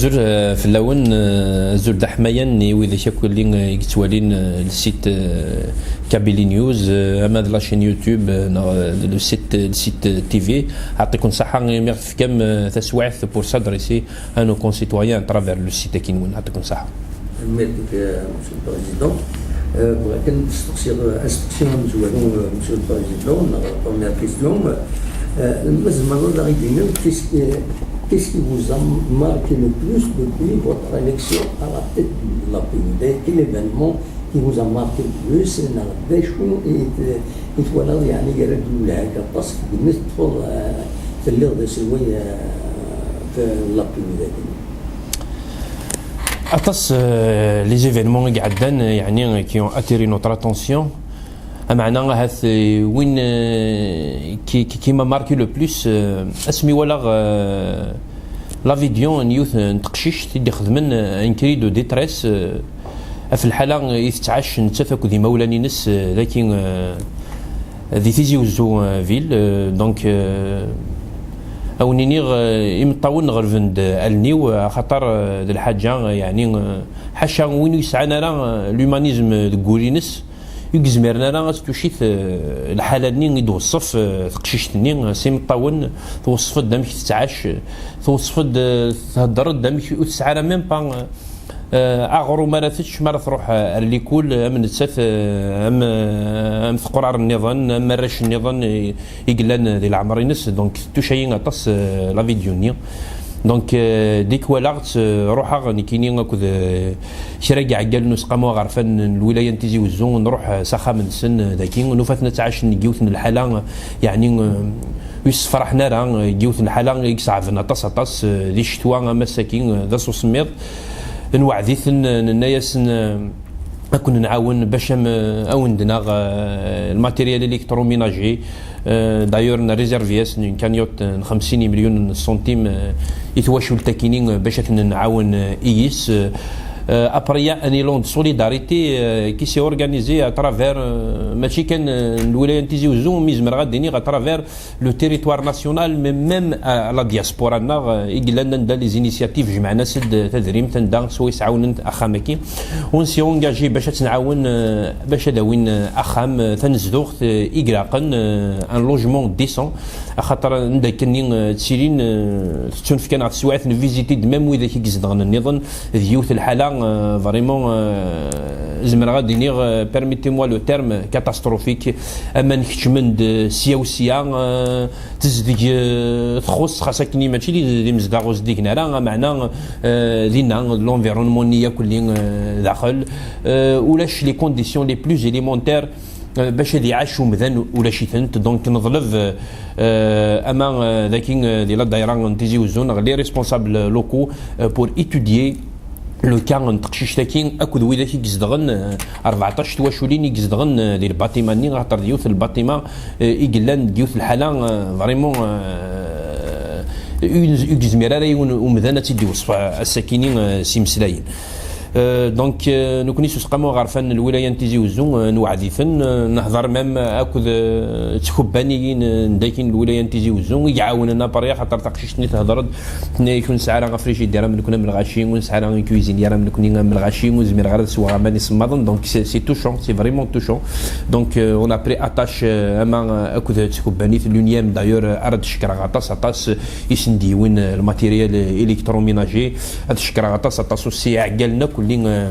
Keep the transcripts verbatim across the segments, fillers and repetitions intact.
Azul, euh, fell-awen, euh, azul d aḥmayan i widak akk-lli, euh, i yettwalin, euh, le site, euh, Kabylie News, euh, ama d la chaîne YouTube, euh, neɣ, euh, le site, le site, euh, T V. Ɛṭiken ṣaḥa imi ɣ-tefkam, euh, taswiɛt pour s'adresser à nos concitoyens à travers le site-agi-nwen. Ɛṭiken ṣaḥa. Merci, euh, Monsieur le Président. Euh, bɣiɣ kan ad steqsiɣ, euh, asteqsi amezwaru, euh, Monsieur le Président, la première question. Euh, ma tzemreḍ ad aɣ-d-tiniḍ, qu'est-ce qui, qu'est-ce qui vous a marqué le plus depuis votre élection à la tête de la P U D? Quel événement qui vous a marqué le plus? Neɣ d acu i t-, i twalaḍ, yeɛni, yerra-d lwelha-k aṭas deg mi teṭṭfeḍ, euh, telliḍ d aselway, euh, de la P U D-agi? Aṭas, euh, les événements i iɛeddan, euh, yeɛni, euh, qui ont attiré notre attention. Ameɛna ahat, euh, win, euh, qui, qui, qui m'a marqué le plus, euh, asmi walaɣ, euh, la vidéo n yiwet n teqcict i d-ixedmen, euh, un cri de détresse, euh, ɣef lḥala i tettɛac nettat akked imawlan-ines, euh, daki, euh, di Tizi Uzzu, euh, ville. Euh, donc, euh, a wen-iniɣ, euh, imeṭṭawen ɣelben-d allen-iw, euh, axaṭer, euh, d lḥaǧa, euh, yeɛni, euh, ḥaca win ur yesɛan ara, euh, l'humanisme deg wul-ines, ur yezmiren ara ad tucit, euh, lḥala-nni i d-tweṣṣef, euh, teqcict-nni, euh, s imeṭṭawen, tweṣṣef-d amek tettɛac, tweṣṣef-d, euh, thedder-d amek ur tesɛi ara même pas, euh, euh, aɣrum ara tečč mi ara truḥ, euh, ar likul, euh, am nettat, euh, am, euh, am teqrar nniḍen, am arrac nniḍen i, i yellan di leɛmer-ines. Donc, tuca-yi aṭas, euh, la vidéo-nni. Donc, euh, deg walaɣ-tt, euh, ruḥeɣ nekkini akked, euh, kra n yiɛeggalen n useqqamu aɣerfan n lwilaya n Tizi Wezzu, nruḥ, euh, s axxam-nsen, euh, dagi, nufa-ten ad ttɛacen deg yiwet n lḥala, euh, yeɛni, euh, ur yessefraḥen ara, euh, deg yiwet n lḥala i iṣeɛben aṭas, aṭas, euh, di ccetwa, am ass-agi, euh, d ass usemmiḍ. Nweɛd-iten, euh, nenna-yasen, euh, ad ken-nɛawen bac am, euh, ad wen-d-naɣ, euh, le matériel électroménager. Euh, d'ailleurs, nréservé-asen une cagnotte, euh, n xemsin imelyunen n ṣṣuntim, euh, i twacult-akini, euh, bac ad ten-nɛawen, euh, i yis. Euh, euh, après, il y a un élan de solidarité, euh, qui s'est organisé à travers, euh, mačči kan, euh, n lwilaya n Tizi Wezzu, mi zemreɣ ad d-iniɣ à travers le territoire national, mais même à la diaspora-nneɣ, euh, i yellan anda les initiatives jemɛen-as-d tadrimt, anda swayes ɛawnent axxam-agi. On s'est engagé bac ad tt-nɛawen, euh, bac ad awin, euh, axxam, euh, tanezduɣt, euh, i ilaqen, euh, un logement décent, axaṭer anda akkenni, euh, ttilin, euh, tettunefk-aneɣ teswiɛt, nvisiti-d même widak i izedɣen nniḍen, d yiwet lḥala, euh, vraiment, euh, zemreɣ ad iniɣ, euh, permettez-moi le terme, catastrophique. Aman keččmen-d sya u sya, euh, tezdeg, euh, txuṣṣ, xas akkenni mačči d, d imezdaɣ ur zdigen ara, ameɛna, euh, dinna, l'environnement-nni yakk-lli, euh, daxel, euh, ulac les conditions les plus élémentaires, euh, bac ad iɛac umdan ulac-itent. Donc neḍleb, euh, euh, ama, euh, daki, euh, di la daïra n Tizi Wezzu, neɣ les responsables locaux, euh, pour étudier le cas n teqcict-agi akked widak i izedɣen, euh, rbeɛṭac twaculin i izedɣen, euh, di lbaṭima-nni, axaṭer d yiwet n lbaṭima, euh, i yellan deg yiwet n lḥala, euh, vraiment, euh, ur, ur yezmir ara yiwen umdan ad tt-id-iweṣṣef, euh, ass-akini, euh, s imeslayen. Euh, donc, euh, nekkni s useqqamu aɣerfan n lwilaya n Tizi Wezzu, euh, nweɛd-iten, euh, nehḍer même akked, euh, tkubbaniyin, euh, n daki n lwilaya n Tizi Wezzu, i iɛawnen apari, axaṭer taqcict-nni tehder-d, tenna-yak, ur nesɛi ara afrijidir am nekkni am lɣaci, ur nesɛi ara une cuisinière am nekkni am lɣaci, ur zmireɣ ara ad sweɣ aman isemmaḍen. Donc c'est, c'est touchant, c'est vraiment touchant. Donc, euh, on a pris attache, euh, ama, euh, akked tkubbanit l'Unième, d'ailleurs, euh, ara d-cekkreɣ aṭas, aṭas, euh, i sen-d-yewwin, euh, le matériel, euh, électroménager. Ad cekkreɣ aṭas, aṭas aussi iɛeggalen akk-lli, euh,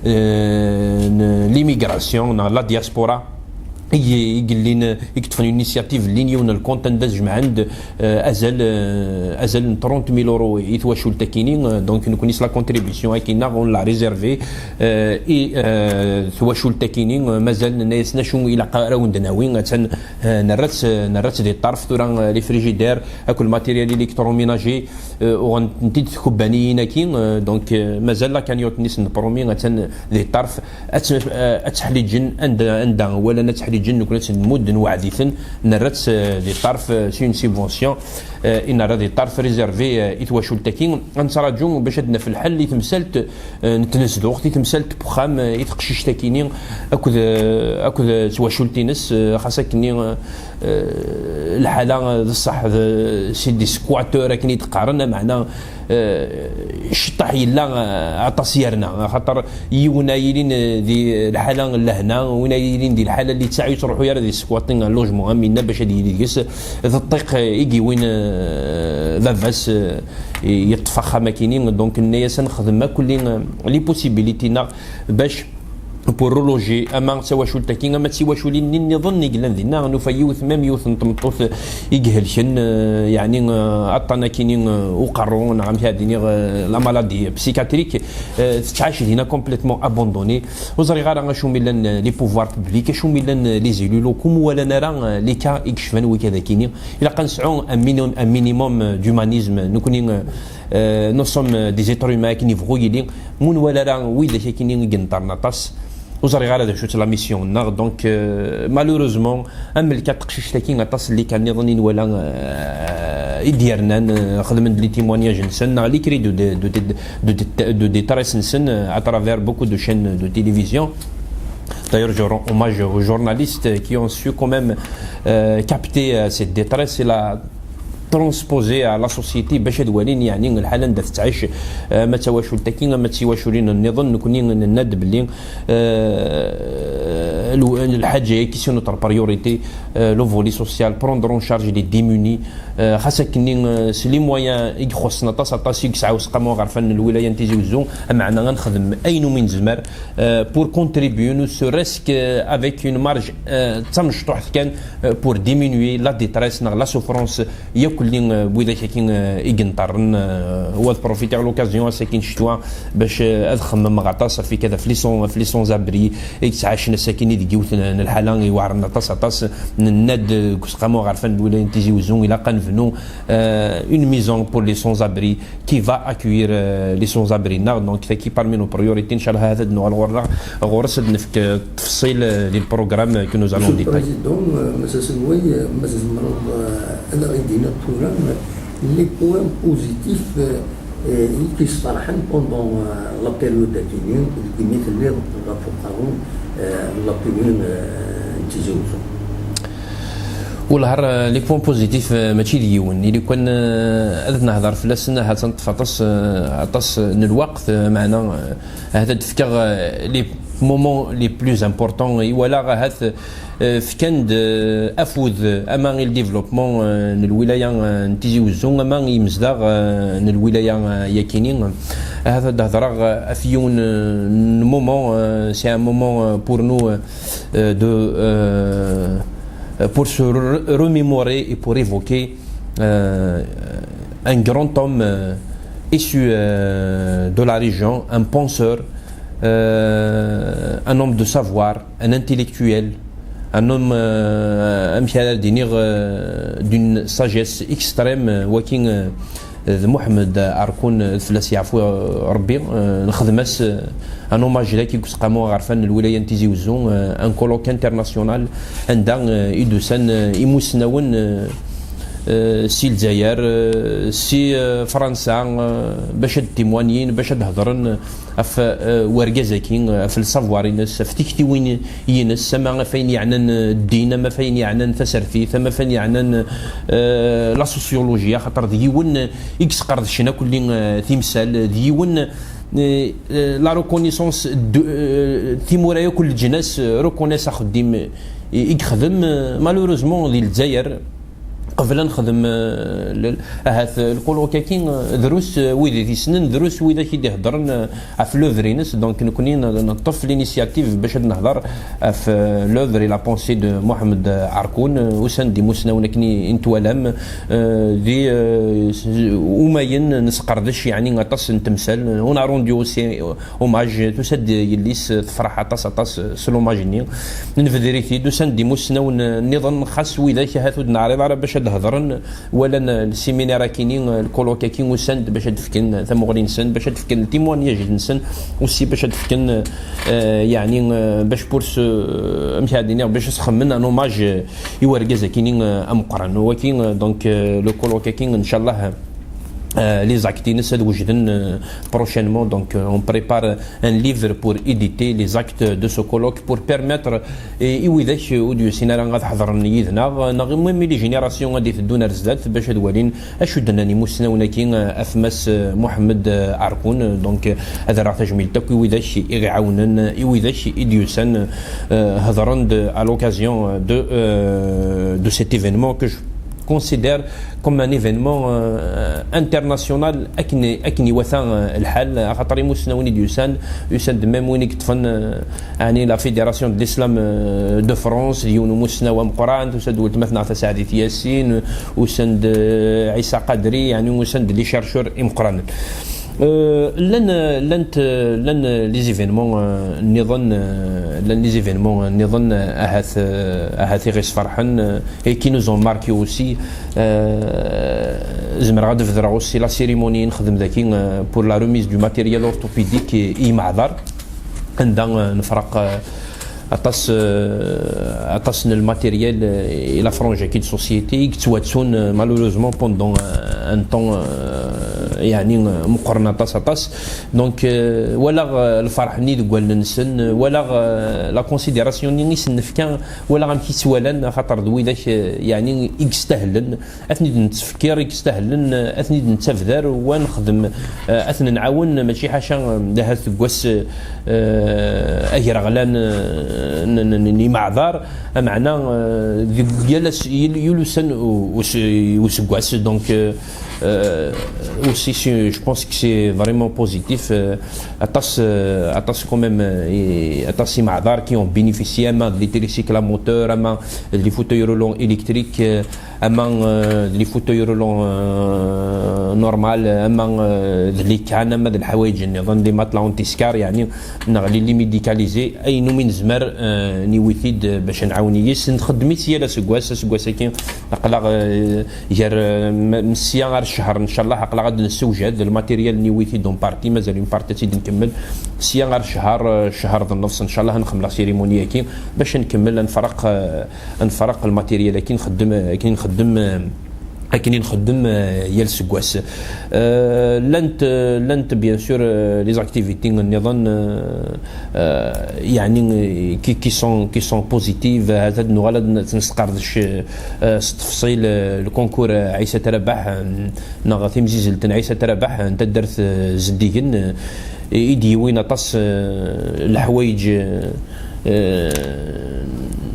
euh, n l'immigration, neɣ la diaspora, i, i yellin, i yeṭṭfen l'initiative, llin yiwen n lkunt anda jemɛen-d, euh, azal, euh, azal n trente mille euros i twacult-akini. Euh, donc nekkni s la contribution-agi-nneɣ, on l'a réservé, euh, i, euh, twacult-akini. Euh, mazal nenna-yasen acu ilaq ara wen-d-nawi, attan, euh, nerra-tt, euh, nerra-tt di ṭṭerf tura, euh, les frigidaires, akked le matériel électroménager, euh, uɣen-tent-id tkubbaniyin-agi, euh, donc, euh, mazal la cagnotte-nni s n promis, attan di ṭṭerf, ad tt-, euh, ad tt-ḥliǧen anda, anda walan ad tt-ḥliǧen, nekkni ad tt-nmudd, nweɛd-iten, nerra-tt, euh, di ṭṭerf, euh, s une subvention, euh, i nerra di ṭṭerf réservé, euh, i twacult-agi. Ad nettraǧu bac ad d-naf lḥel i temsalt, euh, n tnezduɣt, i temsalt n wexxam, euh, i teqcict-akini, akked, euh, akked, euh, twacult-ines, euh, xas akkenni, euh, euh, lḥala, euh, d ṣṣeḥ, d, c'est des squatteurs akken i d-qqaren, ameɛna, Ciṭṭaḥ yella aṭas yerna, axaṭer yiwen ay yilin di lḥala n lehna, win ay yilin di lḥala li ttsaɛu yettruḥu ara di squatting un logement am winna bac ad yili deg-s, d ṭṭiq i yiwin baba-s, yeṭṭef axxam akini. Donc nna-yas ad nexdem akk les possibilités-nneɣ bac pour reloger ama d tawacult-agi ama d tiwaculin-nni nniḍen i yellan dinna. Nufa yiwet, même yiwet n tmeṭṭut i ihelken, yeɛni aṭṭan akini uqerru, neɣ amek ad iniɣ, la maladie psychiatrique, tettɛac dinna complètement abandonnée. Ur ẓriɣ ara acu mi llan les pouvoirs publics, acu mi llan les élus locaux, ur walan ara les cas i yecban wigad akini. Ilaq ad nesɛu un minimum d'humanisme, nekni nous sommes des êtres humains akken yebɣu yili. Mun wala ara widak akini i yenṭerren aṭas, ur ẓriɣ ara d acu-tt la mission-nneɣ. Donc malheureusement, am lka teqcict-agi, aṭas n les cas nniḍen i nwala i d-yernan, xedmen-d les témoignages-nsen neɣ les cris de, de, de, de, de, de détresse-nsen à travers beaucoup de chaînes de télévision. D'ailleurs, je rends hommage aux journalistes qui ont su quand même capter cette détresse et la transposer à la société bac ad walin, yeɛni, lḥala anda tettɛic, ama d tawacult-agi ama d tiwaculin nniḍen. Nekni nenna-d belli lḥaǧa-agi, c'est notre priorité, le volet social, prendre en charge les démunis, xas akkenni s les moyens i ixuṣṣen aṭas aṭas i yesɛa useqqamu aɣerfan n lwilaya n Tizi Uzzu. Ameɛna ad nexdem ayen umi nezmer pour contribuer, ne serait-ce qu'avec une marge d tamecṭuḥt kan, pour diminuer la détresse neɣ la souffrance yakk-nni n widak-agi i yenṭerren. Wa ad profiter l'occasion ass-agi n ccetwa bac ad xemmemeɣ aṭas ɣef ikad ɣef les sans, ɣef les sans-abri i yettɛacen ass-agi deg yiwet n lḥala iweɛren aṭas aṭas. Nenna-d deg useqqamu aɣerfan n lwilaya n Tizi Uzzu, ilaq ad nebnu une maison pour les sans-abri qui va accueillir les sans-abri-nneɣ. Donc tagi parmi nos priorités, nchallah ad nuɣal ɣur-neɣ ɣur-s ad nefk tefṣil di le programme que nous allons détailler. Monsieur le Président, Monsieur Selway, ma tzemreḍ ad aɣ-d-tiniḍ tura les points positifs i k-yesferḥen pendant la période-agi deg imi telliḍ ɣef uqerru n la commune n Tizi Uzzu. Wellah, les points positifs mačči d yiwen, ili kan ad nehder fell-asen ahat ad neṭṭef aṭas, aṭas n lweqt, meɛna ahat ad d-fkeɣ les moments les plus importants i walaɣ ahat fkan-d afud ama i le développement n lwilaya n Tizi Uzzu ama i yimezdaɣ n lwilaya yakini. Ahat ad d-hedreɣ ɣef yiwen n moment, c'est un moment pour nous de pour se remémorer et pour évoquer un grand homme issu de la région, un penseur, un homme de savoir, un intellectuel, un homme, amek ara d-iniɣ, d'une sagesse extrême, waki d Muḥemmed Arkoun, fell-as yeɛfu Rebbi. Nexdem-as un hommage dagi deg useqqamu aɣerfan n lwilaya n Tizi Uzzu, un colloque international anda i d-usan imusnawen si Lezzayer, si Fransa, bac ad d-timwanyin, bac ad d-hedren ɣef wergaz-agi, ɣef le savoir-ines, ɣef tiktiwin-ines, ama ɣef ayen yeɛnan ddin, ama ɣef ayen yeɛnan tasertit, ama ɣef ayen yeɛnan la sociologie, axaṭer d yiwen i yesqerdcen akk timsal, d yiwen la reconnaissance, timura akk n leǧnas reconnaissent axeddim i yexdem. Malheureusement di Lezzayer, qbel ad nexdem ahat le colloque-agi, drus wid i t-yessnen, drus widak i d-iheddren ɣef l'œuvre-ines. Donc nekni neṭṭef l'initiative bac ad nehder ɣef l'œuvre et la pensée de Mohamed Arkoun. Usan-d imusnawen akken i n-twalam di umayen, nesqerdec yeɛni aṭas n temsal. On a rendu aussi hommage, tusa-d yelli-s tefreḥ aṭas aṭas s l'hommage-nni. Nebder-it-id, usan-d imusnawen nniḍen, xas widak ahat ur d-neɛriḍ ara bac ad d-hedren, walan le séminaire-agi, le colloque-agi, usan-d bac ad d-fken tamuɣli-nsen, bac ad d-fken le témoignage-nsen, aussi bac ad d-fken yeɛni bac pour se, amek ara d-iniɣ, bac ad s-xemmen un hommage i wergaz-agi ameqqran. Waki donc le colloque-agi ncallah Euh, les actes-ines ad wejden, euh, prochainement. Donc, euh, on prépare un livre pour éditer les actes de ce colloque pour permettre i, i widak ur d-yusin ara ad ḥeḍren yid-neɣ, neɣ même les générations ad d-iteddun ar zdat, bac ad walin acu d-nnan imussnawen-agi, euh, af Mass, euh, Mohamed, euh, Arkoun. Donc, euh, ad rreɣ tajmilt akk i widak i ɣ-iɛawnen, i widak i d-yusan, euh, hedren-d à l'occasion de, euh, de cet événement que je considère comme un événement, euh, international, akken, akken iwata, euh, lḥal, axaṭer imussnawen i d-yusan, usan-d même win i yeṭṭfen, euh, ɛni la Fédération de l'Islam, euh, de France, d yiwen umussnaw ameqqran, tusa-d weltma-tneɣ Taseɛdit Yasin, usan-d, euh, Ɛisa Qadri, ɛni usan-d les chercheurs imeqqranen. Euh, llan, llan, llan les événements, euh, nniḍen, euh, llan les événements, euh, nniḍen, euh, ahat, euh, ahat i ɣ-isferḥen, euh, et qui nous ont marqué aussi. Euh, zemreɣ ad bedreɣ aussi la cérémonie i nexdem daki, euh, pour la remise du matériel orthopédique i, i imeɛḍar, anda, euh, nefreq, euh, aṭas, euh, aṭas n lmatériel, euh, i la frange-agi de société i yettwattun, euh, malheureusement pendant, euh, un temps, euh, yeɛni, euh, meqqren aṭas, aṭas. Donc, euh, walaɣ, euh, lferḥ-nni deg wallen-nsen, euh, walaɣ, euh, la considération-nni i sen-nefka, walaɣ amek i ttwalan, axaṭer d widak, euh, yeɛni i yestahlen, ad ten-id-nettfekkir i yestahlen, ad ten-id-nettabdar, wa nexdem, eh, ad ten-nɛawen, mačči ḥaca, eh, ahat deg wass, eh, agraɣlan, eh, n, n, n, n imeɛḍar, ameɛna, eh, deg yal ass, yal, yal ussan u, u, useggas. Donc, eh, eh, aussi, c'est, je pense que c'est vraiment positif. Eh, aṭas, eh, aṭas quand même, eh, aṭas imeɛḍar qui ont bénéficié, ama de les tricycles à moteur, ama de les fauteuils roulants électriques, eh, ama, euh, les fauteuils roulants, euh, normal, ama, euh, d les cannes, ama d lḥawayeǧ nniḍen, des matelas anti-scar, yeɛni, neɣ les lits médicalisés, ayen umi nezmer, euh, niwi-t-id, euh, bac ad nɛawen yis. Nxeddem-itt yal aseggas, aseggas-agi, aql-aɣ, euh, gar, euh, m-, m-, sya ar ccher, ncallah, aql-aɣ ad nessewjad, le matériel niwi-t-id en partie, mazal une partie ad tt-id-nkemmel, sya ar ccher, euh, ccher d nnefs, ncallah, ad nxemmel la cérémonie-agi, bac ad nkemmel, ad nefreq, euh, ad nefreq lmatéryel akken nxeddem, akken nxeddem, akken i nxeddem, eh, yal seggas. Eh, llant, eh, llant, bien sûr, eh, les activités nniḍen, eh, eh, yeɛni, eh, qui, qui sont, qui sont positives. Ad nuɣal ad n-, ad nesqerdec, eh, s tefṣil, eh, le concours, eh, Ɛisa Trabaḥ, eh, neɣ timzizzelt n Ɛisa Trabaḥ, eh, n taddart, eh, Zeddigen, eh, i d-yiwin aṭas, eh, leḥwayeǧ, eh, eh,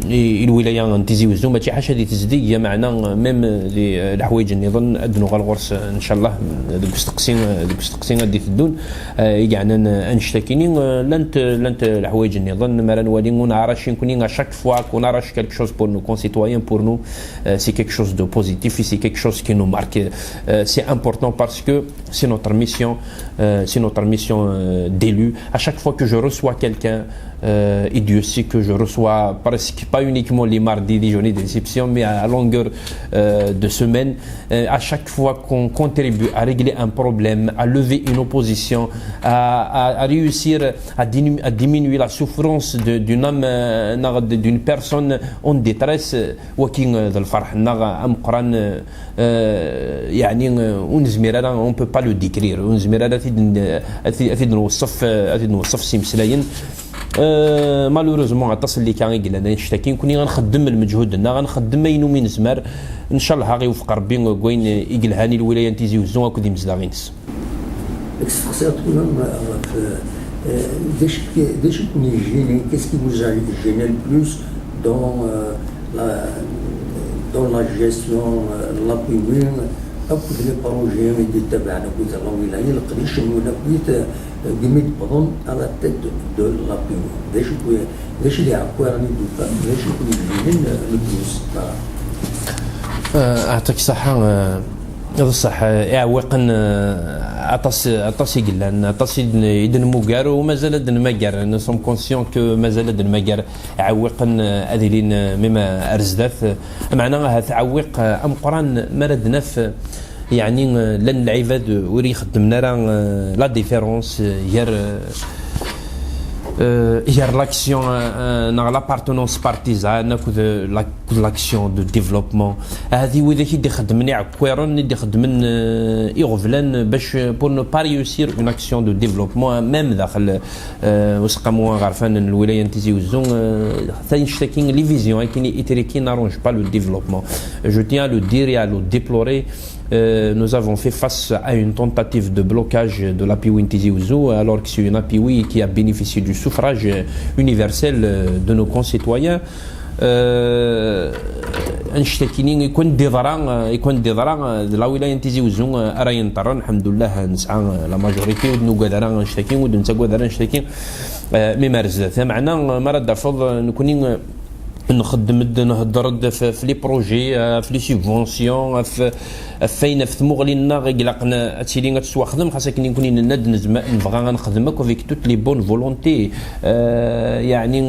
i, i lwilaya n Tizi Wezzu, mačči ḥaca di tezdeg, ya meɛna, même di, eh, leḥwayeǧ nniḍen, ad nuɣal ɣur-s, eh, ncallah, deg usteqsi, eh, deg usteqsi ad d-iteddun, eh, i yeɛnan, eh, annect-akini, eh, llant, llant, eh, leḥwayeǧ nniḍen, mi ara nwali, on arrache, nekkni, à chaque fois qu'on arrache quelque chose pour nos concitoyens, pour nous, euh, c'est quelque chose de positif et c'est quelque chose qui nous marque. Euh, c'est important parce que c'est notre mission, euh, c'est notre mission, euh, d'élu. À chaque fois que je reçois quelqu'un, euh, et Dieu sait que je reçois presque pas uniquement les mardis, les journées d'exception, mais à, à longueur, euh, de semaine, euh, à chaque fois qu'on contribue à régler un problème, à lever une opposition, à, à, à réussir à, dinu-, à diminuer la souffrance de, d'une âme, euh, d'une personne en détresse, euh, waki, euh, d lferḥ-nneɣ ameqqran, euh, euh, yeɛni, euh, ur nezmir ara, on peut pas le décrire, ur nezmir ara ad t-id-, ad t-, ad t-id-nweṣṣef, euh, ad t-id-nweṣṣef s imeslayen. Euh, malheureusement, aṭas n lika i yellan annect-agi, nekkni ad nxeddem lmeǧhud-nneɣ, ad nxeddem ayen umi nezmer. Ncallah ad ɣ-iwefeq Rebbi deg wayen i yelhan i lwilaya n Tizi Wezzu akked imezdaɣ-ines. Deg testeqsiḍ ɣef, euh, d acu k-, d acu i ken-yejjinen, qu'est-ce qui vous a gêné le plus dans, euh, la, dans la gestion, euh, de la commune, akked les projets i d-ittabaɛen akked la wilaya, leqdic-nwen akkit, euh, imi d-wwḍen à la tête de la commune? D acu i, d acu i d-iɛewwiqen i d-ufan, d acu i ken-yejjinen, euh, le plus? Voilà. Euh, aɛṭik ṣṣeḥḥa, euh, D ṣṣeḥ, eh, iɛewwiqen, eh, aṭas, aṭas i yellan, aṭas i d-, i d-nemmuger u mazal ad d-nmager. Nous sommes conscients que mazal ad d-nmager iɛewwiqen, eh, ad ilin, eh, même, eh, ar zdat. Meɛna ahat aɛewwiq, eh, ameqqran mi ara d-naf, eh, yeɛni, eh, llan lɛibad ur ixeddmen ara, eh, la différence, eh, gar, eh, Gar l'action neɣ l'appartenance partisane akked l'action de développement, ahat i widak i d-ixeddmen iɛekkiren, i d-ixeddmen iɣeblan, bac pour ne pas réussir une action de développement, même daxel useqqamu aɣerfan n lwilaya n Tizi Uzzu, tannect-agi, les visions akken i triki n'arrange pas le développement. Je tiens à le dire et à le déplorer. Euh, nous avons fait face à une tentative de blocage de l'A P W I Tizi Ouzou, alors que c'est une A P W I qui a bénéficié du suffrage universel de nos concitoyens. Euh, annect-agi i kent-id-yeḍran, i kent-id-yeḍran d lawilaya n Tizi Ouzou ara yenṭerren. Lḥemdullah, nesɛa la majorité, ur d-nugad ara annect-agi, ur d-nettagad ara annect-agi. Mi mar zdat, meɛna mi ara d-tafeḍ, nekni nxeddem-d, nhedder-d ɣef les projets, ɣef les subventions, ɣef wayen, ɣef tmuɣli-nneɣ i ilaqen ad tili ad tettwaxdem, xas akken nekni nenna-d nebɣa ad nexdem akk avec toutes les bonnes volontés. Yeɛni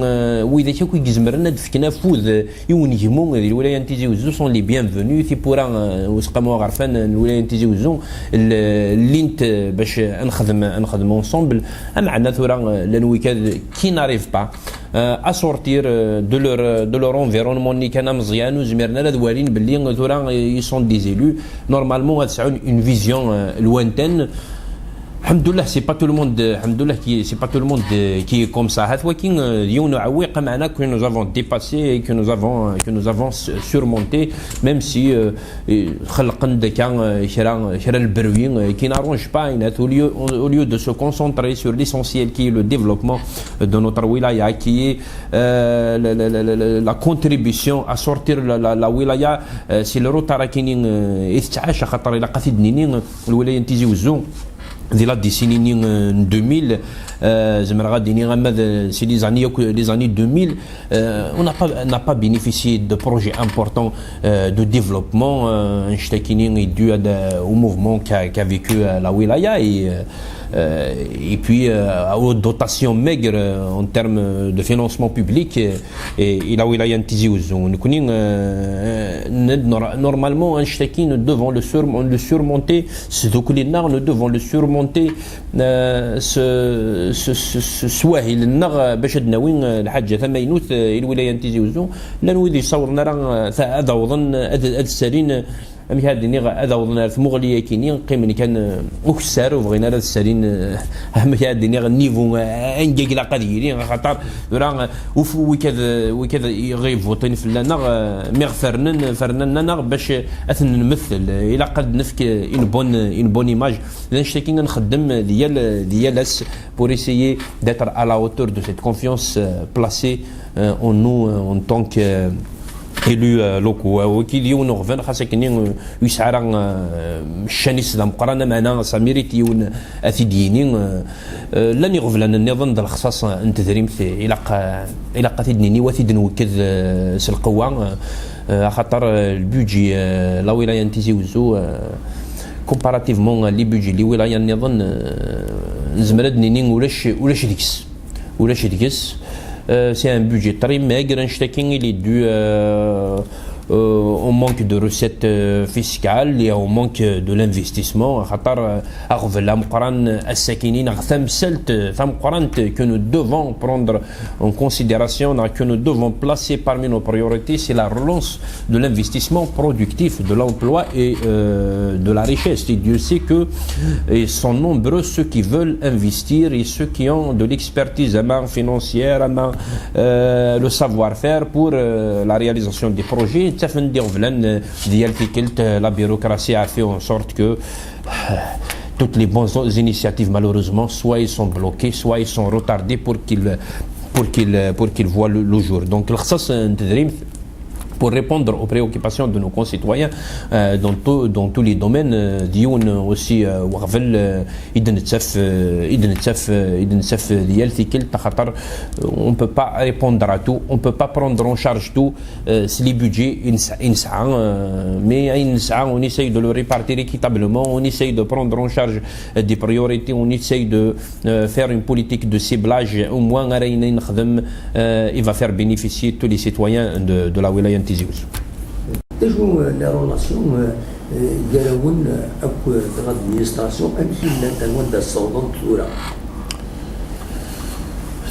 widak akk i izemren ad d-fken afud i unegmu di lwilaya n Tizi Ouzou sont les bienvenus. Tiwwura n useqqamu aɣerfan n lwilaya n Tizi Ouzou llint bac ad nexdem, ad nexdem ensemble. Ameɛna tura llan wigad qui n'arrivent pas à sortir de leur, de leur environnement-nni kan ameẓyan, ur zmiren ara ad walin belli tura ils sont des élus. Normalement ad sɛun une vision lointaine. Alḥemdullah, c'est pas tout le monde, alḥemdullah, qui, c'est pas tout le monde qui est comme ça. Hat waki d yiwen uɛewwiq, ameɛna que nous avons dépassé et que nous avons, que nous avons surmonté, même si xelqen-d akka kra, kra n lebruy qui n'arrange pas, au lieu, au lieu de se concentrer sur l'essentiel qui est le développement de notre wilaya, qui est euh, la, la, la, la, la contribution à sortir la, la, la wilaya, euh, c'est le retard akini, euh, i tettɛac, axaṭer ilaq ad t-id-nini, euh, lwilaya n Tizi Ouzou di la décennie euh, deux mille, euh, zemreɣ ad iniɣ ama d, c'est les années, les années deux mille, euh, on n'a pas, n'a pas bénéficié de projets importants euh, de développement, euh, annect-akini est dû à de, au mouvement qu'a, qu'a vécu euh, la wilaya et euh, euh, et puis euh, aux dotations maigres euh, en termes de financement public euh, et, et la wilaya n Tizi Ouzou. Nekni, euh, nor- normalement, annect-agi, nous devons le, sur- le surmonter, ce document, nous devons le surmonter, euh, ce, ce, ce, ce swahil-nneɣ, euh, bac ad d-nawi euh, lḥaǧa tamaynut euh, i lwilaya n Tizi Ouzou. Llan wid yessawḍen ara euh, ta- ad awḍen, ad, ad ssalin, amek ad d-iniɣ, ad awḍen ar tmuɣli-agi-nni, qqimen kan, eh, ukessar, ur bɣin ara ad ssalin, eh, amek ad d-iniɣ, niveau, eh, anga ilaq ad yili, axaṭer tura, eh, uf-, wikad, eh, wikad i ɣ-ivuṭin fell-aneɣ, eh, mi ɣ-fernen, fernen-aneɣ bac, eh, ad ten-nmettel. Ilaq ad nefk, eh, une bonne, une bonne image. D annect-agi ad nxeddem di yal, di yal ass pour essayer d'être à la hauteur de cette confiance, euh, placée euh, en nous euh, en tant que euh, élus euh, locaux. Euh, waki d yiwen uɣban, xas akken euh, ur yesɛi ara euh, ccan-is d ameqqran, ameɛna ça mérite yiwen ad t-id-yini. Euh, euh, llan iɣeblan nniḍen d lexṣaṣ n tedrimt, ilaq, euh, ilaq ad t-id-nini, wa t-id-nwekked euh, s lqewwa. Euh, euh, axaṭer euh, le budget euh, la wilaya n Tizi Ouzou, euh, comparativement à les budgets les wilaya nniḍen, euh, nezmer ad d-nini ulac, ulac deg-s. Ulac deg-s. Euh, c'est un budget très maigre, annect-agi il est dû euh, euh, au manque de recettes euh, fiscales et au manque de l'investissement. Axaṭer euh, aɣbel ameqqran ass-akini neɣ tamsalt tameqqrant que nous devons prendre en considération, neɣ que nous devons placer parmi nos priorités, c'est la relance de l'investissement productif, de l'emploi et euh, de la richesse. Et Dieu sait que ils sont nombreux ceux qui veulent investir et ceux qui ont de l'expertise financière, euh, le savoir-faire pour euh, la réalisation des projets. Ttafen-d iɣeblan euh, di yal tikkelt, euh, la bureaucratie a fait en sorte que euh, toutes les bonnes initiatives, malheureusement, soit ils sont bloqués, soit ils sont retardés pour qu'ils pour qu'ils pour qu'ils voient le, le jour. Donc, lexṣaṣ n tedrimt, pour répondre aux préoccupations de nos concitoyens euh, dans, tout, dans tous les domaines, euh, d yiwen aussi euh, weɣbel euh, i d-nettaf euh, i d-nettaf euh, i d-nettaf euh, di yal tikkelt, axaṭer euh, on peut pas répondre à tout, on peut pas prendre en charge tout. Euh, c'est les budgets i nesɛa, i nesɛa euh, mais ayen nesɛa, on essaye de le répartir équitablement, on essaye de prendre en charge euh, des priorités, on essaye de euh, faire une politique de ciblage, au moins ara yenna nexdem euh, il va faire bénéficier tous les citoyens de, de la wilaya n Tizi Ouzou. D acu euh, les relations euh, euh, gar-awen euh, akked l'administration, amek i llant, ar wanda ssawḍent tura?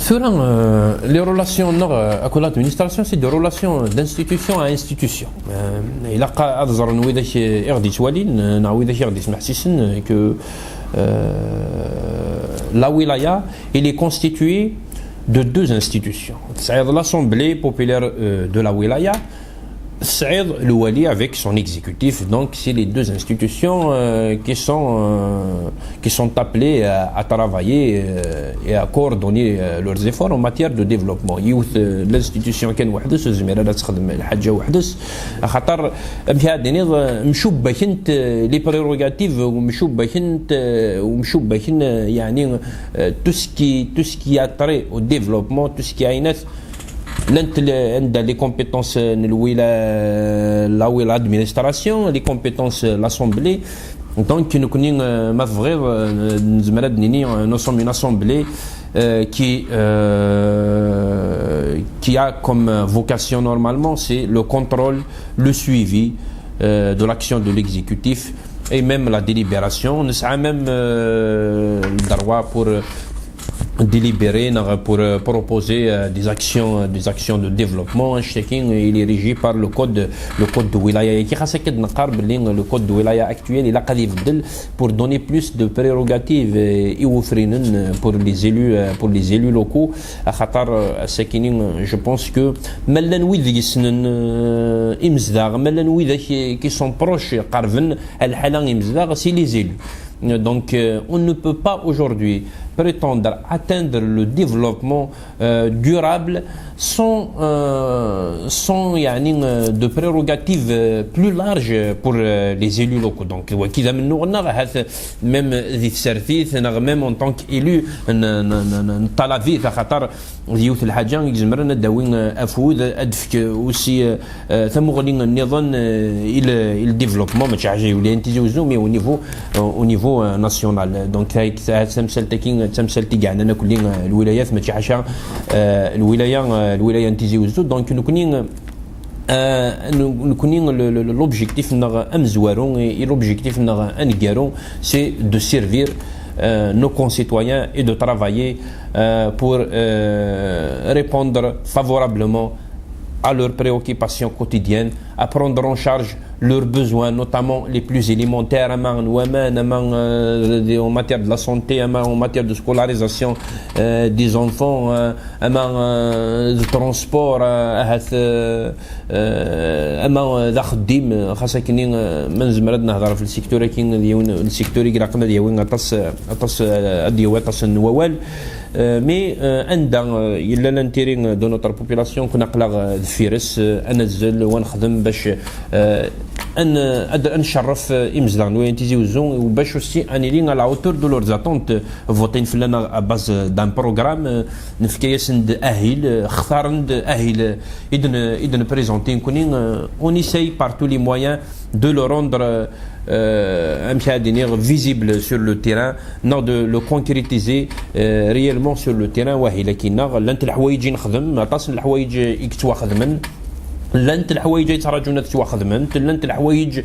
Tura, euh, les relations neɣ, euh, akked l'administration, c'est des relations d'institution à institution. Euh, ilaq ad ẓren widak i ɣ-d-yettwalin, euh, neɣ widak i ɣ-d-yesmeḥsisen, euh, que, euh, la wilaya, il est constitué de deux institutions. Tesɛiḍ l'Assemblée populaire, euh, de la wilaya, tesɛiḍ lwali avec son exécutif. Donc c'est les deux institutions, euh, qui sont, euh, qui sont appelées à, à travailler, euh, et à coordonner, euh, leurs efforts en matière de développement. Yiwet, euh, l'institution kan weḥd-s ur tezmir ara ad texdem lḥaǧa weḥd-s, axaṭer amek ara d-tiniḍ, euh, mcubbakent, euh, les prérogatives, ou mcubbakent, euh, ou mcubbaken, euh, يعني, euh, tout ce qui, tout ce qui a trait au développement, tout ce qui a une llant l-, anda les compétences n lwila-, la, l'administration, les compétences n l'Assemblée. Donc nekkni, euh, ma tebɣiḍ, euh, nezmer ad nini, euh, nous sommes une assemblée, euh, qui, euh, qui a comme vocation normalement, c'est le contrôle, le suivi, euh, de l'action de l'exécutif et même la délibération. Nesɛa même, euh, le droit pour, euh, délibérer, pour, euh, proposer, euh, des actions, euh, des actions de développement. Chacun, euh, il est régi par le code, le code de wilaya. Qui خاصك نقار باللي le code de wilaya actuel il a قد يبدل pour donner plus de prérogatives, euh, i wefrinen, euh, pour les élus, euh, pour les élus locaux. Axaṭer, euh, ass-akini, euh, je pense que ma llan wid yessnen, euh, imezdaɣ, ma llan wid qui sont proches, qerben à lḥala imezdaɣ, c'est les élus. Donc, euh, on ne peut pas aujourd'hui prétendre atteindre le développement, euh, durable sans, euh, sans, يعني, euh, de prérogatives, euh, plus larges pour, euh, les élus locaux. Donc, wagi d amennuɣ-nneɣ, ahat même di tsertit, neɣ même en tant qu'élu, n-, n-, n-, n-, neṭṭalab-it, axaṭer d yiwet n lḥaǧa i izemren ad d-tawi, euh, afud, ad d-tefk aussi, euh, euh, tamuɣli nniḍen, euh, i le, i le développement, mačči ḥaca i lwilaya n Tizi Uzzu, mais au niveau, euh, au niveau, euh, national. Donc, ta-, ta-, tamsalt-agi, d tamsalt i yeɛnan akk, euh, lwilayat, mačči ḥaca, euh, lwilaya, euh, lwilaya n Tizi Uzzu. Donc, nekkni, euh, euh, nekkni, le, le, l'objectif-nneɣ amezwaru, et, et l'objectif-nneɣ aneggaru, c'est de servir, euh, nos concitoyens et de travailler, euh, pour, euh, répondre favorablement à leurs préoccupations quotidiennes, à prendre en charge leurs besoins, notamment les plus élémentaires, ama n waman, ama, euh, de, en matière de la santé, ama en matière de scolarisation, euh, des enfants, euh, ama, euh, de transport, euh, ahat, euh, euh, ama, euh, d axeddim, euh, xas akken, euh, ma nezmer ad nehder ɣef le secteur-agi, d yiwen n le secteur i ilaqen ad yawi aṭas, aṭas, euh, ad yawi aṭas n wawal. Euh, mais, euh, anda, euh, yella l'intérêt, euh, de notre population, kun aql-aɣ, euh, deffir-s, euh, ad nazzel, ad nexdem bac, euh, ad n-, ad, ad ncerref, euh, imezdaɣ n wayen Tizi Uzzu, u bac aussi ad nili à la hauteur de leurs attentes, euh, votin fell-aneɣ à base, euh, d'un programme, euh, nefka-yasen-d ahil, euh, xtaren-d ahil, euh, i d-n-, i d-nprezenti nekkni, euh, on essaye par tous les moyens de le rendre, euh, euh, amek ad iniɣ, visible sur le terrain, neɣ de le concrétiser, euh, réellement sur le terrain. Wahi, lakin-nneɣ llant leḥwayeǧ i nexdem, aṭas n leḥwayeǧ i yettwaxedmen, llant leḥwayeǧ ay yettraǧun ad ttwaxedment, llant leḥwayeǧ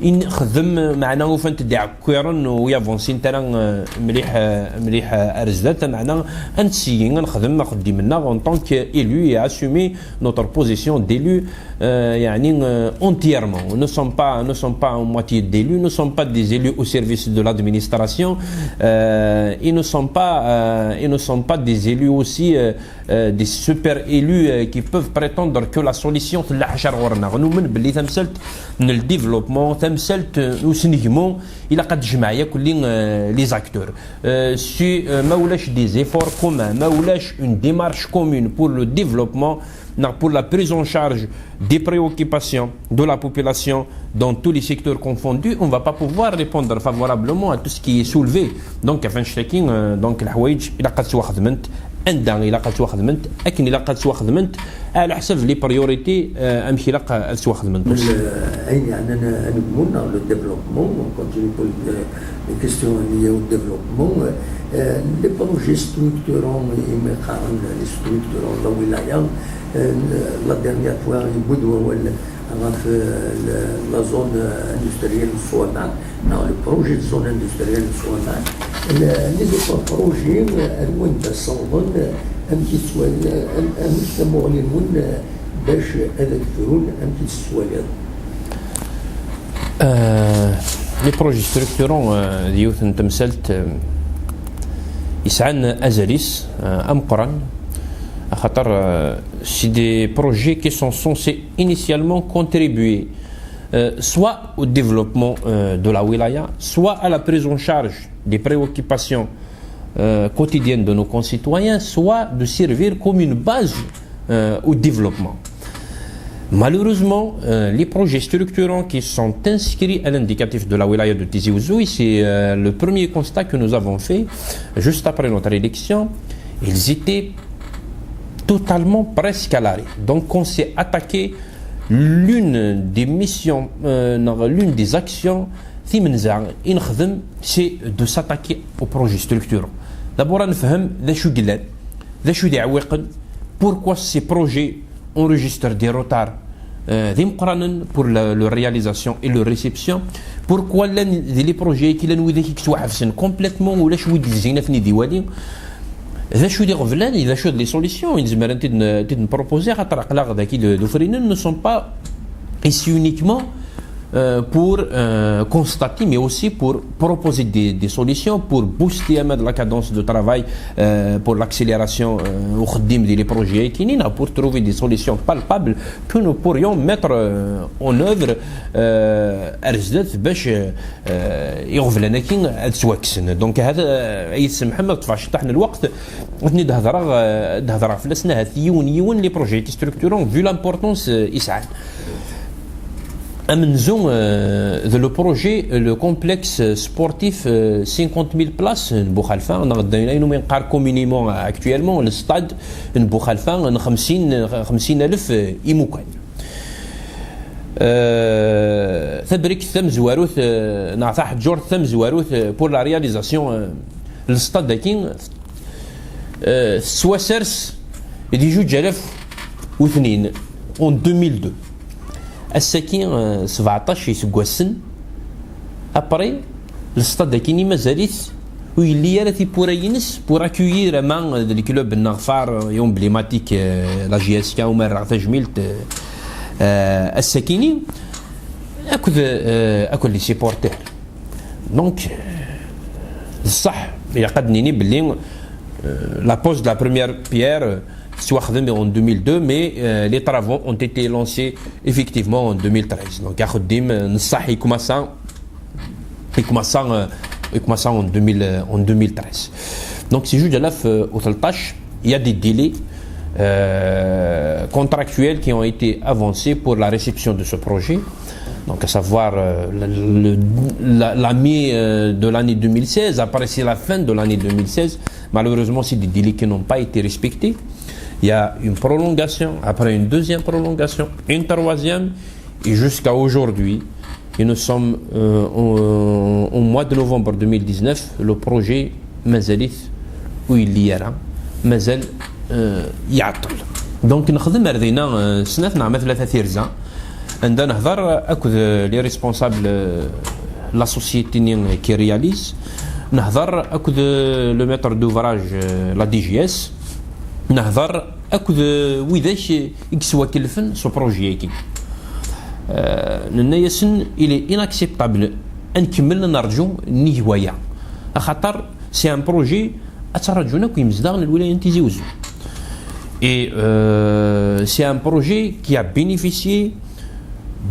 i nexdem, meɛna ufant-d iɛekkiren ur yavansin ara, euh, mliḥ, euh, mliḥ, euh, ar zdat, meɛna ad nessigi ad nexdem axeddim-nneɣ en tant qu'élu et à assumer notre position d'élu, euh, يعني, euh, entièrement. Nous ne sommes pas, nous ne sommes pas en moitié d'élus, nous ne sommes pas des élus au service de l'administration, euh, et nous ne sommes pas, euh, et nous ne sommes pas des élus aussi, euh, euh, des super élus, euh, qui peuvent prétendre que la solution tella ḥaca ɣur-neɣ. Numen belli tamsalt n le développement, tamsalt, euh, n usnegmu, ilaq ad tejmeɛ yakk les, euh, les acteurs. Euh, si, euh, ma ulac des efforts communs, ma ulac une démarche commune pour le développement, neɣ pour la prise en charge des préoccupations de la population dans tous les secteurs confondus, on va pas pouvoir répondre favorablement à tout ce qui est soulevé. Donc, ɣef annect-agi, euh, donc, leḥwayeǧ ilaq ad ttwaxedment, anda ilaq ad ttwaxedment, akken ilaq ad ttwaxedment, ɛla ḥsab les priorités, euh, amek ilaq ad ttwaxedment. Ayen yeɛnan anegmu neɣ le développement, on continue pour le, les questions liées au développement. Euh, les projets structurants, imi qqaren les structurants de la wilaya, euh, la dernière fois, yewwi-d wawal ɣef, euh, le, la zone industrielle n Swamat, neɣ le projet de zone industrielle n Swamat. Le, les autres projets, euh, ar wanda ssawḍen, euh, Amek i tettwaliḍ, am- amek tamuɣli-nwen, eh, bac ad d-frun, amek i tt-tettwaliḍ? Euh, les projets structurants, euh, d yiwet n temsalt, euh, yesɛan azal-is, euh, ameqqran, axaṭer, euh, c'est des projets qui sont censés initialement contribuer, euh, soit au développement, euh, de la wilaya, soit à la prise en charge des préoccupations, euh, quotidiennes de nos concitoyens, soit de servir comme une base, euh, au développement. Malheureusement, euh, les projets structurants qui sont inscrits à l'indicatif de la wilaya de Tizi Ouzou, et c'est, euh, le premier constat que nous avons fait juste après notre élection, ils étaient totalement presque à l'arrêt. Donc on s'est attaqué l'une des missions, euh, non, l'une des actions timenza i nexdem, c'est de s'attaquer aux projets structurants. D'abord, ad nefhem d acu i yellan, d acu i d iɛewwiqen, pourquoi ces projets enregistrent des retards, euh, d imeqqranen pour la, leur réalisation et leur réception, pourquoi llan di les projets qui llan widak i yettwaḥebsen complètement, ulac wi d-yezzin ad ten-id-iwali. D acu d iɣeblan, d acu d les solutions i nezmer ad t-id-n- ad t-id-nproposer, xaṭer aql-aɣ daki d d ufrinen, ne sont pas ici uniquement, euh, pour, euh, constater, mais aussi pour proposer des, des solutions pour booster, hein, la cadence de travail, euh, pour l'accélération, euh, au khdim des projets, pour trouver des solutions palpables que nous pourrions mettre, euh, en œuvre, euh, ar zdat, bac, euh, iɣeblan-agi ad ttwakksen. Donc, hada, euh, ay tsemḥem, ad ṭṭfeɣ ciṭṭaḥ n lweqt, ad ten-id-hedreɣ, euh, ad hedreɣ fell-asen, ahat yiwen yiwen, les projets structurants, vu l'importance, euh, i sɛan. Amenzu, euh, d le projet, le complexe sportif, euh, cinquante mille places n Buxalfa, neɣ d ayen umi neqqar communément actuellement le stade n Buxalfa n xemsin, xemsin alef, euh, imukan. Euh, tabrikt tamezwarut, euh, neɣ taḥeǧǧurt tamezwarut, euh, pour la réalisation, euh, n le stade-agi, euh, tettwasers di juj alaf u tnin, en deux mille deux. Ass-agi, euh, sebɛeṭṭac iseggasen après, le stade-agi mazal-it ur yelli ara tiwwura-ines pour accueillir ama d le club nneɣ phare et emblématique, euh, la J S K, umarreɣ tajmilt, euh, euh, ass-agi-ni, akked, euh, akked les supporters. Donc, euh, d ṣṣeḥ, ilaq ad d-nini belli, euh, la pose de la première pierre, euh, tettwaxdem en deux mille deux, mais, euh, les travaux ont été lancés effectivement en deux mille treize. Donc, axeddim, euh, n ṣṣeḥ, il commence, il commence, euh, il commence en deux mille, euh, en deux mille treize. Donc, c'est juste là, euh, au tleṭṭac, il y a des délais, euh, contractuels qui ont été avancés pour la réception de ce projet. Donc, à savoir, euh, le- le- la, la mi, euh, de l'année deux mille seize, après c'est la fin de l'année deux mille seize. Malheureusement, c'est des délais qui n'ont pas été respectés. Il y a une prolongation, après une deuxième prolongation, une troisième, et jusqu'à aujourd'hui. Et nous sommes, euh, au, au mois de novembre deux mille dix-neuf, le projet mazal-it ur yelli ara, mazal, euh, iɛeṭṭel. Donc, nexdem ar dinna, euh, snat neɣ ma tlata tirza, anda nehder akked, euh, les responsables, euh, la société-nni qui réalise, nehder akked, euh, le maître d'ouvrage, euh, la D G S, nehder akked, euh, widak i yeswakelfen s uprojet-agi. Euh, nenna-yasen, il est inacceptable ad nkemmel ad nerǧu nnig waya, axaṭer c'est un projet ad tt-rǧun akk yimezdaɣ n lwilaya n Tizi Uzzu. Et, euh, c'est un projet qui a bénéficié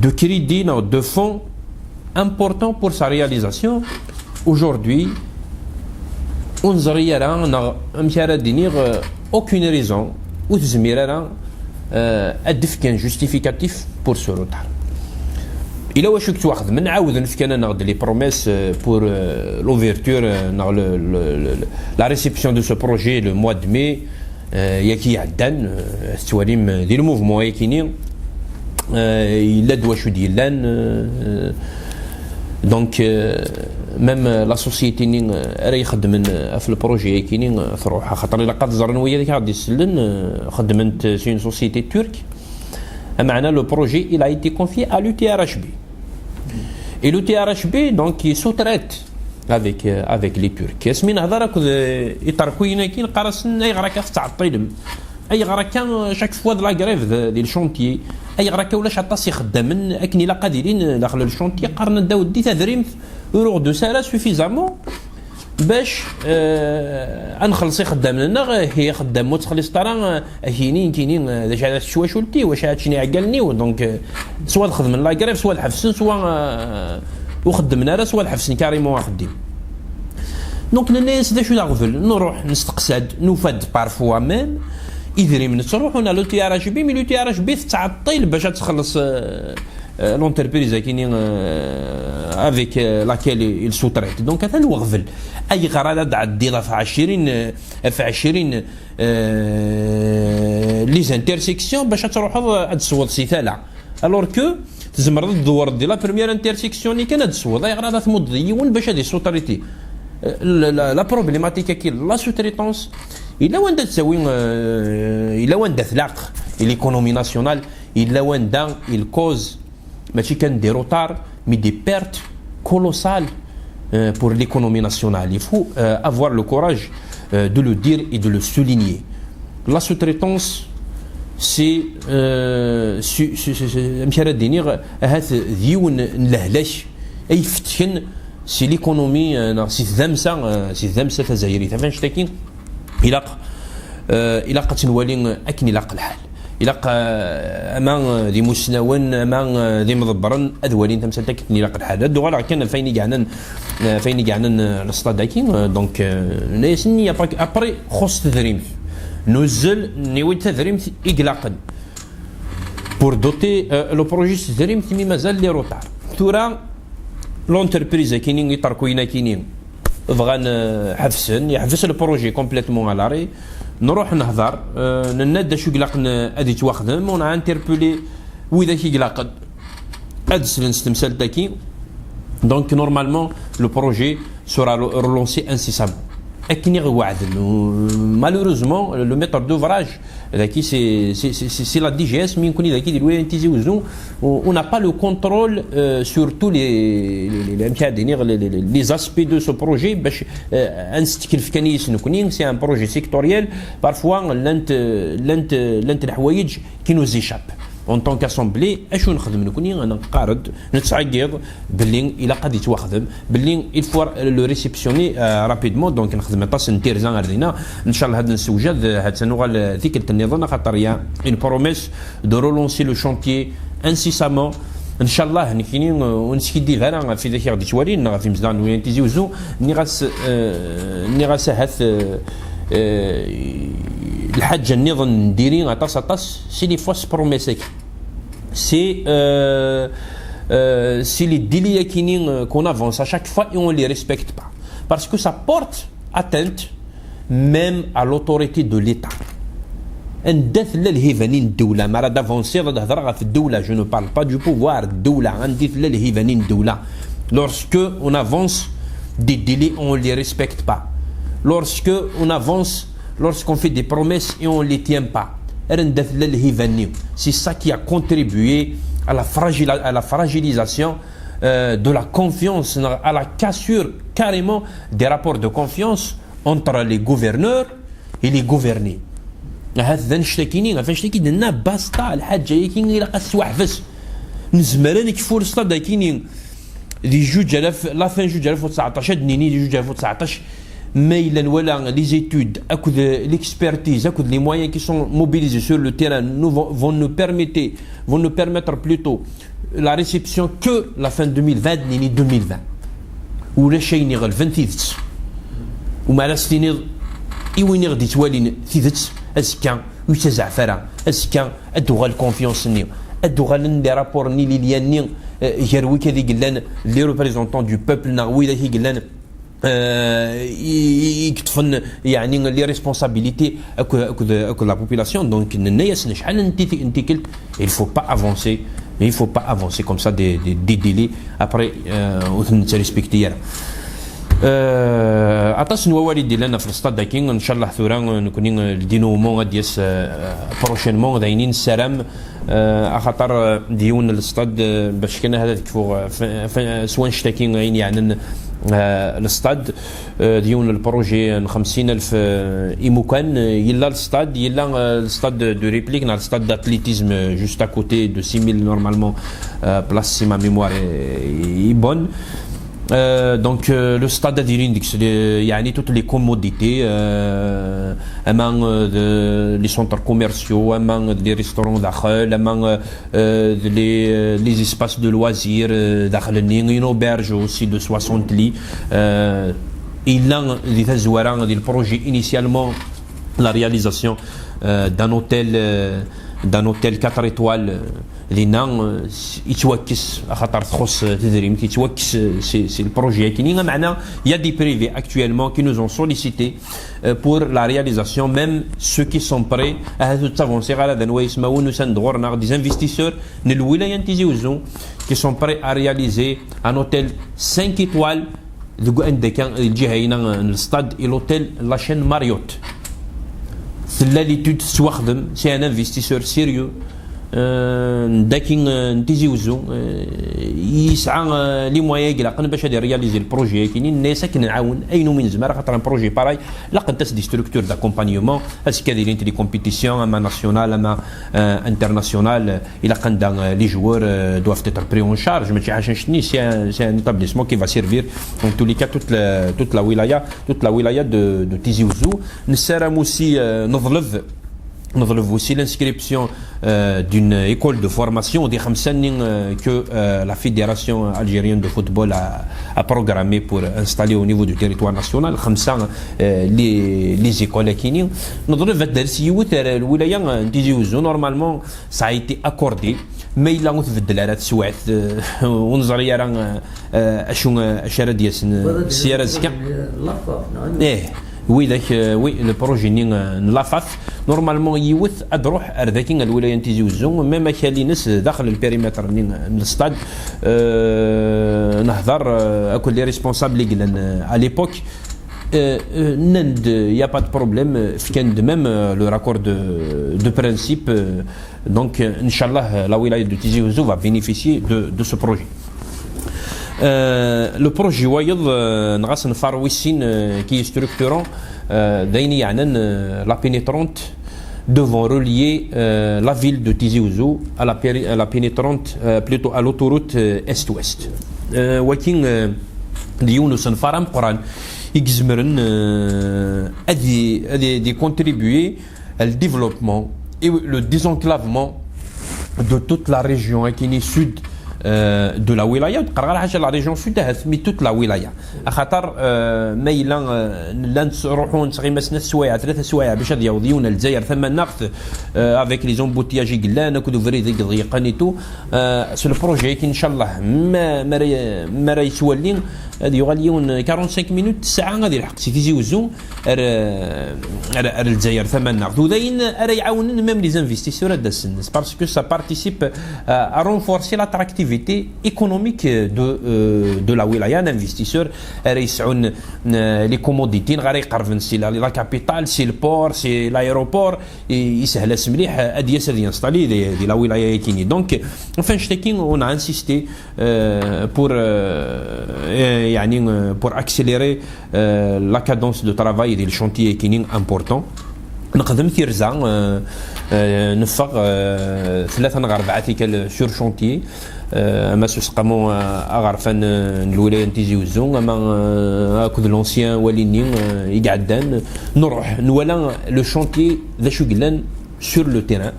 de crédits, non, de fonds importants pour sa réalisation. Aujourd'hui, ur neẓri ara, neɣ amek ara d-iniɣ, euh, aucune raison ur tezmir ara, euh, ad d-tefk un justificatif pour ce retard. Ila wacu i yettwaxedmen, ɛawden fkan-aneɣ-d les promesses, euh, pour, euh, l'ouverture, euh, neɣ le, le, le, la réception de ce projet le mois de mai, euh, yaki iɛeddan, euh, tettwalim, euh, di le mouvement-agi-ni, euh, yella-d wacu d-yellan, euh, donc, euh, même, euh, la société-nni, euh, ara ixeddmen, euh, ɣef le projet-agi-ni, euh, truḥ, axaṭer ilaq ad ẓren wiyaḍ i aɣ-d-isellen, euh, xeddment, euh, c'est une société turque. Ameɛna, le projet, il a été confié à l'U T R H B. Et l'U T R H B, donc, il sous-traite avec, euh, avec les Turcs. Asmi nehḍer akked, euh, iṭerkiyen-agi, neqqar-asen: "Ayɣer akka tettɛeṭṭilem? Ayɣer akka, euh, chaque fois de la grève de, di le chantier? Ayɣer akka ulac aṭas ixeddamen akken ilaq ad ilin, euh, daxel le chantier?" Qqaren-d: "A weddi, tadrimt ur aɣ-d-tusi ara suffisamment bac, euh, ad nxelleṣ ixeddamen-nneɣ." Ihi axeddam ur ttxelliṣeḍ ara, euh, Akini, kini, eh, d acu ara tečč twacult-iw, acu ara ččen iɛeggalen-iw. Donc, eh, swa ad xedmen la grève, swa ad ḥebsen, swa, eh, ur xeddmen ara, swa ad ḥebsen carrément axeddim. Donc, nenna-yas: "D acu d aɣbel?" Nruḥ, nesteqsa-d, nufa-d parfois même idrimen ttruḥun à le T R H B, mais le T R H B tettɛeṭṭil bac ad txelleṣ, eh, eh, l'entreprise akini, eh, avec, eh, laquelle il sous-traite. Donc, atan weɣbel. Ayɣer ara d-tɛeddiḍ ɣef ɛecrin, eh, ɣef ɛecrin, euh, les intersections bac ad truḥeḍ ad tesweḍ si tala, alors que tzemreḍ ad tdewreḍ di la première intersection-nni kan ad tesweḍ. Ayɣer ara tmuddeḍ i yiwen bac ad yessuṭriti? Euh, la, la, la problématique-agi, la sous-traitance, yella wanda tettawi, euh, yella wanda tlaq l'économie nationale, yella wanda il cause mačči kan des retards, mais des pertes colossales, euh, pour l'économie nationale. Il faut, euh, avoir le courage, euh, de le dire et de le souligner. La sous-traitance, c'est, euh, c'est, c'est, c'est, c'est, amek ara d-iniɣ, ahat d yiwen n lehlak ay ifetken si l'économie, euh, neɣ si tdamsa, euh, si tdamsa tazzayrit. Ɣef annect-agi, ilaq, euh, ilaq ad tt-nwali akken ilaq lḥal. Ilaq, eh, ama, eh, d imusnawen, ama, eh, d imḍebbren, ad walin tamsalt akken ilaq lḥal. Ad d-uɣaleɣ kan ɣef wayen i yeɛnan, eh, ɣef wayen i yeɛnan, eh, leṣṭad-agi, eh, donc, eh, nenna-yasen, après, après, xuṣ tedrimt. Nuzzel, niwi-d tadrimt i ilaqen pour doter, eh, le projet s tedrimt, mi mazal les retards. Tura, l'entreprise akini, iṭerkuyen akini, bɣan, eh, ḥebsen, yeḥbes le projet complètement à l'arrêt. Nruḥ nehḍer, eh, nenna-d d acu i ilaqen, eh, ad yettwaxdem, on a interpellé widak i ilaqen ad slen s temsalt-agi. Donc, normalement, le projet sera lo-, relancé incessamment. Akken i ɣ-weɛden. Malheureusement, le maître d'ouvrage, daki, c'est, c'est, c'est, c'est la D G S, mais on connaît daki, on n'a pas le contrôle, euh, sur tous les, les, les, les, les aspects de ce projet. Bac, euh, ad nesteklef kan yis-nekkni, c'est un projet sectoriel. Parfois, llant, llant, llant leḥwayeǧ qui nous échappent. En tant qu'assemblée, acu nxeddem nekkni? Neqqar-d, nettɛeggiḍ belli ilaq ad yettwaxdem, belli il faut le réceptionner, euh, rapidement. Donc, nxeddem aṭas n tirza ar dinna. Ncallah ad nsewjad, euh, ad nuɣal, euh, tikkelt nniḍen, axaṭer il y a une promesse de relancer le chantier incessamment. Ncallah, nekkini, euh, ur neskiddib ara ɣef widak i ɣ-d-yettwalin, neɣ ɣef yimezdaɣ n Wiyant Tizi Uzzu. Nniɣ-as, euh, nniɣ-as ahat, euh, euh, lḥaǧa nniḍen n diri aṭas, aṭas, c'est les fausses promesses-agi. C'est, euh, euh, c'est les délais-agi, euh, qu'on avance à chaque fois et on les respecte pas. Parce que ça porte atteinte même à l'autorité de l'État. Anda tella lhiba-nni n ddewla? Mi ara d-avansiḍ ad hedreɣ ɣef ddewla, je ne parle pas du pouvoir, ddewla, anda tella lhiba-nni n ddewla? Lorsque on avance des délais, on ne les respecte pas. Lorsque on avance, lorsqu'on fait des promesses et on ne les tient pas. Anda tella lhiba-nni? C'est ça qui a contribué à la fragila-, à la fragilisation, euh, de la confiance, à la cassure carrément des rapports de confiance entre les gouverneurs et les gouvernés. Ahat d annect-akini, ɣef annect-agi d-nenna, basta, lḥaǧa-yakini ilaq ad tettwaḥbes. Nezmer ad nekfu leṣṭad-akini di juǧ alaf, la fin juǧ alaf u tseɛṭac, ad d-nini di juǧ alaf u tseɛṭac, ma yella nwala les études, akked l'expertise, akked les moyens qui sont mobilisés sur le terrain, nous vont, vont nous permettre, vont nous permettre plutôt la réception que la fin deux mille vingt, nini deux mille vingt. Ulac ayen iɣelben tidet. U mi ara s-tiniḍ i win i ɣ-d-ittwalin tidet, azekka ur yettazeɛf ara, azekka ad d-tuɣal confiance-nni, ad d-uɣalen les rapports-nni, les liens-nni, eh, gar wigad i yellan les représentants du peuple neɣ widak i yellan, euh, i, i, i yeṭṭfen, yeɛni, les responsabilités akked, akked, akked la population. Donc, nenna-yasen acḥal n ti-, n tikkelt, il faut pas avancer, il faut pas avancer comme ça des, des, des délais. Après, euh, ur ten-nettrespekti ara. Euh, aṭas n wawal i d-illan ɣef leṣṭad-agi. Ncallah tura, euh, nekkni, euh, le dénouement ad d-yas, euh, prochainement, d ayen i nessaram. Euh, axaṭer, euh, d yiwen n leṣṭad, euh, bac kan ad kfuɣ, euh, f-, f-, s wanect-agi ayen yeɛnan Euh, le stade, euh, d yiwen n le projet n xemsin alef, euh, imukan, euh, yella le stade, yella, euh, le stade de réplique, le stade d'athlétisme, euh, juste à côté de six mille normalement, euh, place, si ma mémoire est, est bonne. Euh, donc, euh, le stade a des, يعني, toutes les commodités, euh, aman, euh, de, les centres commerciaux, aman, euh, des restaurants, aman, euh, euh, les, euh, les espaces de loisirs, euh, une auberge aussi de soixante lits. Euh, il a des, des projets initialement la réalisation, euh, d'un hôtel, euh, d'un hôtel quatre étoiles, euh, dinna, euh, yettwakkes, axaṭer txuṣṣ, euh, tedrimt, yettwakkes, euh, c'est, c'est le projet. Il y a des privés actuellement qui nous ont sollicité, euh, pour la réalisation, même ceux qui sont prêts à s'avancer à la des investisseurs, qui sont prêts à réaliser un hôtel cinq étoiles deg anda kan, lǧiha-ina n le stade et l'hôtel, la chaîne Marriott. Tella l'étude tettwaxdem, c'est un investisseur sérieux. Euh, dakin, euh, n Tizi Ouzou, euh, yesɛa, euh, les moyens i ilaqen bac ad réaliser le projet-agi-nni, yenna-yas akken nɛawen ayen umi nezmer, axaṭer un projet pareil, laqent-as des structures d'accompagnement, azekka ad ilint les compétitions, ama nationales, ama, euh, internationales, ilaq anda, euh, les joueurs, euh, doivent être pris en charge, mačči ḥaca annect-nni, c'est un, c'est un établissement qui va servir en tous les cas toute la, toute la wilaya, toute la wilaya de, de Tizi Ouzou. Nessaram aussi, euh, neḍleb, neḍleb aussi l'inscription, euh, d'une école de formation, des xemsa-nni, euh, que, euh, la Fédération algérienne de football a, a programmé pour installer au niveau du territoire national, xemsa, euh, les, les écoles-agi-nni. Neḍleb ad d-ters yiwet ar lwilaya, euh, n Tizi Ouzou. Normalement, ça a été accordé, mais il a ur tbeddel ara teswiɛt, euh, ur neẓri ara, euh, euh, acu, euh, acu ara d-yasen, euh, si ara azekka. Eh, widak, euh, oui, le projet-nni, euh, n l'AFAF. Normalement, yiwet ad d-tṛuḥ ar daki, ar lwilaya n Tizi Ouzou, même akal-ines, euh, daxel le périmètre-nni, euh, n le stade. Euh, nehḍer, euh, akked les responsables i yellan, euh, à l'époque. Euh, euh, nnan-d, il y a pas de problème, euh, fkan-d même, euh, leur accord de, de principe, euh, donc, euh, Inch'Allah, euh, la wilaya de Tizi Ouzou va bénéficier de, de ce projet. Euh, le projet wayeḍ, euh, neɣ asenfar wis sin, euh, qui est structurant, euh, d ayen yeɛnan, euh, la pénétrante devant relier, euh, la ville de Tizi Ouzou à la, péri- à la pénétrante, euh, plutôt à l'autoroute, euh, est-ouest. Euh, waki, euh, d yiwen usenfar ameqqran i izemren, euh, ad y- ad y- ad contribuer le développement et le désenclavement de toute la région, hein, qui est sud, euh, de la wilaya. Ur qqareɣ ara ḥaca la région sud, ahat, mais toute la wilaya. Axaṭer, euh, ma yella, euh, nella nettruḥu nettɣima snat swayeɛ, tlata swayeɛ bac ad yaweḍ yiwen ar Lezzayer tamaneɣt, euh, avec les embouteillages i yellan, akked ubrid i yeḍyeqen et tout. Euh, s le projet-agi, inchallah, ma, ma ara, ma ara yettwali, ad yuɣal yiwen quarante-cinq minutes, ssaɛa ad ilḥeq si Tizi Ouzou, ar, ar, ar Lezzayer tamaneɣt. U d ayen ara iɛawnen même les investisseurs ad d-asen, parce que ça participe à, à renforcer l'attractivité économique de, euh, de la wilaya. Un investisseur ara yesɛun, euh, les commodités, neɣ ara iqerben si la, la capitale, si le port, si l'aéroport, i, yeshel-as mliḥ ad yas ad yinstaller di, di la wilaya-agi-nni. Donc, enfin, annect-agi, on a insisté, euh, pour, euh, euh, يعني, euh, pour accélérer, euh, la cadence de travail di le chantier-agi-nni important. Nexdem tirza, euh, euh, neffeɣ, euh, tlata neɣ rebɛa tikkal sur chantier, euh, ama s useqqamu, euh, aɣerfan, euh, n lwilaya n Tizi Ouzou, ama, euh, akked l'ancien wali-nni, euh, i iɛeddan, nruḥ, nwala le chantier d acu yellan sur le terrain.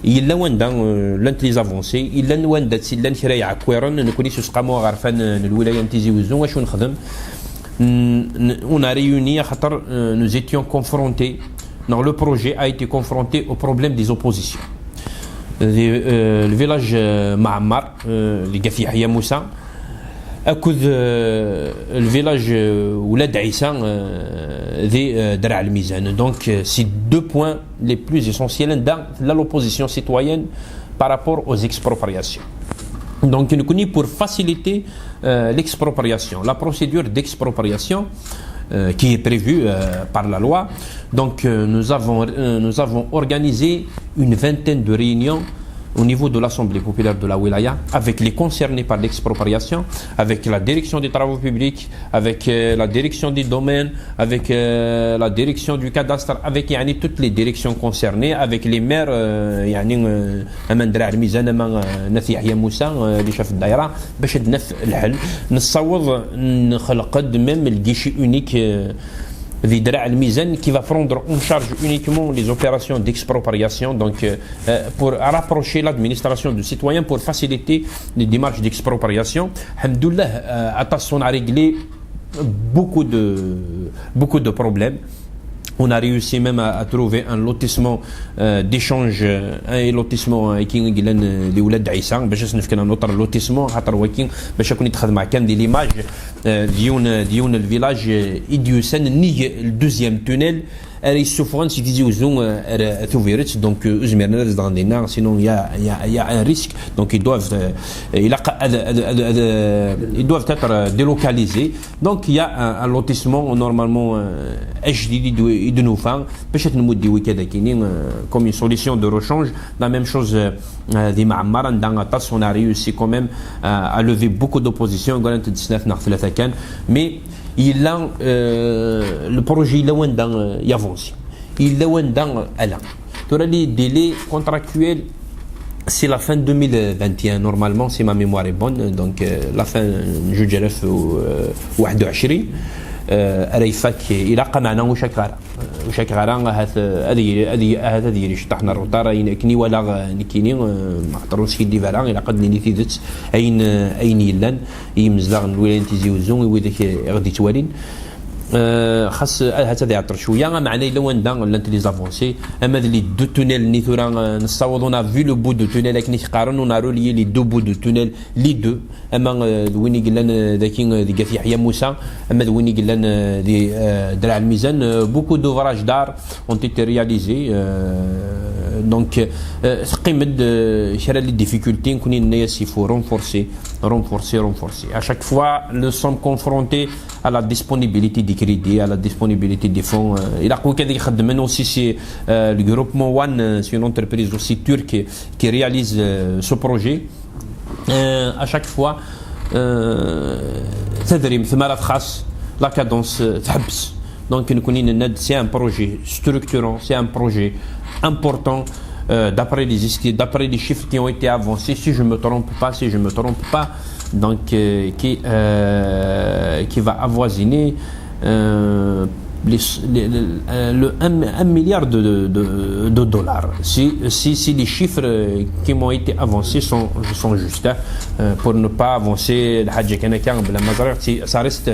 Yella wanda, euh, llant les avancées, yella wanda tt-, llan kra iɛekkiren, nekkni s useqqamu aɣerfan, euh, n lwilaya n Tizi Ouzou, acu nexdem? N-, n-, on a réuni, axaṭer, euh, nous étions confrontés, non, le projet a été confronté au problème des oppositions. Di, euh, le village, euh, Maɛmer, euh, di Gaf Yeḥya Musa, akked, euh, le village, euh, Oulad Ɛisa, euh, di, euh, Draɛ Lmizan. Donc, euh, c'est deux points les plus essentiels dans l'opposition citoyenne par rapport aux expropriations. Donc, nous, pour faciliter, euh, l'expropriation, la procédure d'expropriation, euh, qui est prévue, euh, par la loi. Donc, euh, nous avons, euh, nous avons organisé une vingtaine de réunions au niveau de l'Assemblée populaire de la Wilaya, avec les concernés par l'expropriation, avec la direction des travaux publics, avec euh, la direction des domaines, avec euh, la direction du cadastre, avec يعني, toutes les directions concernées, avec les maires, euh, يعني, euh, اما ندرع الميزان اما آه، ناس يحيى موسى آه، اللي شاف الدائره باش تدنا في الحل. نصوض نخلق même le guichet unique euh, ذي دراع الميزان qui va prendre en charge uniquement les opérations d'expropriation, donc euh, euh, pour rapprocher l'administration du citoyen, pour faciliter les démarches d'expropriation. الحمد لله, euh, atas on a réglé beaucoup de, beaucoup de problèmes. On a réussi même à, à trouver un lotissement euh, d'échange, euh, un lotissement euh, qui est euh, de Oulad Aïssa, باش نفكنا un autre lotissement, خاطر وكين باش يكون يتخذ مع كان دي l'image euh, ديون ديون le village euh, يديوسن نيج le deuxième tunnel. Ara yessufɣen si Tizi Uzzu ar Tubiret, donc ur zmiren ad zedɣen dinna, sinon il y a, il y a, il y a un risque, donc ils doivent, euh, ilaq ad, ad, ad, ad, ils doivent être euh, délocalisés. Donc il y a un, un lotissement normalement euh, ajdid i d-, i d-nufa, باش ad t-nmuddi wikad akini euh, comme une solution de rechange. La même chose euh, euh, di Maɛmer, anda aṭas, on a réussi quand même euh, à lever beaucoup d'opposition, قرنت d snat neɣ tlata kan, mais yella euh, le projet yella wanda euh, yavansi, yella wanda euh, ala. Tura les délais contractuels, c'est la fin deux mille vingt et un normalement, si ma mémoire est bonne, donc euh, la fin juj alaf u euh, waḥed u ɛecrin euh, ara ifak, ilaq ameɛna ur cakkeɣ ara, ur cakkeɣ ara ahat euh, ad yili ad y- ahat ad yili ceṭṭaḥ n rruṭar ayen akken i walaɣ euh, nekkini euh, ma xaṭer ur skiddib ara, ilaq ad d-nini tidet, ayen euh, ayen yellan i yimezdaɣ n lwilaya n Tizi Uzzu, i widak i ɣ-d-yettwalin. Euh, xas ahat ad iɛeṭṭel cwiya, ameɛna yella wanda llant les avancées, ama d les deux tunnels-nni tura euh, nessaweḍ, on a vu le bout de tunnel akken i k-qqaren, on a relié les deux bouts de tunnel, les deux, ama euh, d win i yellan euh, daki euh, deg At Yeḥya Musa, ama d win i yellan euh, di euh, Draɛ Lmizan, euh, beaucoup d'ouvrages d'art ont été réalisés, euh, donc euh, teqqim-d euh, kra les difficultés, nekkni nenna-yas il faut renforcer, renforcer, renforcer. À chaque fois, nous sommes confrontés à la disponibilité des crédits, à la disponibilité des fonds. Euh, ilaq wikad i ixeddmen aussi, c'est euh, le groupement One, euh, c'est une entreprise aussi turque qui réalise euh, ce projet. Euh, à chaque fois, euh, tadrimt, mi ara txaṣ, la cadence euh, tḥebbes. Donc nekkni nenna-d, c'est un projet structurant, c'est un projet important euh, d'après les, d'après les chiffres qui ont été avancés, si je me trompe pas, si je me trompe pas, donc euh, qui, euh, qui va avoisiner euh, les, les, les, euh, le un, un milliard de, de, de, de dollars. Si, si, si les chiffres euh, qui m'ont été avancés sont, sont justes, hein, euh, pour ne pas avancer الحاجة كان كان بلا ما زرعت, ça reste,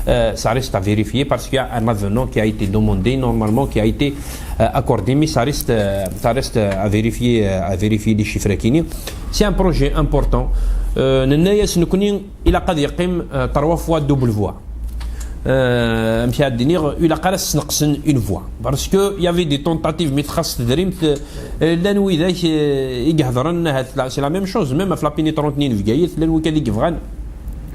euh, ça reste à vérifier parce qu'il y a un avenant qui a été demandé normalement, qui a été euh, accordé, mais ça reste, euh, ça reste à vérifier, euh, à vérifier les chiffres كيني. C'est un projet important. Euh, nenna-yas nekkni ilaq ad yeqqim euh, trois fois double voie. Euh, amek ad d-iniɣ, ilaq ara s-sneqsen une voie, parce que y avait des tentatives, mi txaṣ tedrimt euh, llan widak euh, i ihedren ahat la- c'est la même chose, même ɣef la pénétrante-nni n Bgayet llan wikad i yebɣan,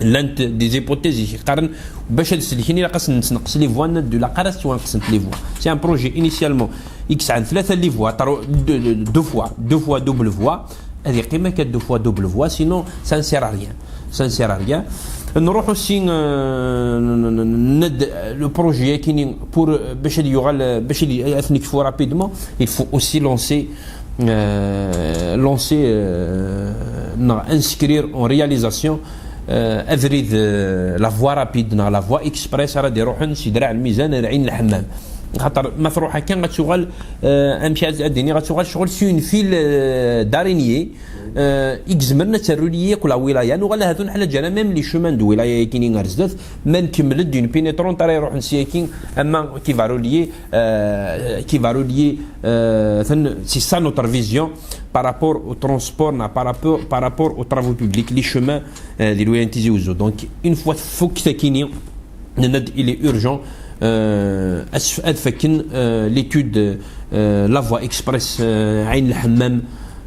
llant des hypothèses i qqaren, bac ad selken ilaq ad sen-nesneqs les voies, nenna-d ilaq ara ttwanqsent les voies. C'est un projet initialement i yesɛan tlata les voies, tro- deux, deux, deux fois, deux fois double voie, ad yeqqim akka deux fois double voie, sinon ça ne sert à rien. Ça ne sert à rien. Nruḥ aussi euh, n- n- n- n- le projet akini pour euh, باش ad yuɣal, euh, باش ad y- ad t-nekfu rapidement, il faut aussi lancer euh, lancer euh, neɣ inscrire en réalisation euh, abrid euh, la voie rapide neɣ la voie express ara d-iruḥen si Draɛ Lmizan ar Ɛin Lḥemmam. Xaṭer ma truḥ akka ad tuɣal euh, amek ad ad d-iniɣ, ad tuɣal ccɣel s une file euh, d'araignée euh, i izemren ad terruli yakk la wilaya. Nuɣal ahat ur neḥlaǧ ara même les chemins de wilaya yakini ar zdat, ma nkemmel-d une pénétrante ara iruḥen s yaki, ama qui va relier euh, qui va relier euh, c'est ça notre vision par rapport au transport, na, par rapport, par rapport aux travaux publics, les chemins euh, di lwilaya n Tizi Uzzu. Donc une fois tfukk takini, nenna-d il est urgent euh, ad f- ad fakken euh, l'étude euh, la voie express euh, Ɛin Lḥemmam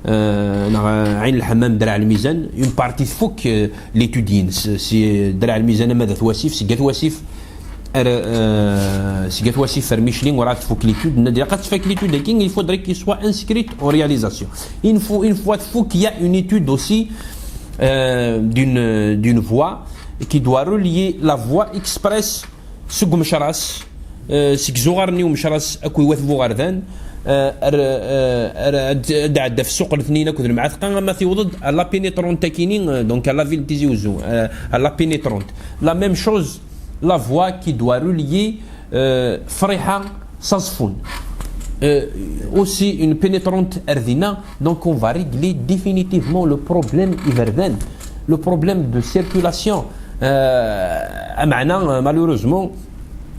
euh, neɣ Ɛin Lḥemmam Draɛ Lmizan, une partie tfukk euh, l'étude-ines, si Draɛ Lmizan ama d At Wasif, seg At Wasif Ar, euh, seg at wasif ar Michelet, ur ad tfuk l'étude, nna-d ilaq ad tfak l'étude-agi, il faudrait qu'il soit inscrit en réalisation. Une fois, une fois tfuk, il y a une étude aussi, euh, d'une, d'une voie qui doit relier la voie express seg umecras, euh, seg zuɣar-nni umecras akked wat Buɣerdan, euh, ar, euh, ar, ad, ad ɛedda ɣef ssuq letnin akked lemɛatqa, ama tiwḍed à la pénétrante akini, euh, donc à la ville n Tizi Uzzu, euh, à la pénétrante. La même chose, la voie qui doit relier, euh, Friḥa s Aẓeffun. Euh, aussi une pénétrante ar dinna, donc on va régler définitivement le problème iberdan, le problème de circulation. Euh, ameɛna, euh, malheureusement,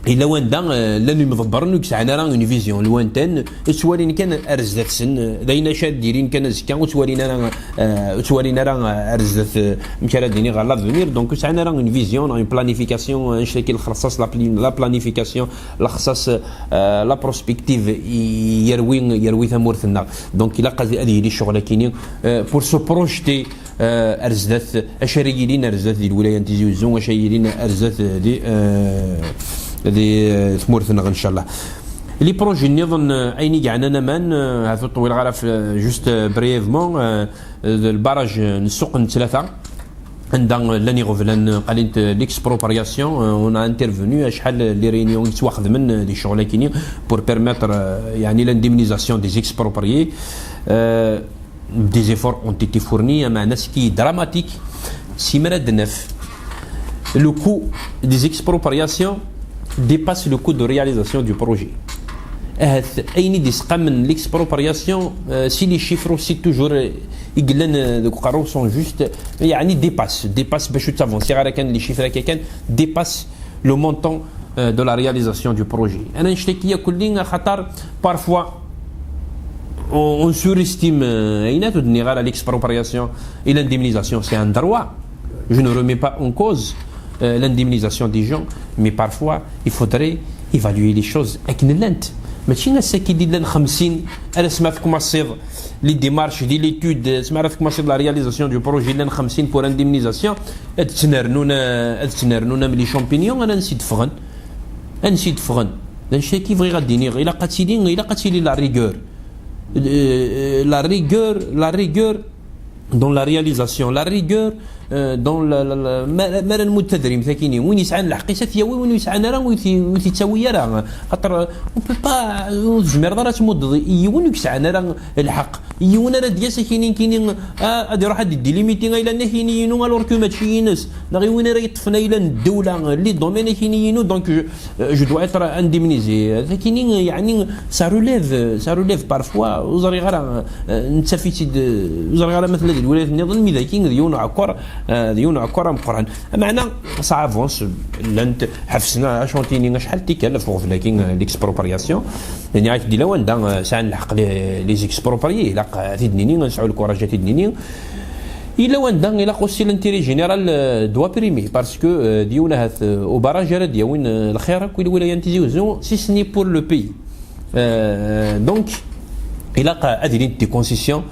yella wanda, euh, llan imḍebbren ur yesɛan ara une vision lointaine, ttwalin kan ar zdat-sen, euh, d ayen acu ad d-ilin kan azekka, ur ttwalin ara, euh, ur ttwalin ara, euh, ar zdat, euh, amek ara d-iniɣ, ɣer l'avenir, donc ur sɛan ara une vision, une planification, euh, anect-agi lxerṣas, la pli-, la planification, lxerṣas, euh, la prospective, i-, yerwi, yerwi tamurt-nneɣ. Donc ilaq ad, ad yili ccɣel akini, euh, pour se projeter, euh, ar zdat, acu ara yilin ar zdat di lwilaya n Tizi Uzzu, acu ara yilin ar zdat di, euh, di, euh, tmurt-nneɣ, ncallah. Les projets nniḍen, euh, ayen i yeɛnan aman, euh, ha ur ṭwileɣ ara f-, juste, euh, brièvement, euh, d lbaraj n ssuq n tlata, anda llan iɣeblan, euh, qalin-t, euh, l'expropriation, euh, on a intervenu, acḥal les réunions i yettwaxedmen, euh, di ccɣel akini pour permettre, euh, yeɛni l'indemnisation des expropriés. Euh, des efforts ont été fournis, ameɛna ce qui est dramatique, simra d nef, le coût des expropriations dépasse le coût de réalisation du projet. Ahat ayen i d-isqamen l'expropriation, euh, si les chiffres aussi toujours, euh, i yellan, euh, deg uqerru sont justes, yeɛni dépasse, dépasse, bac ur ttavansiɣ ara kan les chiffres akka kan, dépasse le montant, euh, de la réalisation du projet. Anect-agi akk-nni, axaṭer parfois on, on surestime, euh, ayen ur d-nniɣ ara, l'expropriation et l'indemnisation, c'est un droit. Je ne remets pas en cause, euh, l'indemnisation des gens, mais parfois il faudrait évaluer les choses akken llant. Mačči ass-agi i d-illan xemsin, ar asmi ad tkumaṣiḍ les démarches di l'étude, asmi ara tkumaṣiḍ la réalisation du projet, llan xemsin pour indemnisation, ad ttnernun, ad ttnernun am les champignons, ansi d-ffɣen. Ansi d-ffɣen? D anect-agi bɣiɣ ad d-iniɣ. Ilaq ad tili, ilaq ad tili la rigueur. Euh, la rigueur, la rigueur dans la réalisation, la rigueur, euh, dans la, la, la, ma, ma ara nmudd tadrimt akini, win yesɛan lḥeqq-is ad t-yawi, win ur yesɛan ara ur t-, ur t-yettawi ara. Xaṭer, euh, on peut pas, ur tezmireḍ ara ad tmuddeḍ i yiwen ur yesɛan ara lḥeqq. I yiwen ara d-yas akini, kini, ah, ad iruḥ ad d-délimiter ayla-nni akini-inu, alors que mačči ines. Neɣ i win ara yeṭṭfen ayla n ddewla, les domaines akini-inu, donc je, euh, je dois être indemnisé. Takini, yeɛni, ça relève, ça relève parfois, ur ẓriɣ ara, euh, nettaf-itt-id, euh, ur ẓriɣ ara ma tella di lwilayat nniḍen, mi dagi d yiwen uɛekkur, euh, d yiwen uɛekkur ameqqran. Ameɛna, ça avance, llant, ḥebsen achantier-nni acḥal n tikkal ɣef uɣbel-agi, euh, l'expropriation. Nniɣ-ak-d, yella wanda, euh, sɛan lḥeqq les, les expropriés, ilaq ad t-id-nini, ad nesɛu lkuraj ad t-id-nini. Yella wanda ilaq aussi l'intérêt général, euh, doit primer, parce que, euh, d yiwen ahat, euh, ubaraj ara d-yawin, euh, lxir akk i lwilaya n Tizi Uzzu, si ce n'est pour le pays. Euh, donc, ilaq ad ilint des concessions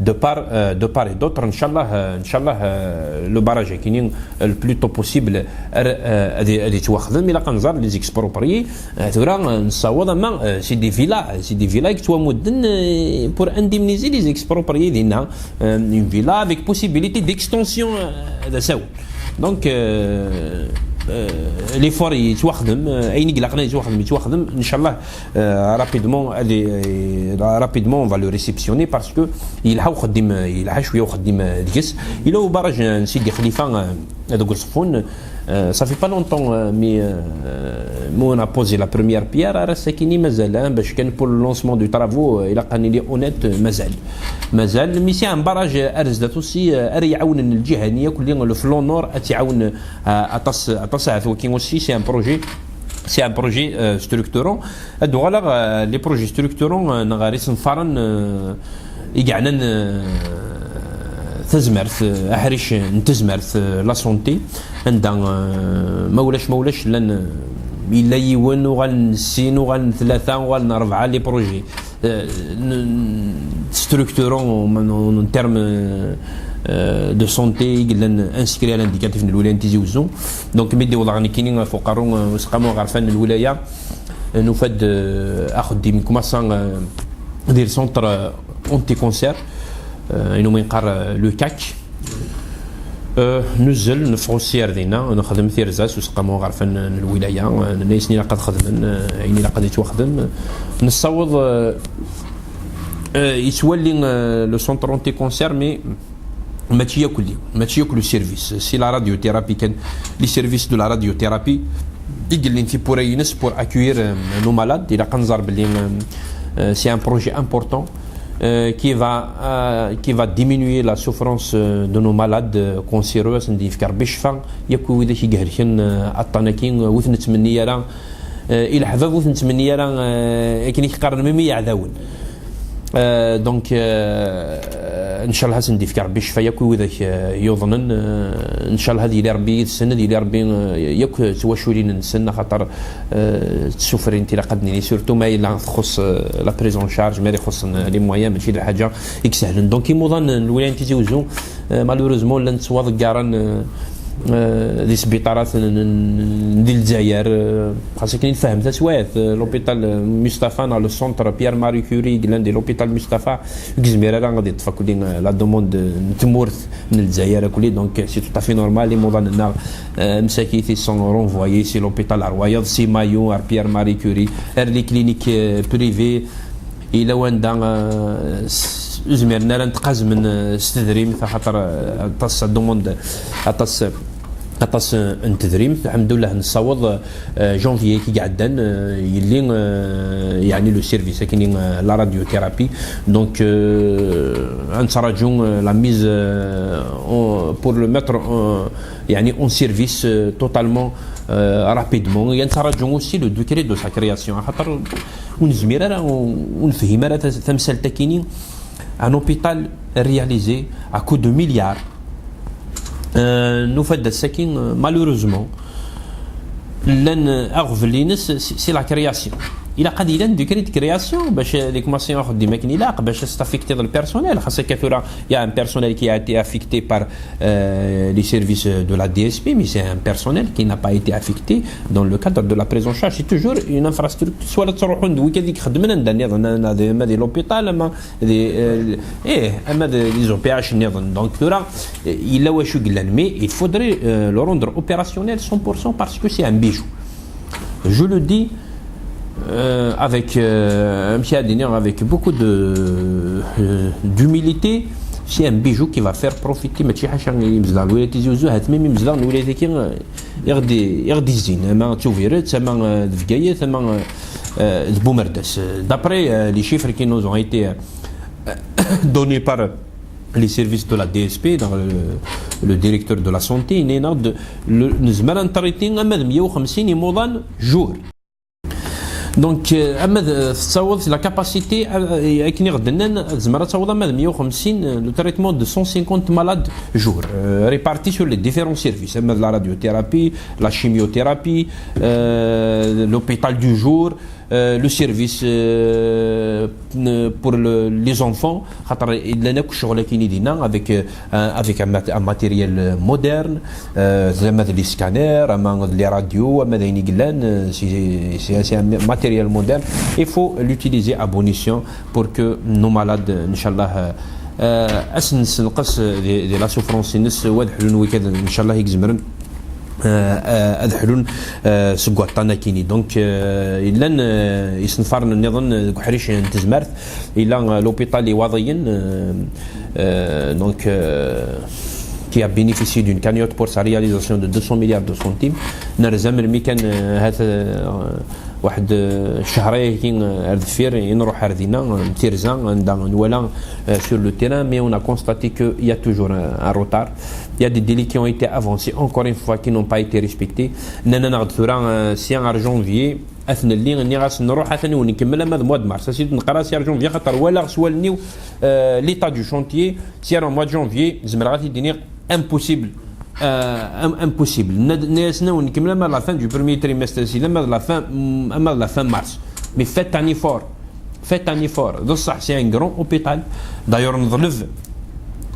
de part, euh, de part et d'autre, ncallah, euh, ncallah, euh, le barrage akini, euh, le plus tôt possible, ar, euh, ad, ad yettwaxdem, ilaq ad nẓer les expropriés, euh, tura, euh, nessaweḍ, ama, euh, c'est des villas, c'est des villas i yettwamudden, euh, pour indemniser les expropriés dinna, euh, une villa avec possibilité d'extension, euh, d asawen. Donc, euh, euh, l'effort yettwaxdem, euh, ayen i ilaqen ad yettwaxdem, yettwaxdem, ncallah, euh, rapidement, ad, euh, rapidement, on va le réceptionner parce que yelha uxeddim, yelha cwiya uxeddim, euh, deg-s. Yella ubaraj, euh, n Sidi Xlifa, euh, deg Uẓeffun, euh, ça fait pas longtemps, euh, mais, euh, mais on a posé la première pierre, ar ass-akini mazal, hein, bac kan pour le lancement du travaux, euh, ilaq ad nili honnête, euh, mazal. Mazal, mais c'est un barrage, euh, ar zdat aussi, euh, ara iɛawnen lǧiha-nni akk, le flanc nord, ad t-iɛawen, euh, aṭas, aṭas ahat waki aussi, c'est un projet, c'est un projet, euh, structurant. Ad uɣaleɣ, euh, les projets structurants, euh, neɣ ar isenfaren, euh, i yeɛnan, euh, tazmert, euh, aḥric n tezmert, euh, la santé, anda, euh, ma ulac, ma ulac, llan, euh, yella yiwen, uɣalen sin, uɣalen tlata, uɣalen rebɛa, les projets, euh, n-, n-, structurants en, en, en termes, euh, euh, de santé i yellan inscrits à l'indicatif n lwilaya n Tizi Uzzu. Donc mi d-iwḍeɣ nekkini ɣef uqerru, euh, n useqqamu aɣerfan n lwilaya, euh, nufa-d, euh, axeddim commençant, euh, di le centre, euh, anti-cancer, euh, ayen umi neqqar, euh, le cac. Euh, nuzzel, neffeɣ ussi ar dinna, nexdem tirza s useqqamu aɣerfan n lwilaya, euh, nenna-yasen ilaq ad xedmen, euh, ayen ilaq ad yettwaxdem. Nessaweḍ, euh, euh, yettwali, euh, le centre anti-cancer, mais mačči yakk-, mačči yakk le service, c'est la radiothérapie kan, les services de la radiothérapie i yellin tiwwura-ines pour accueillir, euh, nos malades. Ilaq ad nẓer belli, euh, euh, c'est un projet important, euh, qui va, euh, qui va diminuer la souffrance, euh, de nos malades, euh, cancéreux, ad sen-d-yefk Rebbi ccfa yakk i widak i ihelken, euh, aṭṭan-agi, euh, ur t-nettmenni ara, euh, i leḥbab, ur t-nettmenni ara, euh, akken i k-qqaren même i yiɛdawen. Euh, donc, euh, ncallah ad sen-d-yefk Rebbi ccfa yakk i widak, euh, yuḍnen. Euh, ncallah ad yili Rebbi yid-sen, ad yili Rebbi, euh, yakk d twaculin-nsen, axaṭer, euh, d tisufrin, ilaq ad d-nini, surtout ma yella txuṣṣ, euh, la prise en charge, ma ixuṣṣen, euh, les moyens, mačči d lḥaǧa i isehlen. Donc imuḍan n lwilaya n Tizi Uzzu, euh, malheureusement llan ttwaḍeggaren, euh, euh, di sbiṭarat n, n, di Lezzayer, euh, xas akken i nfehhem taswiɛt, euh, l'hôpital, euh, Mustapha neɣ le centre Pierre Marie Curie i yellan di l'hôpital Mustapha, ur yezmir ara ad yeṭṭef akk, euh, la demande n tmurt n Lezzayer akk. Donc c'est tout à fait normal, imuḍan-nneɣ, euh, msakit, ils sont renvoyés si l'hôpital ar wayeḍ, si Mayo, ar Pierre Marie Curie, ar les cliniques, euh, privées. Ila wanda, euh, s-, ur zmiren ara ad ten-qazemen, euh, s tedrimt, axaṭer, euh, aṭas n demande, aṭas, aṭas, euh, n tedrimt. Alḥemdullah, nessaweḍ, euh, janvier i iɛeddan, euh, yelli, euh, yeɛni le service akkenni, euh, la radiothérapie. Donc, euh, ad nettraǧu, euh, la mise, euh, en, pour le mettre en, yeɛni en service, euh, totalement, euh, rapidement. Ad nettraǧu aussi le décret de sa création, axaṭer ur nezmir ara, ur nefhim ara tas-, tamsalt-akini, un hôpital réalisé à coût de milliards. Euh, nufa-d ass-agi, euh, malheureusement, llan, euh, aɣbel-ines, c'est, c'est la création. Ilaq ad yili un décret de création bac ad commencer axeddim akken ilaq, bac ad affecter le personnel. Xas akka tura, il y a un personnel qui a été affecté par, euh, les services de la D S P, mais c'est un personnel qui n'a pas été affecté dans le cadre de la prise en charge. C'est toujours une infrastructure. Soit la tṛuḥun d wigad i ixeddmen anda nniḍen, ama d, ama di l'hôpital, ama di, euh, eh, ama di, des O P H nniḍen. Donc tura, euh, yella wacu yellan, mais il faudrait, euh, le rendre opérationnel cent pour cent parce que c'est un bijou. Je le dis, euh, avec, euh, amek ara d-iniɣ, avec beaucoup de, euh, d'humilité, c'est un bijou qui va faire profiter, mačči ḥaca i yimezdaɣ n lwilaya Tizi Uzzu, ahat même imezdaɣ n lwilaya-agi, euh, i ɣ-d-, i ɣ-d-izzin, ama d Tubiret, ama, euh, d Bgayet, ama, euh, euh, d Bumerdas. D'après, euh, les chiffres qui nous ont été, euh, donnés par les services de la D S P, donc le, le directeur de la santé, yenna-aɣ-d, le, nezmer ad ntraiti ama d meyya u xemsin imuḍan jour. Donc, euh, ama d, tettaweḍ la capacité, euh, akken i ɣ-d-nnan, tzemmer ad taweḍ ama d meyya u xemsin, euh, le traitement de cent cinquante malades jour, euh, répartis sur les différents services, ama d la radiothérapie, la chimiothérapie, euh, l'hôpital du jour, euh, le service, euh, pour le, les enfants, xaṭer llan akk ccɣel-akini dinna, avec, euh, avec un mat-, un matériel moderne, euh, ama d les scanners, ama d les radios, ama d ayen i yellan, euh, c'est, c'est, c'est un matériel moderne. Il faut l'utiliser à bon escient pour que nos malades, inchallah, euh, euh, ad sen-nessenqes di, di la souffrance-ines, u ad ḥlun wigad, inchallah, i izemren, euh, euh, ad ḥlun, euh, seg waṭṭan-akini. Donc, euh, llan, euh, isenfaren nniḍen, euh, deg uḥric n tezmert. Yella, euh, l'hôpital Iwaḍiyen, euh, euh, donc, euh, qui a bénéficié d'une cagnotte pour sa réalisation de deux cents milliards de centimes. Nerza melmi kan, euh, hat, euh, واحد، euh, الشهر-agi، euh, ar deffir, i nruḥ ar dinna, euh, tirza, anda nwala, euh, sur le terrain, mais on a constaté qu'il y a toujours un, un retard. Il y a des délais qui ont été avancés, encore une fois, qui n'ont pas été respectés. Nnan-aneɣ-d tura, euh, sya ar janvier, ad t-nelli, nniɣ-asen nruḥ, atan ur nkemmel ama d mois de mars. Ad s-id-neqqar sya ar janvier, xaṭer walaɣ s wallen-iw, euh, l'état du chantier, sya ar mois de janvier, zemreɣ ad t-id-iniɣ, impossible. Euh, im-, impossible. Nna-, nna-yasen ur nkemmel ama la fin du premier trimestre, sila ama d la fin, mm, ama d la fin mars. Mais faites un effort. Faites un effort. D ṣṣeḥ, c'est un grand hôpital. D'ailleurs, neḍleb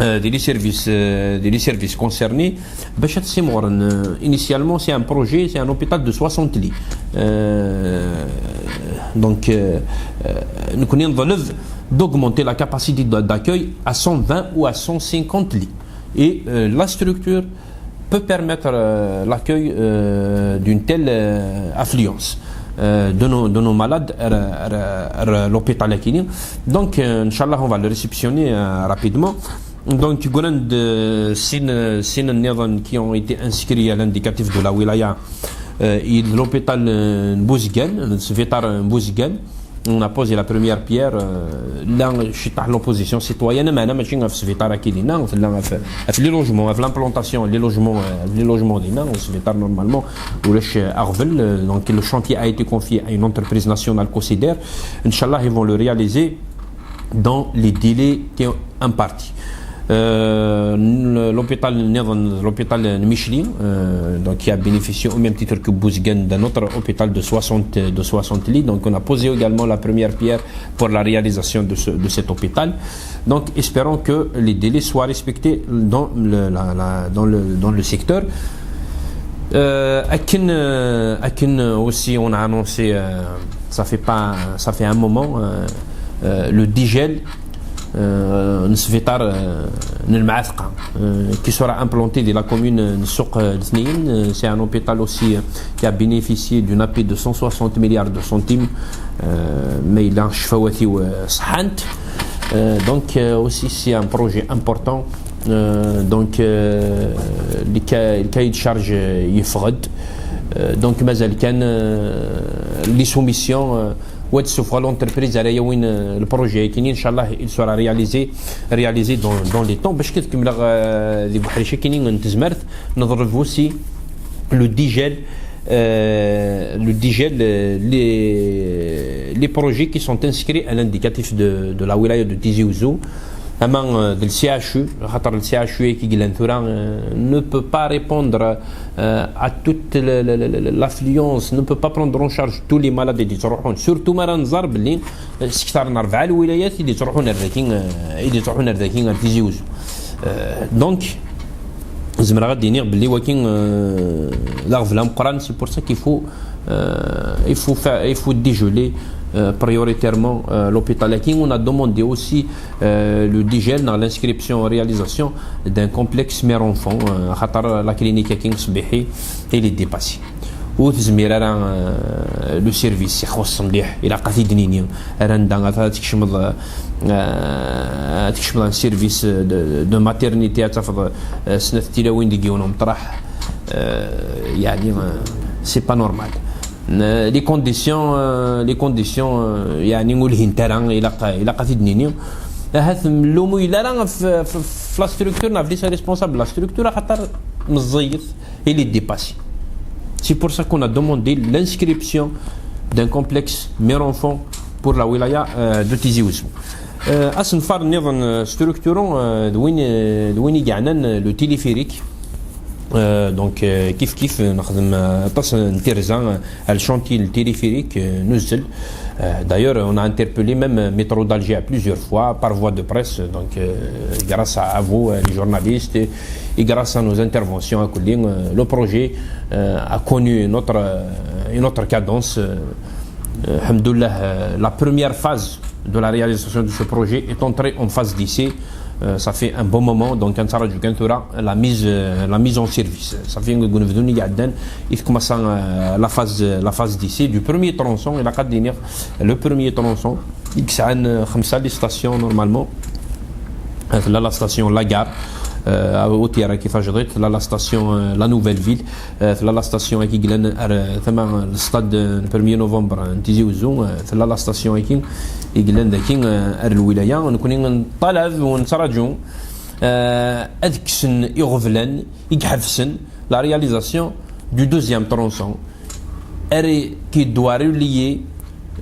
euh, des services, euh, des services concernés. باش هاد السيمور, euh, initialement, c'est un projet, c'est un hôpital de soixante lits. Euh, donc, euh, euh, nous connaissons d'augmenter la capacité d'accueil à cent vingt ou à cent cinquante lits. Et euh, la structure peut permettre euh, l'accueil euh, d'une telle euh, affluence euh, de, nos, de nos malades à l'hôpital Akini. Donc, euh, Inch'Allah, on va le réceptionner euh, rapidement. Donc, il y a des signes qui ont été inscrits à l'indicatif de la wilaya. Euh, l'hôpital Bouzgan, le Svitar Bouzgan, on a posé la première pierre. Euh, là, je suis à l'opposition citoyenne, mais je suis à les logements, à l'implantation, les logements, euh, les logements, normalement, où le, euh, donc le chantier a été confié à une entreprise nationale considère. Inch'Allah, ils vont le réaliser dans les délais qui ont impartis. Euh, l'hôpital l'hôpital Michli, euh, donc qui a bénéficié au même titre que Bouzgan d'un autre hôpital de soixante de soixante lits. Donc on a posé également la première pierre pour la réalisation de, ce, de cet hôpital. Donc espérons que les délais soient respectés dans le, la, la, dans le, dans le secteur. Euh, akin, euh, akin aussi, on a annoncé, euh, ça fait pas, ça fait un moment, euh, euh, le digel euh, n sbiṭar euh, n Lmeɛtqa, euh, qui sera implanté dans la commune n Souq Letnayen. Euh, c'est un hôpital aussi euh, qui a bénéficié d'une A P de cent soixante milliards de centimes. Euh, mais il a un euh, euh, donc euh, aussi c'est un projet important. Euh, donc euh, le, cahier de charge يفقد. Euh, donc مازال كان euh, les soumissions euh, وتسوفغ l'entreprise على يوين le projet كيني إن شاء الله il sera réalisé réalisé dans, dans les temps. باش كتكمل دي بحريشه كيني نتزمرت نضرب aussi le digel euh, le digel euh, les, les projets qui sont inscrits à l'indicatif de, de la wilaya de Tizi Ouzou. Ama euh, de le C H U, خاطر le C H U qui est ne peut pas répondre euh, à toute l'affluence, ne peut pas prendre en charge tous les malades اللي تروحون, surtout ما راه نزار باللي سكتار نرفع الولايات اللي تروحون الراكين اللي تروحون الراكين في تيزي وزو. Donc زعما غادي نير باللي واكين لا غفله مقران. C'est pour ça qu'il faut euh, il faut faire, il faut dégeler euh, prioritairement euh, l'hôpital. On a demandé aussi euh, le digel dans l'inscription réalisation d'un complexe mère-enfant, euh, la clinique qui est dépassée. وتزمير راه le service يخص مليح الى قاتي دنيني راه ندا تكشمض تكشمض un service de, de maternité تفض سنة تلاوين ديجيون مطرح يعني c'est pas normal. Les conditions, euh, les conditions, euh, يعني نقول هنترا إلا قا إلا قا تدنيني. هات ملومو إلا راه في في la structure نعرف ليس responsable la structure خاطر مزيف. Il est dépassé. C'est pour ça qu'on a demandé l'inscription d'un complexe mère-enfant pour la wilaya euh, de Tizi Ouzou. Euh, asenfar nniḍen structurant euh, d win d win i yeɛnan le téléphérique. Euh, donc euh, kif kif nexdem aṭas n tirza, le chantier n téléphérique euh, nuzzel. Euh, d'ailleurs, on a interpellé même Métro d'Alger à plusieurs fois par voie de presse. Donc, euh, grâce à, à vous, euh, les journalistes, et, et grâce à nos interventions à Kouling, euh, le projet euh, a connu une autre, euh, une autre cadence. Euh, euh, la première phase de la réalisation de ce projet est entrée en phase d'essai. Euh, ça fait un bon moment, donc on s'arrête la mise, euh, la mise en service. Ça fait une bonne il commence euh, la phase, la phase d'essai du premier tronçon et la cadre le premier tronçon. X a une stations normalement. Là, la station La Gare, euh, au Tiara qui fait la station euh, La Nouvelle Ville. Tella la station-agi yellan ar tama n le stade n premier novembre n Tizi Ouzou, tella la station-agi yellan daki ar lwilaya. Nekkni neṭṭalab u nettraǧu ad kksen iɣeblan i iḥebsen la réalisation du deuxième tronçon, ar qui doit relier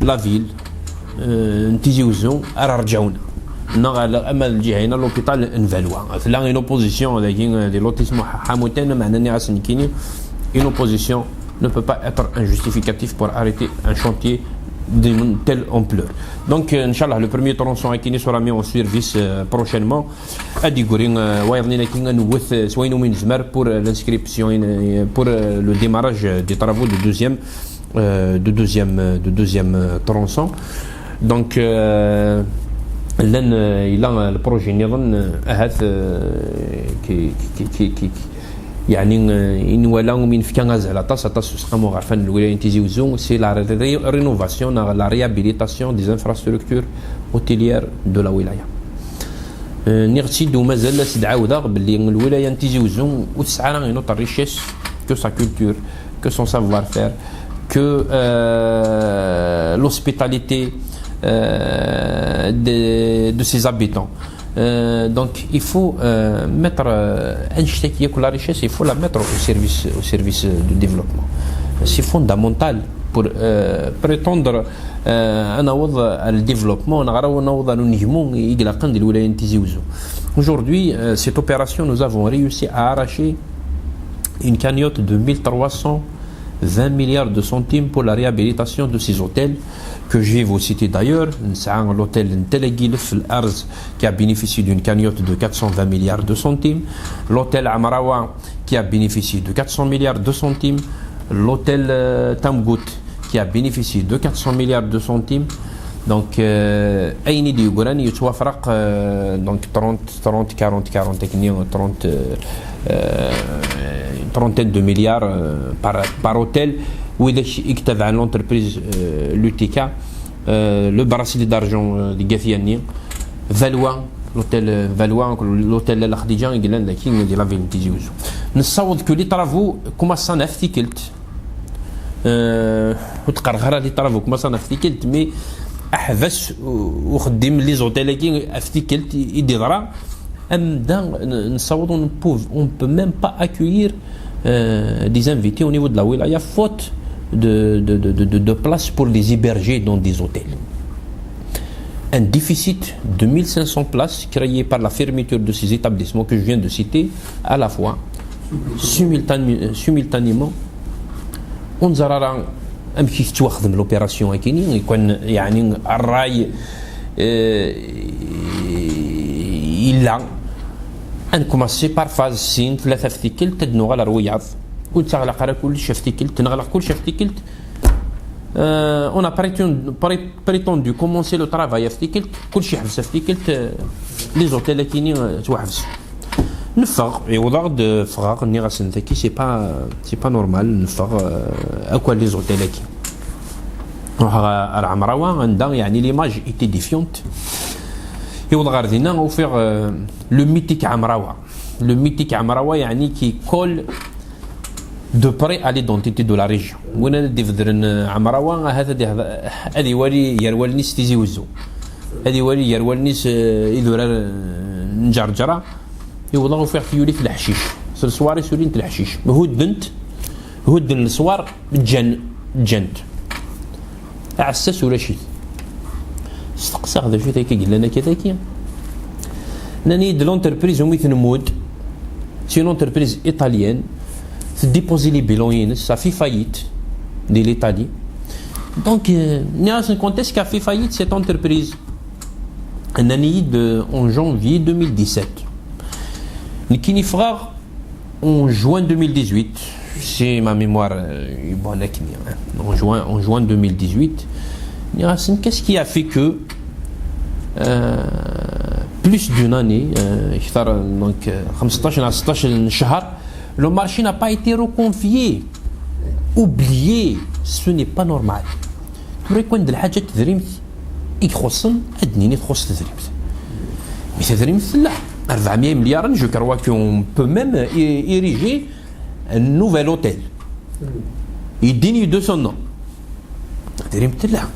la ville n Tizi Ouzou ar Rǧawna neɣ ama d lǧiha-ina l'hôpital n Valois. Tella une opposition dagi di lotissement Ḥamutana, meɛna nniɣ-as nekkini une opposition ne peut pas être un justificatif pour arrêter un chantier d'une telle ampleur. Donc, euh, Inch'Allah, le premier tronçon akini sera mis en service euh, prochainement. Ad d-yegri euh, wayeḍ-nni akini ad newwet euh, s wayen umi nezmer pour euh, l'inscription, euh, pour euh, le démarrage euh, des travaux de deuxième, euh, de deuxième, euh, de deuxième euh, tronçon. Donc, euh, llan, euh, il a euh, le projet niḍen, euh, ahat, euh, qui, qui, qui, qui, qui, يعني euh, i nwala umi nefka azal aṭas aṭas s useqqamu ɣerfan n lwilaya n Tizi Uzzu, c'est la ré- rénovation neɣ la réhabilitation des infrastructures hôtelières de la wilaya. Euh, nniɣ-tt-id u mazal ad s-d-ɛawdeɣ belli lwilaya n Tizi Uzzu ur tesɛi ara une autre richesse que sa culture, que son savoir-faire, que euh, l'hospitalité euh, de, de ses habitants. Euh, donc il faut euh, mettre euh, ad nec-, la richesse, il faut la mettre au service, au service du développement. C'est fondamental pour euh, prétendre euh, ad naweḍ à le développement, ad naweḍ à unegmu i ilaqen di lwilaya n Tizi Uzzu. Aujourd'hui, euh, cette opération, nous avons réussi à arracher une cagnotte de mille trois cent vingt milliards de centimes pour la réhabilitation de ces hôtels que je vais vous citer d'ailleurs. Nesɛa l'hôtel n Tala n Yilef, Al Arz, qui a bénéficié d'une cagnotte de quatre cent vingt milliards de centimes. L'hôtel Amrawa, qui a bénéficié de quatre cents milliards de centimes. L'hôtel euh, Tamgout, qui a bénéficié de quatre cents milliards de centimes. Donc, euh, ayen i d-yeggran yettwafraq euh, donc trente, trente, quarante, quarante, trente, euh, euh, une trentaine de milliards euh, par, par hôtel. Widak i yettabaɛen l'entreprise euh, l'U T K, euh, le bracelet d'argent euh, di Gatiani, Valois, l'hôtel euh, Valois, l'hôtel Lalla Xdija, i yellan daki di la ville n Tizi Uzzu. Nessaweḍ que les travaux commencent ɣef tikkelt. Euh, ur d-qqareɣ ara les travaux commencent ɣef tikkelt, mais aḥbas u- uxeddim les hôtels-agi ɣef tikkelt i d-yeḍra. Anda n- nessaweḍ, on ne peut, on ne peut même pas accueillir euh, des invités au niveau de la wilaya, faute de, de, de, de, de- de place pour les héberger dans des hôtels. Un déficit de mille cinq cents places créé par la fermeture de ces établissements que je viens de citer à la fois, simultané- simultanément. Ur neẓri ara amek i tettwaxdem l'opération akini, kan yeɛni ṛṛay euh, yella. Ad nkumaṣi par phase, sin, tlata ɣef tikkelt, ad nuɣal ar wiyaḍ. Ur nettaɣlaq ara kullec ɣef tikkelt, neɣleq kullec ɣef tikkelt. Euh, on a prétendu, pré- prétendu commencer le travail ɣef tikkelt, kullec yeḥbes ɣef tikkelt, euh, les hôtels akini euh, ttwaḥebsen. Neffeɣ, iwweḍ-aɣ-d, ffɣeɣ, nniɣ-asen tagi c'est pas, c'est pas normal, neffeɣ euh, akk les hôtels-agi. Ruḥeɣ ar Ɛemrawa, anda yeɛni l'image était défiante. Iwweḍ ɣer dinna, ufiɣ euh, le mythique Ɛemrawa. Le mythique Ɛemrawa yeɛni qui colle de près à l'identité de la région. Win ara d-ibedren euh, Ɛemrawa, ahat ad ihḍ- ad iwali gar wallen-is Tizi Uzzu. Ad iwali gar wallen-is euh, idurar euh, n Ǧerǧra. Iwweḍ ufiɣ-t yuli-t leḥcic. S leṣwar-is ulint leḥcic. Huddent, hudden leṣwar, ǧǧan, ǧǧan-t. Aɛessas ulac-it. Steqsaɣ d acu-t akka yellan akka dagi. Nnan-iyi-d l'entreprise umi tnemmud, c'est une entreprise italienne, tdéposer les bilans-ines, ça fait faillite di l'Italie. Donc, euh, nniɣ-asen quand est-ce qu'a fait faillite cette entreprise? Nnan-iyi-d euh, en janvier deux mille dix-sept. Nekkini ffɣeɣ en juin deux mille dix-huit, si ma mémoire euh, est bonne, hein. En juin, en juin deux mille dix-huit, nniɣ-asen, qu'est-ce qui a fait que euh, plus d'une année, euh, أكثر, donc, euh, خمسطاش neɣ ستطاش شهر, le marché n'a pas été reconfié, oublié, ce n'est pas normal. Tura kan d lḥaǧa n tedrimt i ixuṣṣen, ad d-nini txuṣṣ tedrimt. Mais tedrimt tella, أربعمية مليار, je crois qu'on peut même é- ériger un nouvel hôtel. Yeddin de son nom. Tedrimt tella.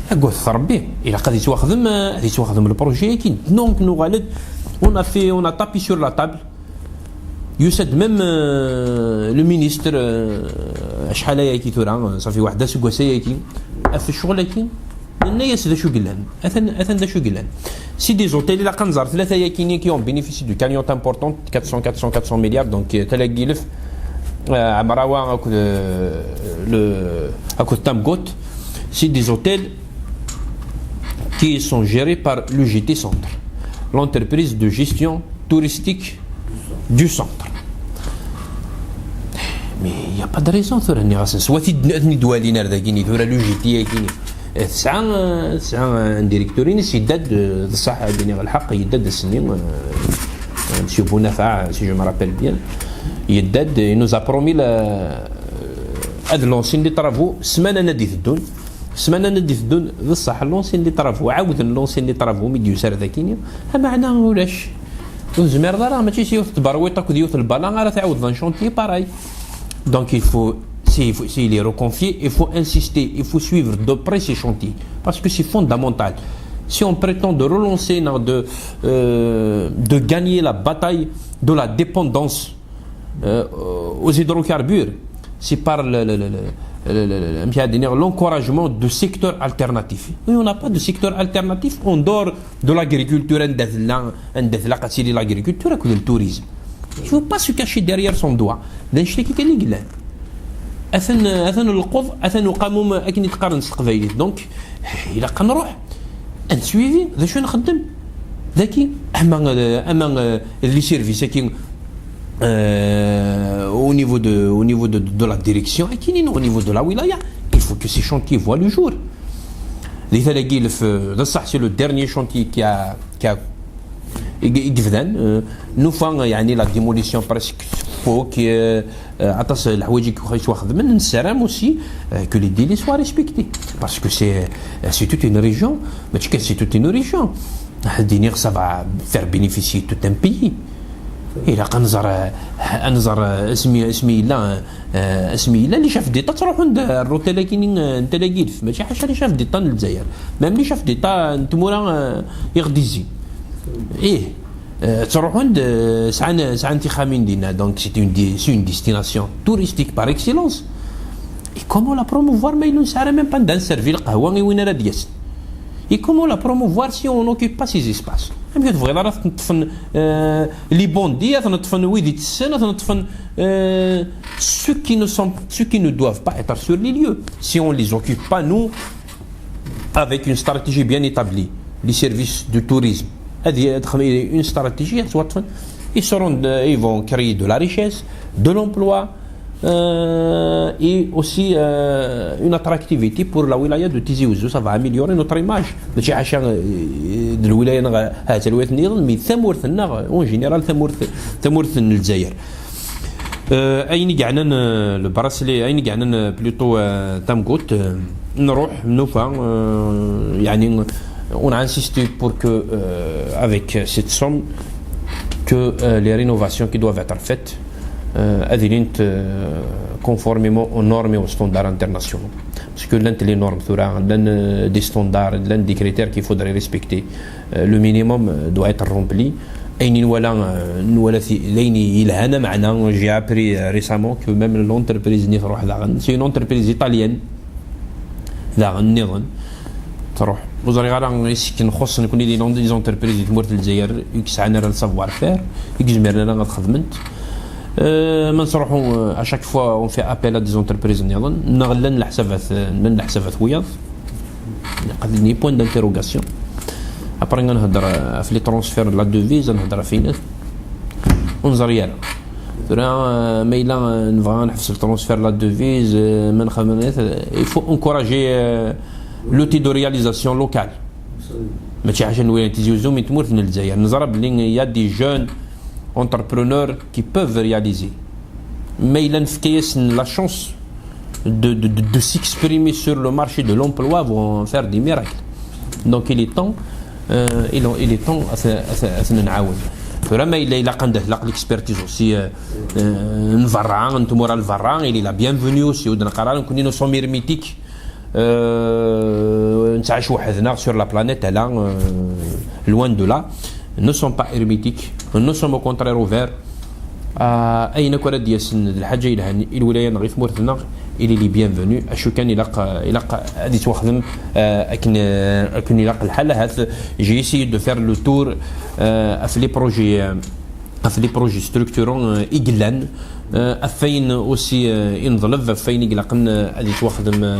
Aggadet Rebbi, ilaq ad yettwaxdem, ad yettwaxdem le projet-agi. Donc, nuɣal-d, on a fait, on a tapé sur la table. Yusa-d même euh, le ministre, euh, acḥal ayagi tura, ça fait waḥed aseggas ayagi, ɣef ccɣel-agi, nenna-yas d acu yellan. Atan, atan d acu yellan. C'est des hôtels, ilaq ad nẓer tlata ayagi qui ont bénéficié de cagnotte importante, quatre cents, quatre cents, quatre cents milliards, donc euh, Tala n Yilef, euh, Ɛemrawa akked, euh, le, akked Tamgout. C'est des hôtels qui sont gérés par l'U G T Centre, l'entreprise de gestion touristique du centre. Mais il n'y a pas de raison, tura nniɣ-asen swat i d-, ad ten-id-walin ar dagini, tura l'U G T-agi. Eh, tesɛa, tesɛa un directeur-ines, yedda-d, eh, d ṣṣeḥ, ad iniɣ lḥeqq, yedda-d ass-nni, eh, eh, monsieur Bounafa, si je me rappelle bien, yedda-d, il nous a promis la, ad lancer les travaux, ssmana-nni ad d-iteddun, ssmana-nni ad d-iteddun, d ṣṣeḥ, lancer les travaux, ɛawden lancer les travaux, mi d-yusa ar dagini, ameɛna ulac. Ur tezmireḍ ara, mačči s yiwet tberwiṭ akked yiwet lbala ara tɛawdeḍ un chantier pareil. Donc il faut, si, si il est reconfié, il faut insister, il faut suivre de près ces chantiers. Parce que c'est fondamental. Si on prétend de relancer, non, de, euh, de gagner la bataille de la dépendance, euh, aux hydrocarbures, c'est par le, le, le, le, le, le, le, le, l'encouragement de secteurs alternatifs. Et on n'a pas de secteur alternatif en dehors de l'agriculture, anda tella, anda tella qed tili l'agriculture, akked le tourisme. Il ne faut pas se cacher derrière son doigt. D annect-agi kan i yellan. Atan, atan lqeḍ, atan uqamum, akken i t-qqaren s teqbaylit. Donc, ilaq ad nruḥ, ad nsuivi, d acu i nxeddem. Daki, ama, ama, euh, les services-agi, euh, au niveau de, au niveau de, de la direction, akinin, au niveau de la wilaya, il faut que ces chantiers voient le jour. Di tala-agi, lef-, d ṣṣeḥ, c'est le dernier chantier qui a, qui a, i, i yebdan, euh, nufa, yeɛni, la démolition presque tfuk, euh, euh, aṭas n leḥwayeǧ i yettwaxedmen, nessaram aussi, euh, que les délais soient respectés. Parce que c'est, euh, c'est toute une région, mačči kan c'est toute une région. Ad d-iniɣ, ça va faire bénéficier tout un pays. Ilaq ad nẓer, euh, ad nẓer, euh, asmi, asmi yella, euh, asmi yella, les chefs d'État ttruḥun-d ar l'hôtel-agi n, n Tala Guilf, mačči ḥaca les chefs d'État n Lezzayer, même les chefs d'État n tmura, euh, i ɣ-d-izzin. Ih, euh, ttruḥun-d, euh, sɛan, sɛan tixxamin dinna, donc c'est une di-, c'est une destination touristique par excellence. Et comment la promouvoir ma yella ur nesɛi ara même pas anda nservi lqahwa i win ara d-yasen? Et comment la promouvoir si on n'occupe pas ces espaces? Amek tebɣiḍ ara ad ten-ṭṭfen, euh, les bandits, ad ten-ṭṭfen wid itessen, ad ten-ṭṭfen, euh, ceux qui ne sont, ceux qui ne doivent pas être sur les lieux? Si on les occupe pas, nous, avec une stratégie bien établie, les services du tourisme, ad y-, ad xedmen une stratégie, ad ttwaṭṭfen, ils seront de, ils vont créer de la richesse, de l'emploi, euh, et aussi, euh, une attractivité pour la wilaya de Tizi Ouzou. Ça va améliorer notre image. Mačči ḥaca, euh, de la wilaya, neɣ ahat lwilaya nniḍen, mais tamurt-nneɣ, en général, tamurt, tamurt n Lezzayer. Euh, ayen i yeɛnan, euh, le bracelet, ayen i yeɛnan, euh, plutôt, euh, tamguḍt, euh, nruḥ, nufa, euh, yeɛni, on a insisté pour que, euh, avec cette somme, que, euh, les rénovations qui doivent être faites, euh, ad ilint, euh, conformément aux normes et aux standards internationaux. Parce que llant les normes, tura, llan, euh, des standards, llan des critères qu'il faudrait respecter. Euh, le minimum, euh, doit être rempli. Ayen i nwala, euh, nwala ti-, d ayen yelhan, ameɛna, j'ai appris, euh, récemment que même l'entreprise-nni tṛuḥ daɣen, c'est une entreprise italienne, daɣen nniḍen, tṛuḥ. Ur ẓriɣ ara i s-, akken xuṣṣen nekkni di lon-, les entreprises di tmurt n Lezzayer, i yesɛan ara le savoir-faire, i izemren ara ad xedment. Euh, ma nettṛuḥu, euh, à chaque fois, on fait appel à des entreprises nniḍen, neɣ llan leḥsabat, euh, llan leḥsabat wiyaḍ. Qad-, ni point d'interrogation. Après, ad nhedder, euh, ɣef les transferts de la devise, ad nhedder ɣef winat. Ur neẓri ara. Tura, euh, ma yella, euh, nebɣa ad neḥbes le transfert de la devise, euh, ma nxemmem, euh, il faut encourager, euh, l'outil de réalisation local. Mačči ḥaca n wilayat Tizi Uzzu, mais n tmurt n Lezzayer. Neẓra belli il y a des jeunes entrepreneurs qui peuvent réaliser. Ma yella nefka-yasen la chance de, de, de, de s'exprimer sur le marché de l'emploi, vont faire des miracles. Donc il est temps, euh, il, il est temps ad t-, ad t-, ad ten-nɛawen. Tura ma yella ilaq anda tlaq l'expertise aussi, euh, euh, n berra, n tmura n berra, il est la bienvenue aussi, ur d-neqqar ara nekkni nous sommes hermétiques. Euh, nettɛac weḥd-neɣ sur la planète, ala, euh, loin de là. Nous sommes pas hermétiques, nous sommes au contraire ouverts. Euh, ayen akk ara d-yasen d lḥaǧa yelhan i lwilaya neɣ i tmurt-nneɣ, il est les bienvenus. Acu kan ilaq, ilaq ad yettwaxdem, euh, akken, euh, akken ilaq lḥal. Ahat, j'ai essayé de faire le tour, euh, ɣef les projets, euh, ɣef les projets structurants, euh, i yellan, euh, ɣef wayen aussi, euh, i neḍleb, ɣef wayen i ilaqen, euh, ad yettwaxdem, euh,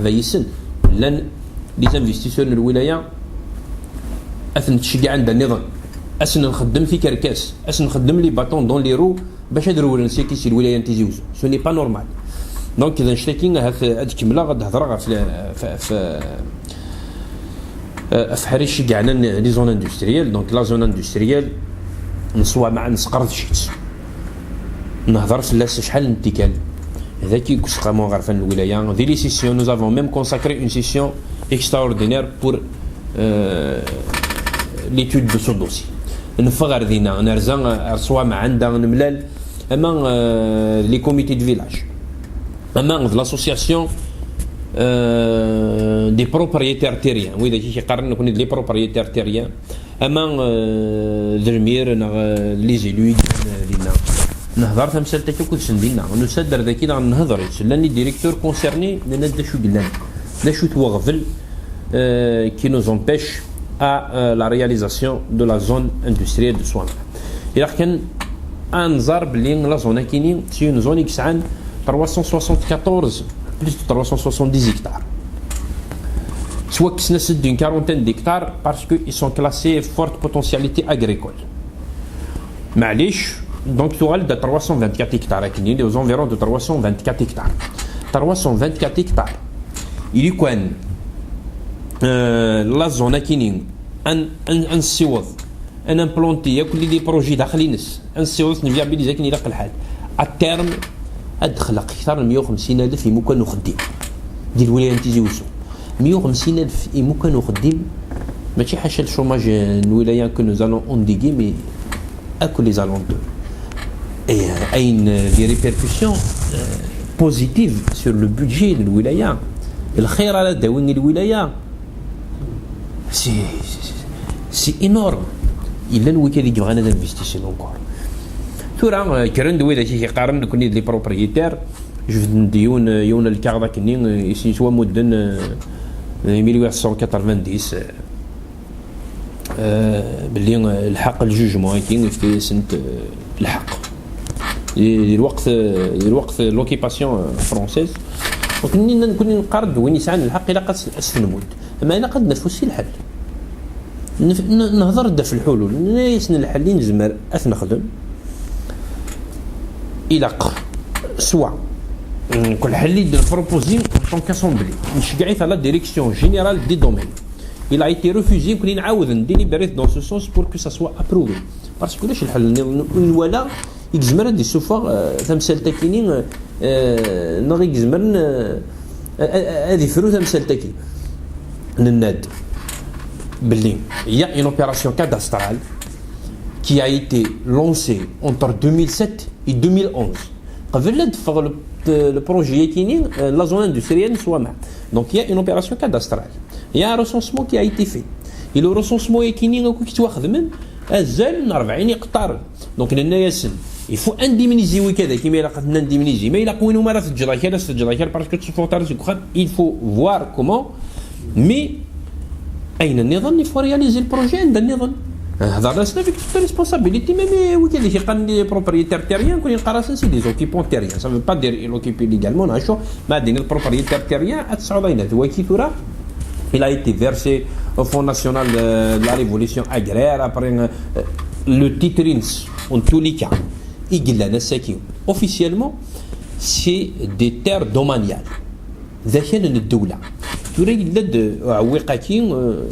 Qehba yis-sen, llan les investisseurs n lwilaya ad ten-ttceggiɛen d nniḍen. Asen nxeddem tikerkas, asen nxeddem les bâtons dans les roues, bac ad rewlen syaki si lwilaya n Tizi Uzzu. Ce n'est pas normal. Donc d annect-agi ahat ad kemmleɣ ad hedreɣ ɣef, ɣef, ɣef ḥric i yeɛnan les zones industrielles. Donc la zone industrielle n Ṣwamaɛ nesqerdec-itt, nehder fell-as acḥal n tikkal. Daki deg useqqamu aɣerfan n lwilaya, di les sessions, nous avons même consacré une session extraordinaire pour euh, l'étude de ce dossier. Neffeɣ ar dinna, nerza ar Ṣwamaɛ anda nemlal ama euh, les comités de village, ama de l'association euh, des propriétaires terriens, widak i k-iqqaren nekni d les propriétaires terriens, ama euh, d lmir neɣ euh, les élus i yellan euh, dinna. Nehder tamsalt-agi akked sen dinna. Nusa-d ar daki daɣen nehder-itt. Llan les directeurs concernés, nenna-d d acu yellan, d acu-t waɣbel euh, qui nous empêche à euh, la réalisation de la zone industrielle de Soin. Ilaq kan ad nẓer belli la zone akini c'est une zone i yesɛan trois cent soixante-quatorze, plus de trois cent soixante-dix hectares. Soit qui se d'une quarantaine d'hectares parce qu'ils sont classés forte potentialité agricole. Maɛlic, donc tuɣal-d à trois cent vingt-quatre hectares akini, aux environs de trois cent vingt-quatre hectares. Trois cent vingt-quatre hectares. Ili kan euh, la zone akini ad nessiweḍ, ad nimplanti akk les projets daxel-ines, ad nessiweḍ ad nviabiliser akken ilaq lḥal. À terme ad d-texleq kter n meyya u xemsin alef imukan uxeddim di lwilaya n Tizi Uzzu. Meyya u xemsin alef imukan uxeddim, mačči ḥaca le chômage n lwilaya que nous allons endiguer, mais akk les alentours. Et euh, ayen euh, des répercussions euh, positives sur le budget de lwilaya, lxir ara d-awin i lwilaya, c'est c'est énorme. Illan wikad i yebɣan ad investisen encore. Tura euh, kkren-d widak i k-iqqaren nekni d les propriétaires, jebden-d yiwen yiwen lkaɣeḍ akkenni, euh, i s-yettwamudden euh, mille huit cent quatre-vingt-dix euh, belli euh, lḥeqq le jugement-agi yefka-yasent euh, lḥeqq di lweqt euh, di lweqt l'occupation euh, française. Donc nnan nekni neqqar-d win yesɛan lḥeqq ilaq ad s-tenmud, ama ilaq ad naf aussi lḥal. Nehder-d ɣef lḥulul, nenna-yasen lḥal i nezmer ad t-nexdem. Ilaq soit mm, kul ḥel i d-nproposi en tant qu'assemblée, nceggeɛ-it à la direction générale des domaines. Il a été refusé, nekni nɛawed ndélibérer dans ce sens pour que ça soit approuvé. Parce que ulac lḥal nniḍen i nwala i yezmer ad d-isuffeɣ euh, tamsalt-akini euh, euh, neɣ i yezmeren euh, ad ifru tamsalt-agi. Nenna-d belli il y a une opération cadastrale qui a été lancée entre deux mille sept et deux mille onze. Qbel ad d-teffeɣ le projet-akini euh, la zone industrielle n Soamaɛd. Donc il y a une opération cadastrale, il y a un recensement qui a été fait. Et le recensement-akini akk i yettwaxedmen azal n rebɛin iqeṭṭaren. Donc nenna-yasen il faut indemniser wikad-agi, ma ilaq ad ten-indemniser, ma ilaq win umi ara teǧǧeḍ akal, ad s-teǧǧeḍ akal, parce que ur tetteffɣeḍ ara seg uxxam. Il faut voir comment. Mais ayen nniḍen, il faut réaliser le projet anda nniḍen. Hḍeṛ-asen avec toute responsabilité, même wikad i k-iqqaren les propriétaires terriens, nekni neqqar-asen c'est des occupants terriens. Ça veut pas dire il occupe illégalement, neɣ acu. Ma ad d-tiniḍ propriétaire terrien, ad tesɛuḍ ayen d waki tura. Il a été versé au Fonds national de, de la révolution agraire, après euh, le titre-ines, en tous les cas, i yellan ass-agi officiellement, c'est des terres domaniales. D akal n ddewla. Tura yella-d uɛewwiq-agi, euh,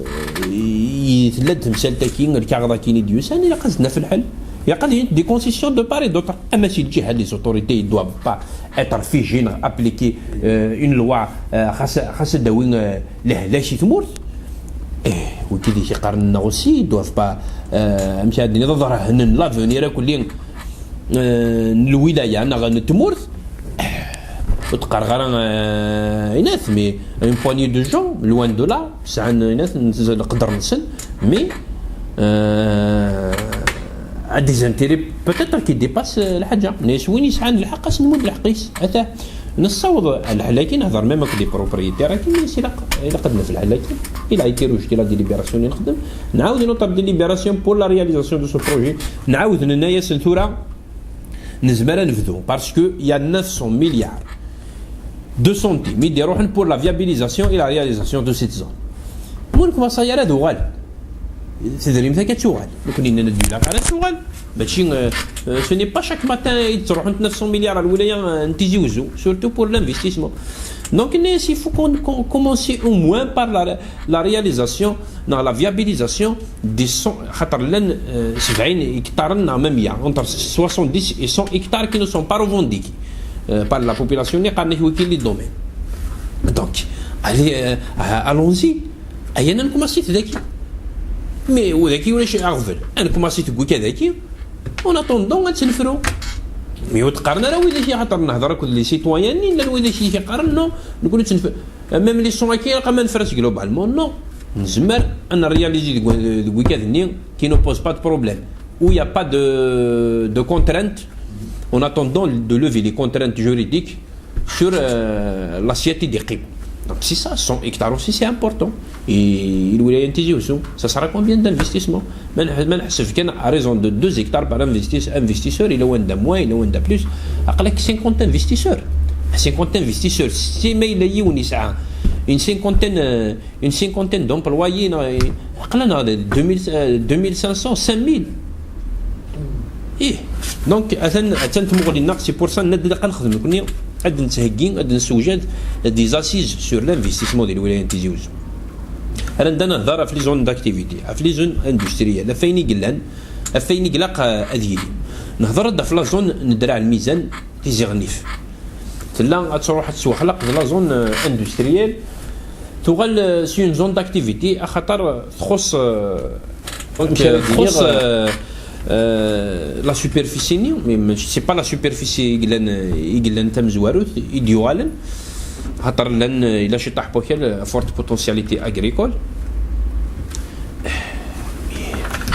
i- tella-d temsalt-agi, lkaɣeḍ-agi i d-yusan, ilaq ad naf lḥal. Ilaq ad yent des concessions de part et d'autre. Ama si lǧiha les autorités, ils doivent pas être figés neɣ appliquer euh, une loi euh, xas xas ad d-awi euh, lehlak i tmurt. Eh, wigi d iqaren-nneɣ aussi, ils doivent pas euh, amek ad d-tiniḍ, ad rehnen l'avenir akk-nni euh, n lwilaya neɣ n tmurt. Eh, ur d-qqareɣ ara euh, inat, mais une poignée de gens, loin de là, sɛan inat n- leqder-nsen, mais euh, à des intérêts peut-être qui dépassent euh, lḥaǧa. Mais win yesɛan lḥeqq, ad s-nmudd lḥeqq-is. Ata nessaweḍ lḥal-agi, nehder même akked les propriétaires-agi, mais ilaq ilaq ad naf lḥal-agi. Il a été rejeté la délibération i nexdem. Nɛawed une autre délibération pour la réalisation de ce projet. Nɛawed nenna-yasen tura nezmer ad nebdu, parce que il y a neuf cents milliards de centimes i d-iruḥen pour la viabilisation et la réalisation de cette zone. Ur nekmaṣay ara d uɣal. Tedrimt akka ad tuɣal. Nekkni nnan-d ilaq ara tuɣal. Mačči, euh, euh, ce n'est pas chaque matin i d-ttruḥunt neuf cents milliards à lwilaya, euh, n Tizi Uzzu, surtout pour l'investissement. Donc, il faut qu'on qu'on commence au moins par la, la réalisation, non, la viabilisation des cent, xaṭer llan, euh, sebɛin iktaren neɣ même meyya, entre soixante-dix et cent hectares qui ne sont pas revendiqués, euh, par la population, ni qqaren-ak wiki les domaines. Donc, allez, euh, allons-y. Aya ad nkumaṣi-t daki. Mais ur daki ulac aɣbel. Ad nkumaṣi-t deg wika daki. En attendant ad tt-nefru. Mais ur d-qqaren ara widak i xaṭer nehder akked les citoyens-nni, llan widak i k-iqqaren non, nekkni ur tt-nefru. Même les cent-aki ilaq ad nefru-as globalement, non. Nezmer ad nréaliser deg, deg wikad-nni qui ne pose pas de problème, où il n'y a pas de, de contrainte, en attendant de lever les contraintes juridiques sur, euh, l'assiette des prix. Donc c'est ça, cent hectares aussi, c'est important. Et il y a un Tizi Ouzou, ça sera combien d'investissements? Mais à raison de deux hectares par investis-, investisseur, il y a un de moins, il y a un de plus. Après, cinquante investisseurs. Cinquante investisseurs, c'est mais il y a une, une cinquantaine, euh, une cinquantaine d'employés, non, et, deux mille, euh, deux mille cinq cents, cinq mille. Eh, donc, atan, atan tmuɣli-nneɣ, c'est pour ça, ad nxedm nekkni, ad nettheggi, ad nessewjad des assises sur l'investissement di lwilaya n Tizi Ouzou. Ara nda nehder ɣef les zones d'activité, ɣef les zones industrielles, ɣef wayen i yellan, ɣef wayen i ilaq, euh, ad yili. Nehder-d ɣef la zone n Draɛ Lmizan, Tizi Ɣennif. Tella ad truḥ ad tettwaxlaq d la zone, euh, industrielle. Tuɣal, euh, c'est une zone d'activité, axaṭer, euh, txuṣṣ, euh, donc, euh, txuṣṣ, euh, euh, la superficie-nni, mais, mais c'est pas la superficie i yellan, i yellan tamezwarut, i d-yuɣalen. Axaṭer llan, euh, il y a ciṭṭaḥ n wakal, euh, forte potentialité agricole.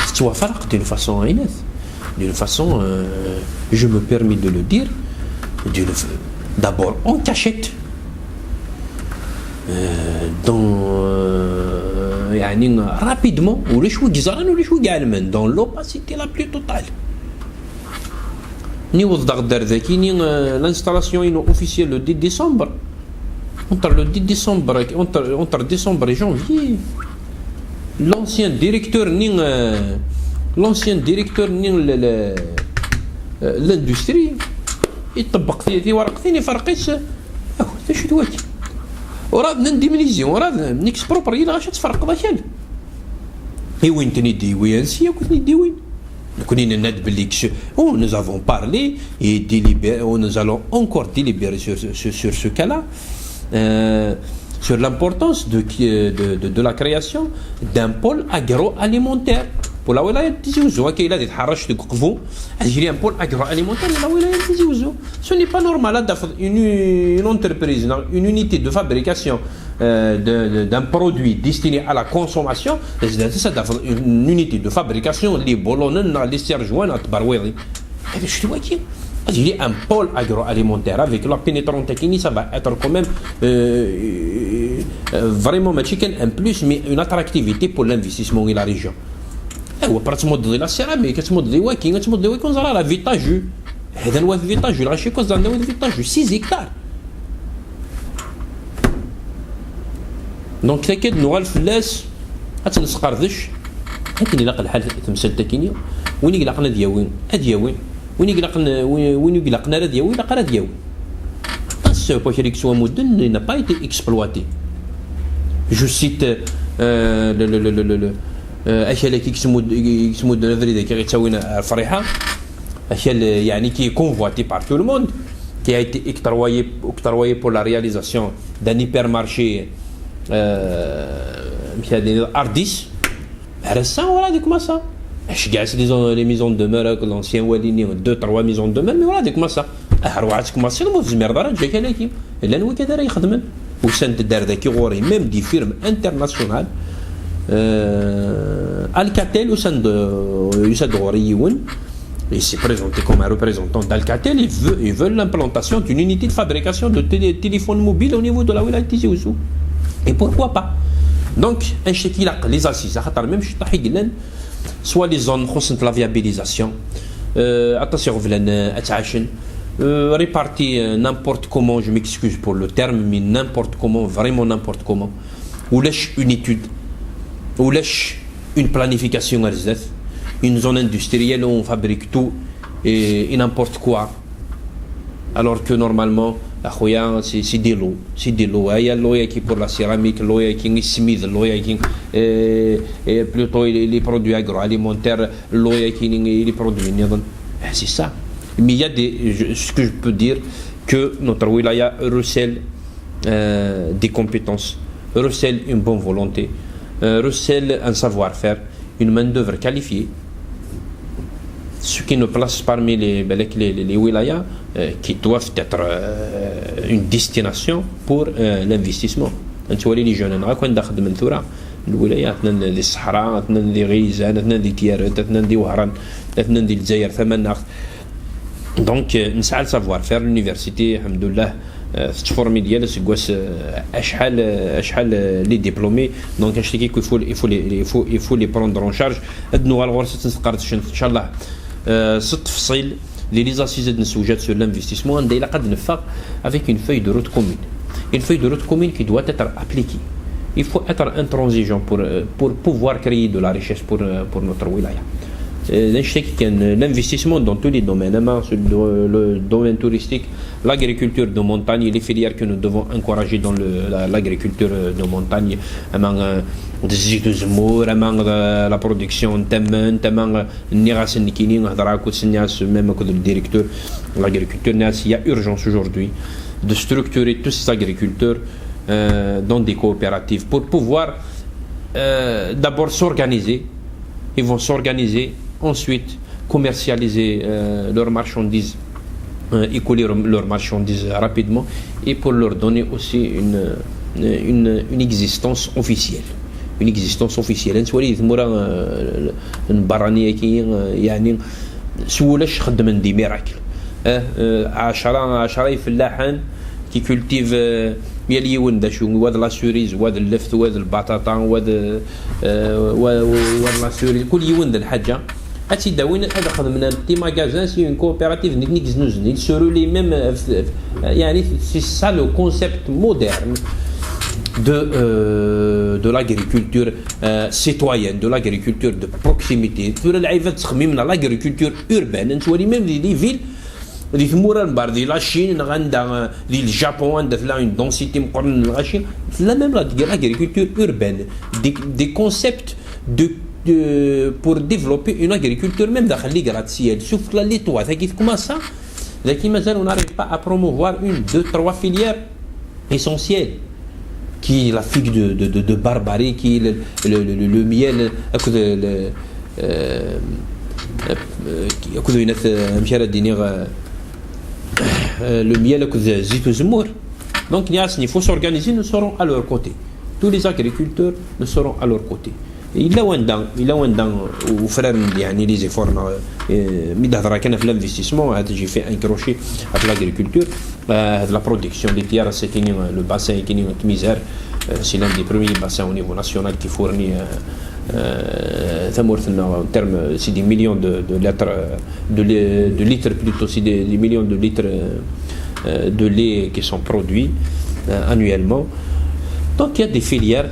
Tettwafraq d'une façon, d'une façon, euh, je me permets de le dire, d'une f-, d'abord en cachette, euh, dans, euh, يعني, rapidement, ulac wi yeẓran, ulac wi iɛelmen, dans l'opacité la plus totale. Niweḍ-d ɣer daki-ni, euh, l'installation-inu officielle le dix décembre. Entre le dix décembre, entre, entre décembre et janvier, l'ancien directeur-nni, euh, l'ancien directeur-nni, le, le, euh, l'industrie, iṭebbeq ti-, tiwerqtin, iferq-itt. Ah, d acu d waki? Ur ad n-indemniser, ur ad n-exproprier, lɣaci ad tferqeḍ akal. I win ten-id-yewwi ansi akk ten-id-yewwin? Nekkni nenna-d belli que ce-, oh, nous avons parlé et délibéré, oh, nous allons encore délibérer sur, sur, sur ce cas-là, euh, sur l'importance de, de, de, de la création d'un pôle agroalimentaire pour la wilaya de Tizi Ouzou. Akka, il a dit, حرش de Koukou, il y a un pôle agroalimentaire pour la wilaya de Tizi Ouzou. Ce n'est pas normal, hein, d'avoir une, une entreprise, non, une unité de fabrication, euh, de, de, d'un produit destiné à la consommation, c'est-à-dire ça, d'avoir une unité de fabrication, les bolonnes, les serjoines, à Tbarweri. Et je dis, ok, il y a un pôle agroalimentaire avec la pénétrante technique, ça va être quand même, euh, euh, vraiment, un plus, mais une attractivité pour l'investissement et la région. ايوا، برا تموض دي لا سيراميك، تموض دي واكين، تموض دي واكين، زرا لا فيتا جو. هذا الواد فيتا جو، الغاشي كوز عندنا واد فيتا جو، six hectares. Donc تاكد نوغال فلاس، اتنسقردش. لكن الا قال الحال تمثل تاكينيا، وين يقلق نادي ياوي، ادي ياوي. وين يقلق ن-، وين، وين يقلق نادي ياوي، لا قرا دياوي. السوق واش ريك سوا مدن، n'a pas été exploité. Je cite, euh, le, le, le, le, le, le, euh, akal-agi i yesmud-, i yesmudden abrid-agi i ɣ-ittawin ɣer Friḥa. Akal, euh, يعني, qui est convoité par tout le monde, qui a été octroyé, octroyé pour la réalisation d'un hypermarché, euh, amek ad nini, Ardis. Ar ass-a ur ɛad commencé. Aceggeɛ-as les, les maisons de demeure, l'ancien wali-nni, deux, trois maisons de demeure, mais ur ɛad commencé. Ah, ar ur ɛad commencé, ur tezmireḍ ara ad tǧǧ akal-agi. Llan wigad ara ixedmen. Usan-d ar daki ɣur-i, même des firmes internationales. Euh, Alcatel, usan-d, euh, yusa-d ɣur-i yiwen. Il s'est présenté comme un représentant d'Alcatel. Ils veulent, ils veulent l'implantation d'une unité de fabrication de télé-, téléphones mobiles au niveau de la wilaya de Tizi Ouzou. Et pourquoi pas? Donc, annect-agi ilaq les assises, axaṭer même ciṭṭaḥ i yellan, soit les zones xuṣṣent la viabilisation, euh, aṭas iɣeblan, euh, ad ttɛacen, euh, répartis, euh, n'importe comment, je m'excuse pour le terme, mais n'importe comment, vraiment n'importe comment. Ulac une étude, ulac une planification à zdat, une zone industrielle où on fabrique tout et, et n'importe quoi. Alors que normalement, a خويا, c'est c'est des lots, c'est des lots. Il y a lot qui pour la céramique, lot qui est smith, lot qui est plutôt les produits agroalimentaires, lot qui est les produits. C'est ça. Mais il y a des, je- ce que je peux dire, que notre wilaya recèle euh, des compétences, recèle une bonne volonté, euh, recèle un savoir-faire, une main-d'œuvre qualifiée, ce qui nous place parmi les, les, les, les wilayas euh, qui doivent être euh, une destination pour euh, l'investissement. نتولي les jeunes نغاك وين داخل من ثورة الولايات، أثناً دي الصحراء، أثناً دي غيزان، أثناً دي تيارت، أثناً دي وهران، أثناً دي الجزائر ثمانية. Donc نسعى le savoir-faire, l'université الحمد لله تتفورمي ديال سكواس، اشحال اشحال les diplômés. Donc اشتكي il faut il faut les il faut il faut les prendre en charge. هاد نوال غورس تنسقرت شنو ان شاء الله. آه، ست تفصيل لي لي زاسيز نسوجات sur l'investissement عندها الا قد نفق avec une feuille de route commune. Une feuille de route commune qui doit être appliquée. Il faut être intransigeant pour, euh, pour pouvoir créer de la richesse pour, euh, pour notre wilaya. Euh, نشتكي كان l'investissement dans tous les domaines, أما sur le, le domaine touristique, l'agriculture de montagne, les filières que nous devons encourager dans le- la- l'agriculture de montagne, أما الزيت والزمور, أما la production, أما أما نيغاس نكيني نهضر أكو سنياس même أكو le directeur l'agriculture, il y a urgence aujourd'hui de structurer tous ces agriculteurs euh, dans des coopératives pour pouvoir euh, d'abord s'organiser. Ils vont s'organiser, ensuite commercialiser euh, leurs marchandises, euh, écouler leurs marchandises rapidement et pour leur donner aussi une, une, une existence officielle. Une existence officielle. نتولي ثمورة نبرانية كي يعني سولاش خدمن des miracles. عشرة عشرة يفلاحن كي cultive يا اليون دا شو واد la cerise واد اللفت واد البطاطا واد واد la cerise كل يون ذا الحاجة. هاتي داوين هذا خدمنا des magasins, c'est une coopérative نيك نيك زنوزني سورو لي ميم يعني c'est ça le concept moderne de euh, de l'agriculture euh, citoyenne, de l'agriculture de proximité. Tura العيفة تخممنا l'agriculture urbaine, نتولي même les villes دي ثمورة البار دي la Chine نغا عندها دي le Japon عندها تلا une densité مقارنة la Chine. تلا même l'agriculture urbaine, des, des concepts de, de pour développer une agriculture même داخل les gratte-ciel, sauf que la les toits كي تكمل ça. لكن مازال on n'arrive pas à promouvoir une, deux, trois filières essentielles, qui est la figue de, de, de, de Barbarie, qui est le, le, le, le miel, أكد le, euh, أكد هنا في مشارة ديني le miel أكد زيت وزمور. Donc il faut s'organiser, nous serons à leur côté. Tous les agriculteurs nous serons à leur côté. Il a un dan, il a un dan au frère يعني les efforts mais d'adra كان في l'investissement. J'ai fait un crochet avec l'agriculture. La production des terres, c'est le bassin qui est misère. C'est l'un des premiers bassins au niveau national qui fournit en termes, c'est des millions de, de litres, de, de litres plutôt, c'est des, des millions de litres de lait qui sont produits annuellement. Donc il y a des filières.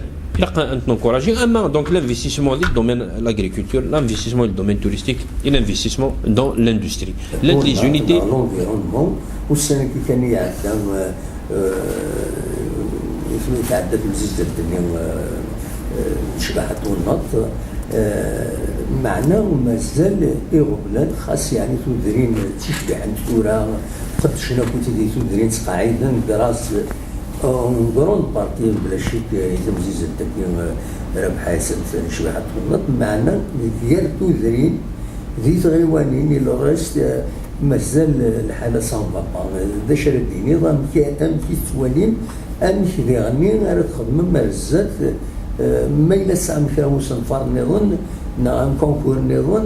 Donc l'investissement dans le domaine de l'agriculture, l'investissement dans le domaine touristique et l'investissement dans l'industrie. L'aide les unités. L'environnement, où c'est qui كان يعدم يتعدى تمزيزة الدنيا. شبه تونط. Meɛna mazal iɣeblan xas yeɛni tudrin ttcebbiḥent tura, qeddcen akk tidi tudrin ttqaɛiden grass en grande partie bla ccek i temzizzelt-agi Rabeḥ Ɛisa n Cbiḥa Twennaḍt, meɛna deg yal tudrin di tɣiwanin il reste mazal lḥala ça ne va pas. D acu ara d-tiniḍ, amek amek i tettwalim amek diɣenni ara txedmem ar zdat, ma yella tesɛam kra n usenfar nniḍen neɣ un concours nniḍen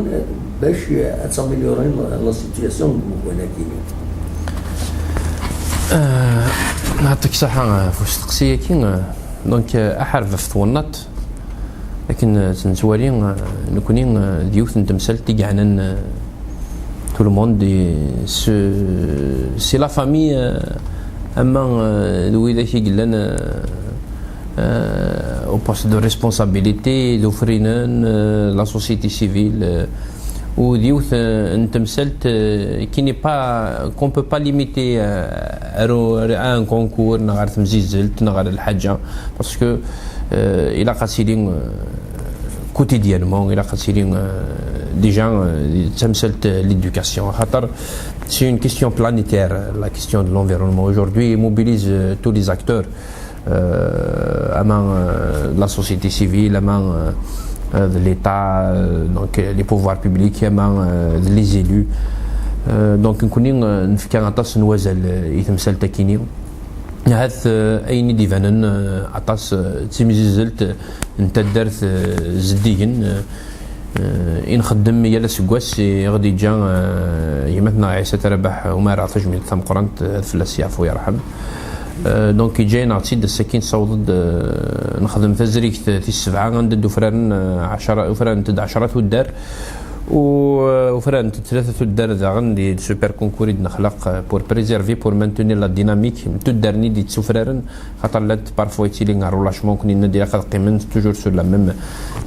bac ad taméliorim la situation deg umkan-agi? Nɛeṭṭik ṣaḥa ɣef usteqsi-agi. Donc aḥareb ɣef twennaḍt akken nettwali nekni d yiwet n temsalt i yeɛnan tout le monde, c'est la famille, ama d widak i yellan Au poste de responsabilité d ufrinen, euh, la société civile, euh, ou d yiwet, euh, n temsalt, euh, qui n'est pas, qu'on peut pas limiter, euh, à, à un concours, neɣ ɣer temzizzelt, neɣ ɣer lḥaǧa, parce que, euh, ilaq ad tili, euh, quotidiennement, ilaq ad tili, euh, déjà, euh, d tamsalt, euh, l'éducation. Xaṭer, c'est une question planétaire, la question de l'environnement. Aujourd'hui, il mobilise, euh, tous les acteurs, euh, ama, euh, de la société civile, ama, euh, euh, de l'État, euh, donc, euh, les pouvoirs publics, ama, euh, de les élus. Euh, donc, nekkni, euh, nefka aṭas n wazal, euh, i temsalt-akini. Ahat, euh, ayen i d-ibanen, euh, aṭas, euh, d timzizzelt, euh, n taddart, euh, zeddigen, euh, euh, i nxeddem yal aseggas, i ɣ-d-iǧǧa, euh, gma-tneɣ Ɛisa Rabaḥ Umara tajmilt tameqqrant, euh, ad fell-as yeɛfu yerḥem. Euh, donc, iǧǧa-yaneɣ-tt-id, ass-agi nessaweḍ-d, euh, nexdem tazrigt tis sebɛa, anda d-ufraren, euh, ɛecra, ufrarent-d ɛecra tuddar, u, euh, ufrarent-d tlata tuddar daɣen di super concours i d-nexlaq, euh, pour préserver, pour maintenir la dynamique n tuddar-nni d-yettufraren, xaṭer llant parfois yettili un relâchement, nekkni nenna-d ilaq ad qqiment toujours sur la même,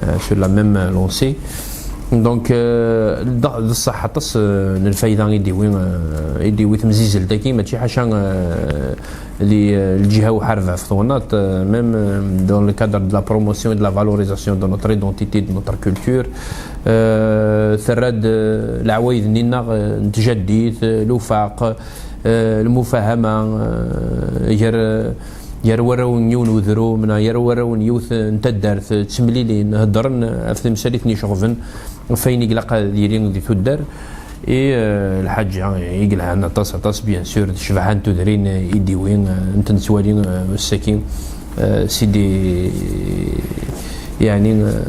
euh, sur la même lancée. Donc, euh, d, d ṣṣeḥ aṭas, euh, n lfayda i d-iwi, euh, i d-iwi temzizzelt-agi, mačči ḥaca, euh, li, euh, lǧiha uḥareb ɣef twennaḍt, euh, même, euh, dans le cadre de la promotion et de la valorisation de notre identité, de notre culture, euh, terra-d, euh, leɛwayed-nni-nneɣ, euh, n tjaddit, euh, lufaq, euh, lmufahama, euh, gar, euh, gar warraw n yiwen udrum neɣ gar warraw n yiwet n taddart, ttemlilin, heddren ɣef temsal i ten-iceɣben, ɣef wayen i ilaq ad yili di tuddar. I, euh, lḥaǧa i yelhan aṭas, aṭas, bien sûr, d ccbaḥa n tudrin i d-iwi, euh, n ten-nettwali, euh, ass-agi, euh, c'est des, yeɛni, euh,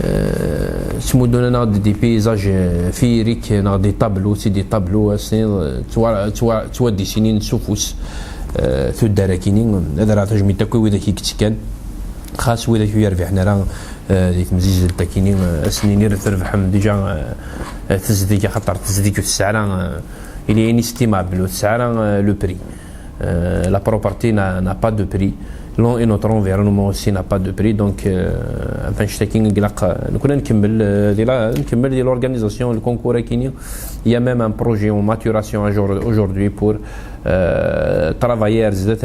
euh, ttmuddun-aneɣ-d des paysages, euh, féeriques, neɣ des tableaux, c'est des tableaux, ass-nni, euh, ttwa-, ttwa-, ttwadisinin s ufus, euh, tuddar-akini. Ad rreɣ tajmilt akk i widak i yettekkan, xas widak ur yerbiḥen ara, euh, di temzizzelt-akini, euh, ad sen-nini trebḥem déjà, euh, euh, tezdeg, axaṭer tezdeg ur tesɛi ara, euh, il est inestimable, ur tesɛi ara, euh, le prix. Euh, la propreté n'a, n'a pas de prix. L'en-, et notre environnement aussi n'a pas de prix. Donc, euh, enfin, je sais qu'il y a, euh, nous connaissons Kimball, euh, de la, Kimball de l'organisation, le concours à Kini. Il y a même un projet en maturation à jour-, aujourd'hui pour, euh, travailler à zdat,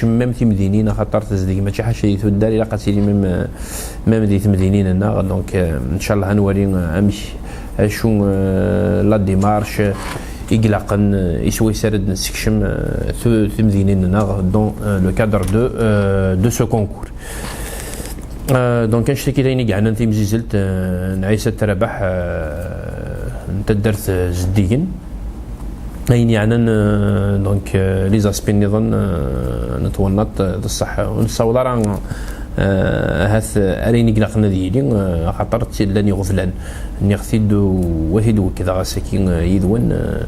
même timdinin, à khatar, c'est des matchs, c'est des, même, euh, même des timdinin, donc, euh, Inch'Allah, nous allons, euh, acu, euh, la démarche, euh, i ilaqen, euh, i swayes ara d-nessekcem, euh, tu-, timdinin-nneɣ dans, euh, le cadre de, euh, de ce concours. Euh, donc, annect-agi d ayen i yeɛnan timzizzelt, euh, n Ɛisa Rabaḥ, euh, n taddart, euh, zeddigen. Ayen yeɛnan, euh, donc, euh, les aspects nniḍen, euh, n twennaḍt, euh, d ṣṣeḥ, ur nessaweḍ ara, euh, ahat, euh, ar ayen i ilaqen ad yili, euh, axaṭer d-, llan iɣeblan. Nniɣ-t-id, u ad t-id-wekkdeɣ ass-agi, euh, yid-wen, euh,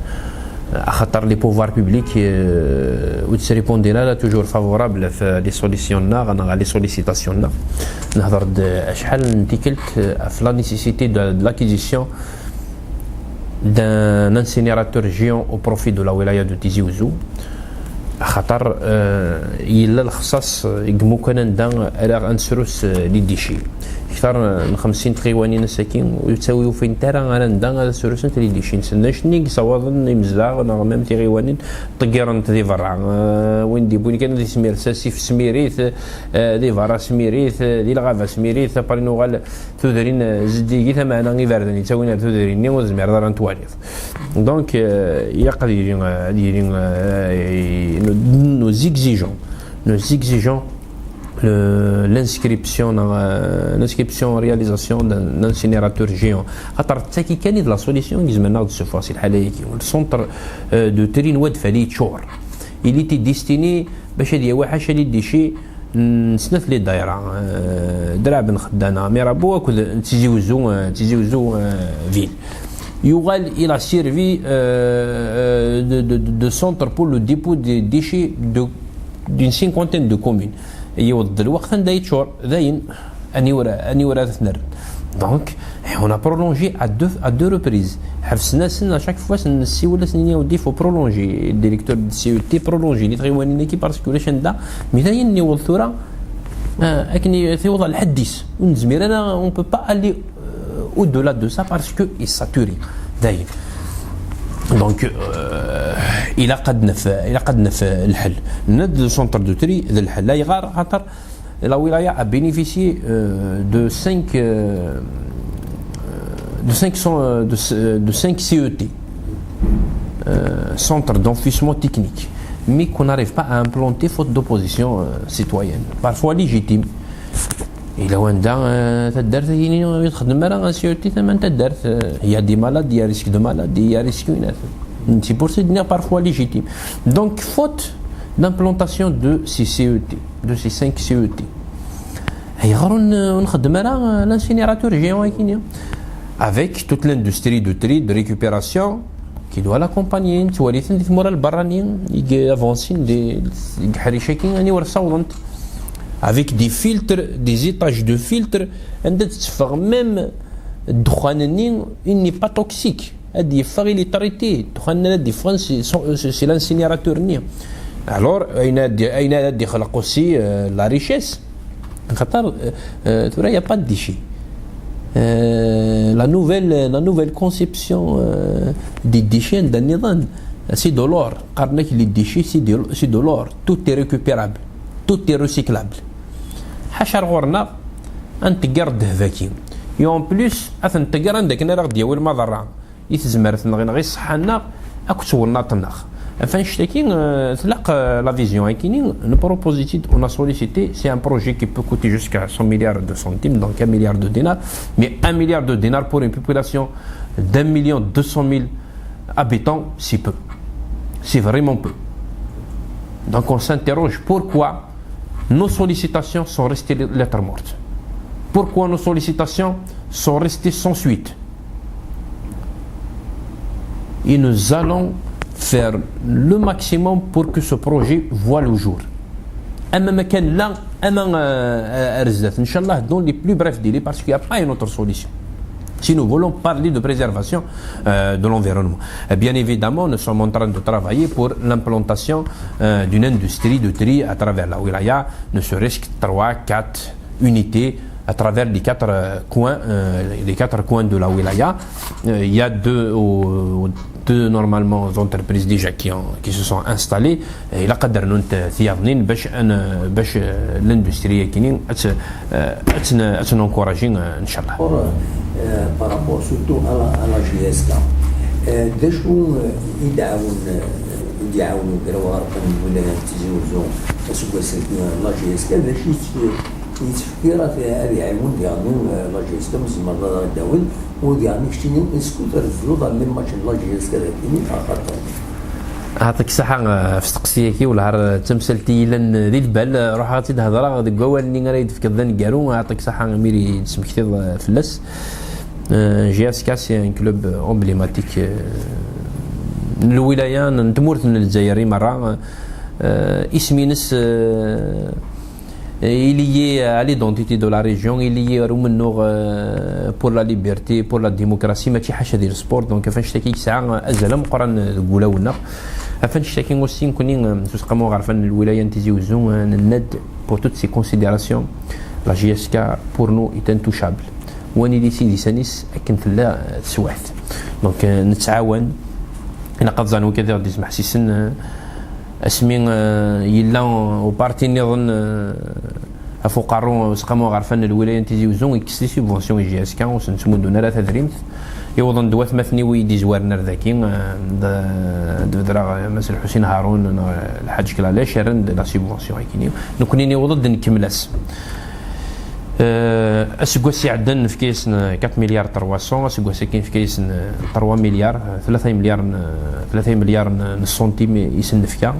axaṭer les pouvoirs publics, euh, ur ttrépondiren ara toujours favorable ɣef les solutions-nneɣ, neɣ les sollicitations-nneɣ. Nehḍer-d acḥal n tikkelt, euh, ɣef la nécessité de, de l'acquisition d'un incinérateur géant au profit de la wilaya de Tizi Ouzou. Axaṭer, euh, yella lexṣaṣ, euh, deg imukan anda ara ad nesrus, euh, les déchets. Kter, euh, n xemsin tɣiwanin ass-agi, ur ttawi ufint ara ar anda ara srusent les déchets-nsen. D acu-nni i yessawaḍen imezdaɣ neɣ même tiɣiwanin ṭeggirent di berra. Euh, win d-yewwin kan ad ismir s asif, smirit, euh, di berra smirit, euh, di lɣaba smirit, après nuɣal tudrin, euh, zeddigit, ameɛna iberdan yettawin ar tudrin-nni ur tezmireḍ ara ad twaliḍ. Donc, euh, ilaq ad yili, euh, ad yili, euh, nous, nous exigeons, nous exigeons le, l'inscription, euh, l'inscription, réalisation d'un incinérateur géant. Xaṭer d tagi kan i d la solution i izemren ad d-tessufeɣ si lḥala-agi. Le centre, euh, de tri n Wad Fali yeččur. Il était destiné bac ad yawi ḥaca les déchets n snat les daïra, euh, Draɛ Ben Xeddana, Mirabeau akked Tizi Ouzou, euh, Tizi Ouzou, euh, ville. Yuɣal, il a servi, euh, euh, de, de, de, de centre pour le dépôt des déchets de, d'une cinquantaine de communes. Yiweḍ-d lweqt anda yeččur, dayen, aniwer, aniwer ara t-nerr. Donc, on a prolongé à deux, à deux reprises. Ḥebsen-asen, à chaque fois, nessiwel-asen, nini, il faut prolonger. Le directeur de C E T prolongé, les tɣiwanin-agi, parce que ulac anda, mais dayen, niweḍ tura, Ah, akken i tiweḍ ɣer lḥedd-is, ur nezmir ara, on peut pas aller euh, au-delà de ça parce que est saturé. D'ailleurs. Donc, euh, il a qad nef, il a qad nef lḥel. Ned le centre de tri de lḥel. Ayɣer? Xaṭer la wilaya a bénéficié euh, de cinq euh, de cinq cent- euh, de, de cinq C E T, euh, centre d'enfouissement technique, mais qu'on n'arrive pas à implanter faute d'opposition euh, citoyenne, parfois légitime. Et là, on a taddart, il y a des malades, il y a risque de maladie, il y a risque. C'est pour ça que parfois légitime. Donc, faute d'implantation de ces C E T, de ces cinq C E T. Et on a l'incinérateur géant avec toute l'industrie de tri, de récupération, qui doit l'accompagner. Tu vois, les gens qui avancent des, des, avec des filtres, des étages de filtres, même الدخان il n'est pas toxique. Il est traité. C'est l'incinérateur. Alors, il y a aussi euh, la richesse. Il n'y a pas de déchets. Euh, la nouvelle, la nouvelle conception euh, des déchets, c'est de l'or. Les déchets, c'est de l'or. Tout est récupérable. Tout est recyclable. حاشا غورنا أن تقر الذهب كي. Et en plus أثن تقر عندك نرى غدي يوي المضرة. I tezmert-nneɣ, i ṣṣeḥḥa-nneɣ, akked twennaḍt-nneɣ. Ɣef annect-agi, euh, tlaq euh, la vision-agi-nni, npropose-it-id, on a sollicité, c'est un projet qui peut coûter jusqu'à cent milliards de centimes, donc un milliard de dinars, mais un milliard de dinars pour une population d'un million deux cent mille habitants, c'est peu. C'est vraiment peu. Donc on s'interroge pourquoi nos sollicitations sont restées lettres mortes. Pourquoi nos sollicitations sont restées sans suite. Et nous allons faire le maximum pour que ce projet voit le jour. أما ما كان لا أما آه، آه، رزات إن شاء الله dans les plus brefs délais parce qu'il n'y a pas une autre solution. Si nous voulons parler de préservation euh, de l'environnement, bien évidemment, nous sommes en train de travailler pour l'implantation euh, d'une industrie de tri à travers la wilaya, ne serait-ce que trois, quatre unités à travers les quatre euh, coins, euh, les quatre coins de la wilaya. Euh, il y a deux, euh, deux normalement entreprises déjà qui, ont, qui se sont installées. Et la قدرنا نتياضنين باش أن باش l'industrie كينين أتنكوراجين إن شاء الله. Par rapport surtout à la, à la J S K, d acu i d-ɛawen i d-iɛawen ugraw ɣer lwilaya n Tizi Uzzu aseggas-agi la J S K, d acu yettefkir ad iɛiwen diɣen la J S K, ma tzemreḍ ad aɣ-d-tawiḍ, u diɣen keččini, est-ce que trezzuḍ ɣer les matchs n la J S K dagi, axaṭer Ɛṭik ṣaḥa ɣef steqsi-agi, wellah d tamsalt i yellan di lbal, ruḥeɣ ad tt-id-hedreɣ deg wawal-nni ara yi-d-tefkeḍ d aneggaru, ɛṭik ṣaḥa imir i d-tesmektiḍ fell-as. J S K c'est un club emblématique n lwilaya n tmurt n Lezzayer i merra. Isem-ines il est lié à l'identité de la région, il est lié ar umennuɣ pour la liberté, pour la démocratie, mačči ḥaca di le sport. Donc ɣef annect-agi yesɛa azal ameqqran deg wulawen-nneɣ. Ɣef annect-agi aussi nekkni s useqqamu aɣerfan n lwilaya n Tizi Uzzu nenna-d pour toutes ces considérations, la J S K pour nous est intouchable. Wani di sidisan-is akken tella teswiɛt. Donc nettɛawan, ilaq ad ẓren wigad i ɣ-d-ismeḥsisen asmi yella uparti nniḍen ɣef uqerru useqqamu aɣerfan n lwilaya n Tizi Uzzu, yekkes les subventions i J S K, ur sen-ttmuddun ara tadrimt. Iwḍen-d watmaten-iw i yi-d-izwaren ar daki, d-bedreɣ Mass Lḥusin Harun neɣ Lḥaǧ Klalac, rran-d la subvention akini. Nekkni niweḍ-d nkemmel-as. Aseggas iɛeddan nefka-yasen quatre milliards trois cents, aseggas-agi nefka-yasen trois milliards, tlata imelyar n tlata imelyar n ṣṣuntim i sen-nefka.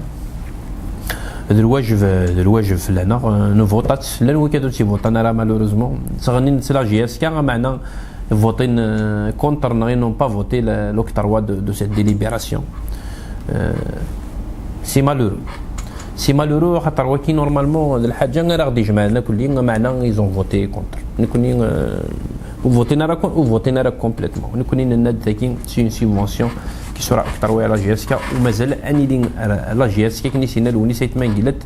D lwajeb, d lwajeb fell-aneɣ, nvuṭa-tt, llan wigad ur tt-ivuṭan ara malheureusement, ttɣennin-tt la J S K, ameɛna votin contre neɣ ils n'ont pas voté l'octroi de, de cette délibération. C'est malheureux. C'est malheureux, xaṭer waki normalement d lḥaǧa ara ɣ-d-ijemɛen akk-lli, ameɛna ils ont voté contre. Nekkni ur votin ara, ur votin ara complètement. Nekkni nenna-d tagi c'est une subvention qui sera octroyée à la J S K, u mazal ad nili la J S K akken i s-yenna Lewnis Ayt Mengellat,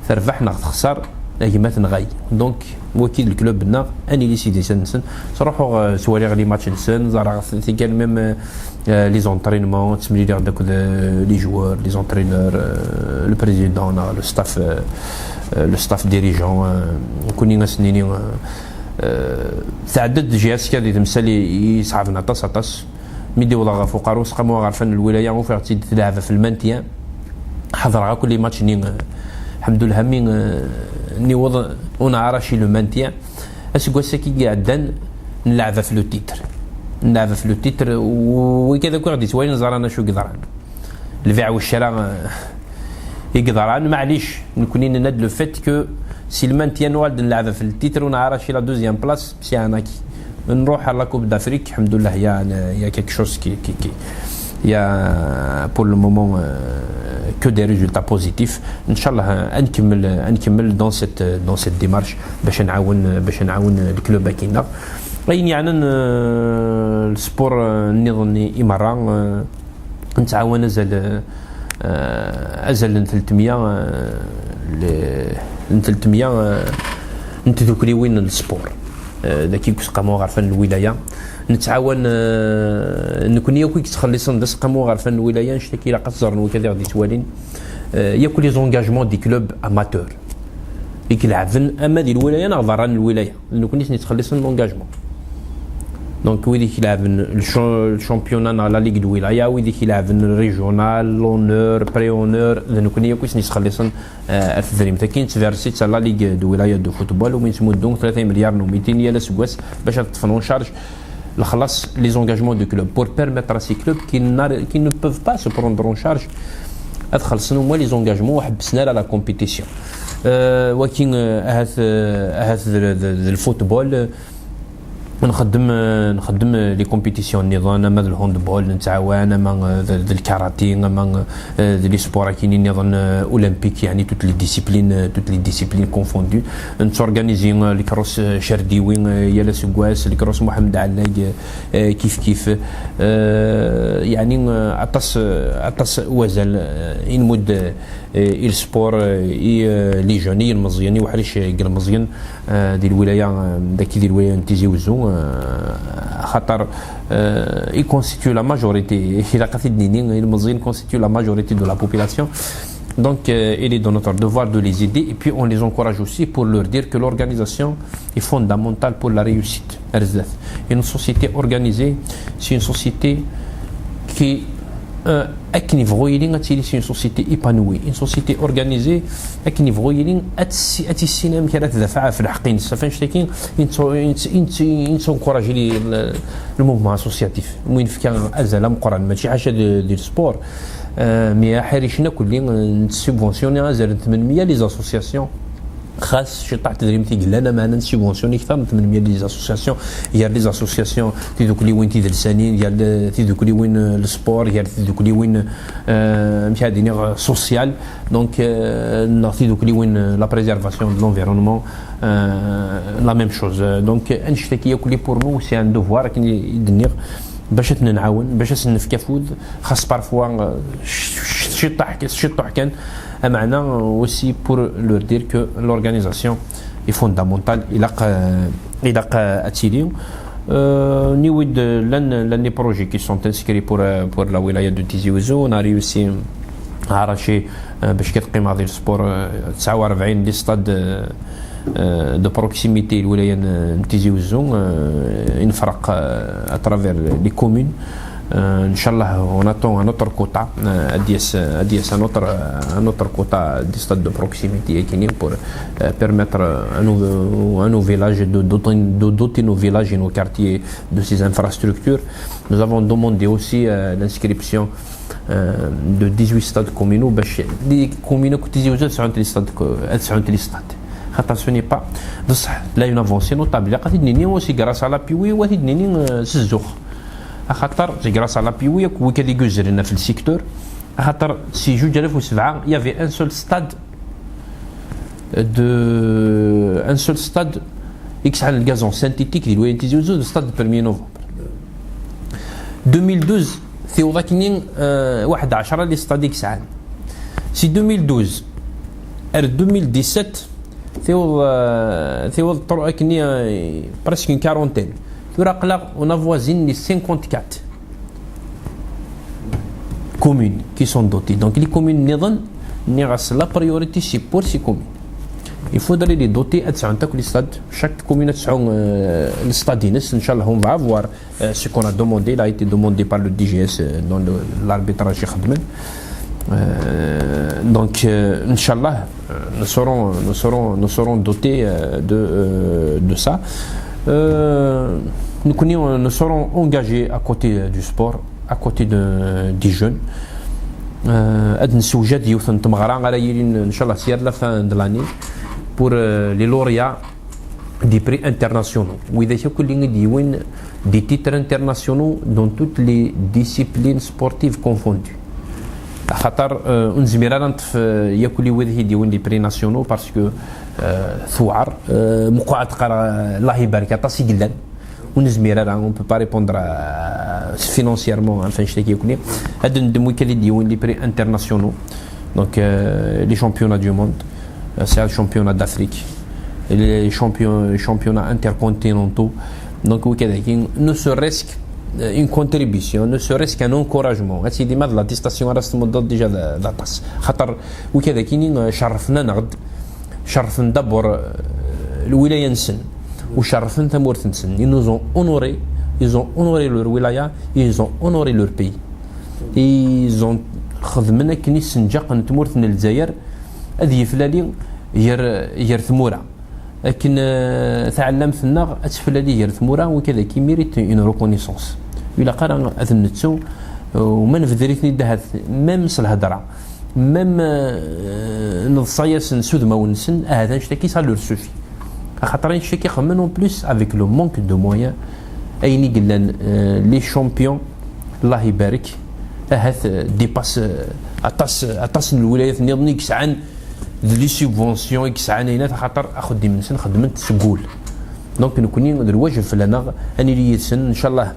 terbeḥ neɣ texṣer, a gma-tneɣ ay. Donc, waki d le club-nneɣ, ad nili s idis-nsen. Ttruḥuɣ, euh, ttwaliɣ les matchs-nsen, ẓerreɣ tikkal même, euh, euh, les entraînements, ttemliliɣ-d akked, euh, les joueurs, les entraîneurs, euh, le président, neɣ le staff, euh, euh, le staff dirigeant, euh, nekkni ad s-nini, euh, euh, tɛedda-d J S K di temsal i, i yesɛaben aṭas, aṭas. Mi d-iwḍeɣ ɣef uqerru, Seqamu Aɣerfan n Lwilaya, ufiɣ-tt-id tleɛɛeb ɣef le maintien. Ḥeḍreɣ akk les matchs-nni, euh, ḥemdullah, mi, euh, niweḍ, on a arraché le maintien. Aseggas-agi i iɛeddan, nleɛɛeb ɣef le titre. Nleɛɛeb ɣef le titre, u wigad akk i ɣ-d-ittwalin ẓran acu i yeḍran. Lbiɛ u ccra, euh, i yeḍran, maɛlic, nekkni nenna-d le fait que si le maintien nuɣal-d nleɛɛeb ɣef le titre, on a arraché la deuxième place, c'est un acquis. Nruḥ à la Coupe d'Afrique, alhamdoulilah, il y a, il y a quelque chose qui, qui, qui, il y a pour le moment, euh, que des résultats positifs. Inchallah, euh, ad nkemmel, ad nkemmel dans cette, dans cette démarche, باش نعاون، باش نعاون le club-agi-nneɣ. Ayen yeɛnan, euh, le sport, euh, nniḍen i, i merra, euh, nettɛawan azal, euh, azal n telt mya, euh, le-, n telt mya, euh, n tdukliwin n sport. Euh, dagi deg Useqqamu Aɣerfan n Lwilaya. Nettɛawan, euh, nekkni akk i yettxelliṣen d Aseqqamu Aɣerfan n Lwilaya, annect-agi ilaq ad t-ẓren wigad i ɣ-d-ittwalin. Euh, yakk les engagements des clubs amateurs i ileɛben ama di Lwilaya neɣ berra n Lwilaya. D nekkni i sen-yettxelliṣen l'engagement. Donc, wid i ileɛben le cha-, le championnat neɣ la Ligue de Wilaya, wid i ileɛben le régional, l'honneur, pré-honneur, d nekkni akk i sen-yettxelliṣen, euh, ar tedrimt-agi. Nettversi-tt à la Ligue de Wilaya de football, umi nettmuddu tlata imelyar n umitin yal aseggas bac ad ṭṭfen en charge lexlaṣ, les engagements du club, pour permettre à ces clubs qui n'a-, qui ne peuvent pas se prendre en charge ad xellṣen au moins les engagements, ur ḥebbsen ara la compétition. Euh, waki, euh, ahat, euh, ahat d, d, d le football, euh, nxeddem, euh, nxeddem, euh, les compétitions nniḍen, ama d le handball nettɛawan, ama, euh, d, d le karaté, ama, euh, d les sports akkin nniḍen, euh, olympiques, يعني toutes les disciplines, euh, toutes les disciplines confondues. Nettorganizi, euh, le cross, euh, Cerdiwi, euh, yal aseggas, le cross Mohamed Ali, euh, euh, kif kif. Euh, يعني, euh, aṭas, euh, aṭas wazal, euh, i nmudd, euh, i le sport, euh, i, euh, les jeunes, i yilmeẓyen, i uḥric, euh, n yilmeẓyen, euh, di lwilaya, euh, dagi di lwilaya n Tizi Wezzu, euh, axaṭer, euh, i constitue la majorité, ilaq ad t-id-nini, ilmeẓyen constitue la majorité de la population. Donc, euh, il est de notre devoir de les aider et puis on les encourage aussi pour leur dire que l'organisation est fondamentale pour la réussite. Une société organisée, c'est une société qui, euh, akken yebɣu yili, ad tili c'est une société épanouie. Une société organisée, akken yebɣu yili, ad tessi-, ad tissin amek ara tdafeɛ ɣef lḥeqq-ines. Ɣef annect-agi, i nettu-, i nett-, i nett-, i nettunkuṛaji le, le, le mouvement associatif. Mi nefka azal ameqqran, mačči ḥaca de, de sport, euh, mais aḥric-nni akk-nni, euh, nessubventionner azal n tmenmya les associations. Xas ciṭṭaḥ tedrimt i yellan, ameɛna nessubventionner kter n tmenmya les associations, gar les associations tidukliwin tidelsanin, gar le-, tidukliwin, euh, le sport, gar tidukliwin, euh, amek ad iniɣ, euh, social, donc, euh, neɣ tidukliwin, euh, la préservation de l'environnement, euh, la même chose. Euh, donc, annect-agi akk-nni pour nous, c'est un devoir, akken i d-nniɣ, bac ad ten-nɛawen, bac ad sen-nefk afud, xas parfois, euh, c-, c-, ciṭṭaḥ, ciṭṭaḥ kan, ameɛna, euh, aussi pour leur dire que l'organisation est fondamentale, ilaq, euh, ilaq, euh, ad tili. Euh, niwi-d, euh, llan, llan les projets qui sont inscrits pour, euh, pour la wilaya de Tizi Ouzou. On a réussi à arracher, euh, bac kan qqimeɣ di le sport, euh, tesɛa u rebɛin les stades, euh, euh, de proximité i lwilaya n, n Tizi Ouzou, euh, i nefreq, euh, à travers les communes. Euh, Inch'Allah, on attend un autre quota, euh, ad d-yas, ad d-yas un autre, un autre quota de stade de proximité, akkin, pour, euh, permettre à nos, à nos villages de doter, de doter nos villages et nos quartiers de ces infrastructures. Nous avons demandé aussi, euh, l'inscription, euh, de dix-huit stades communaux, باش les communes akk Tizi Ouzou ad sɛunt les stades, ad sɛunt les stades. Xaṭer ce n'est pas, بصح, il y a une avancée notable. Ilaq ad t-id-nini aussi grâce à l'A P I, ad t-id-nini, euh, s zzux. Axaṭer, c'est grâce à l'A P I, akk wigad i yuzren ɣef le secteur. Axaṭer, si juj alaf u sebɛa, il y avait un seul stade de, un seul stade i yesɛan le gazon synthétique di lwilaya n Tizi Ouzou, le stade du premier novembre. Deux mille douze, tiweḍ akkenni, euh, waḥed ɛecra les stades i yesɛan. Si deux mille douze ar deux mille dix-sept, Tiweḍ, euh, tiweḍ tro-, akken, euh, presque une quarantaine. Tura aql-aɣ, on avoisine les cinquante-quatre communes qui sont dotées. Donc les communes nniḍen, nniɣ-as la priorité c'est pour ces communes. Il faudrait les doter, ad sɛunt akk les stades. Chaque commune ad sɛu, euh, le stade-ines. Inch'Allah, on va avoir, euh, ce qu'on a demandé. Il a été demandé par le D G S, euh, dans le, l'arbitrage ixeddmen. Euh, donc, euh, Inch'Allah, euh, nous serons, nous serons, nous serons dotés, euh, de, euh, de ça. Euh, nous, nous serons engagés à côté, euh, du sport, à côté de, des jeunes. Euh, ad nessewjad yiwet n tmeɣra ara yilin, Inch'Allah, si la fin de l'année, pour, euh, les lauréats des prix internationaux. Widak akk i d-yiwin des titres internationaux dans toutes les disciplines sportives confondues. Axaṭer, euh, ur nezmir ara ad neṭṭef, euh, yakk widak i d-yiwin des prix nationaux parce que, euh, tuɛer, euh, meqqar ad teqqar, euh, Allah ibarek, aṭas i yellan. Ur nezmir ara, on peut pas répondre à, financièrement, enfin, je t'ai dit, ad neddem wid i d-yiwin les prix internationaux. Donc, euh, les championnats du monde, euh, c'est le championnat d'Afrique, les champions, championnats intercontinentaux. Donc, wid-agi dagi, ne serait-ce que, euh, une contribution, ne serait-ce qu'un encouragement. Ad tili ma d l'attestation ara s-tmuddeḍ déjà d, d aṭas. Xaṭer wid-agi, euh, cerrfen-aneɣ-d, cerrfen d'abord, euh, lwilaya-nsen, u cerrfen tamurt-nsen. Ils nous ont honoré, ils ont honoré leur wilaya, ils ont honoré leur pays. Ils ont xedmen akken i ssenǧaqen tmurt n Lezzayer ad yeflali gar, gar tmura. Akken, euh, taɛellamt-nneɣ ad teflali gar tmura, wid-agi mérite une reconnaissance. Ur ilaq ara ad nettu, euh, u ma nebder-iten-id ahat, même s lhedra, même, euh, neḍsa-yasen s udmawen-nsen, ahat annect-agi ça leur suffit. Axaṭer annect-agi xemmen en plus avec le manque de moyens, ayen i yellan, euh, les champions, Allah ibarek, ahat, euh, dépasse, euh, aṭas, aṭas n lwilayat nniḍen i yesɛan d les subventions i yesɛan ayennat, axaṭer axeddim-nsen xeddmen-t seg wul. Donc, nekkni d lwajeb fell-aneɣ ad nili yid-sen, ncallah,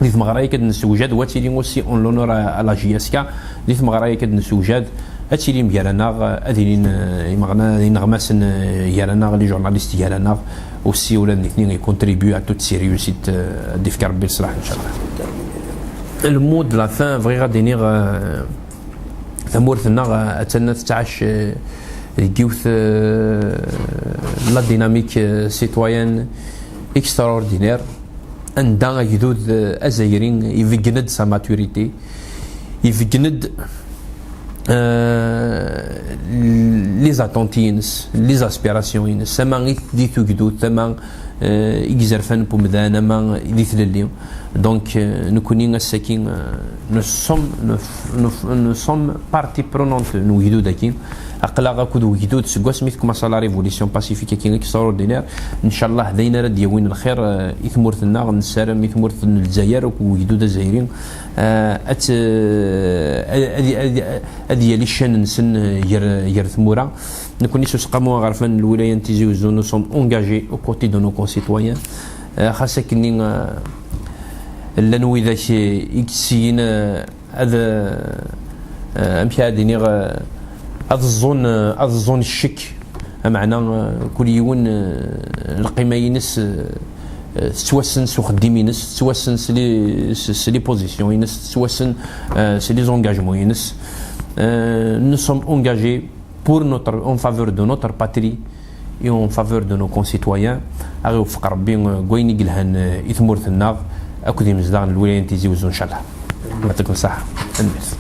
di tmeɣra-agi ad nessewjad, wa ad tili aussi en l'honneur à, à la J S K, di tmeɣra-agi ad nessewjad, ad tilim gar-aneɣ, ad ilin, euh, imeɣna, ineɣmasen, euh, gar-aneɣ, les journalistes gar-aneɣ, aussi ula d nitni i contribuent à toutes ces réussites, euh, ad d-ifk Rebbi leṣlaḥ, ncallah. Le mot de la fin, bɣiɣ ad iniɣ, euh, tamurt-nneɣ, euh, attan tettɛac, euh, deg yiwet, euh, la dynamique, euh, citoyenne extraordinaire, anda agdud, euh, azayri ibeggen-d sa maturité, ibeggen-d, euh, les attentes-ines, les aspirations-ines, ama i di tugdut, ama, euh, i izerfan n umdan, ama di tlelli. Donc, euh, nekkni ass-agi, euh, nous sommes, nous, nous, nous sommes partie prenante n ugdud-agi. Aql-aɣ akked ugdud seg wasmi tecma la révolution pacifique-agi extraordinaire. Ncallah d ayen ara d-yawin lxir, euh, i tmurt-nneɣ. Nessaram i tmurt n Lezzayer akked ugdud azayri, euh, ad, euh, ad, ad, ad, ad yali ccan-nsen, euh, gar, gar tmura. Nekkni s Useqqamu Aɣerfan n lwilaya n Tizi Uzzu, nous sommes engagés aux côtés de nos concitoyens. Euh, xas akken, euh, llan widak i yessiyin, euh, ad, eh, amek ara d-iniɣ, eh, ad ẓẓun, eh, ad ẓẓun ccek. Ameɛna, eh, kul yiwen, eh, lqima-ines, eh, eh, tettwassen s uxeddim-ines, tettwassen s les, s, s les positions-ines, tettwassen, eh, s les engagements-ines. Eh, nous sommes engagés pour notre, en faveur de notre patrie et en faveur de nos concitoyens. Ad ɣ-iweffeq Rebbi, eh, deg wayen i yelhan, eh, i tmurt-nneɣ akked imezdaɣ n lwilaya n Tizi Uzzu, ncallah. Yɛṭikum ṣṣeḥḥa. Tanemmirt.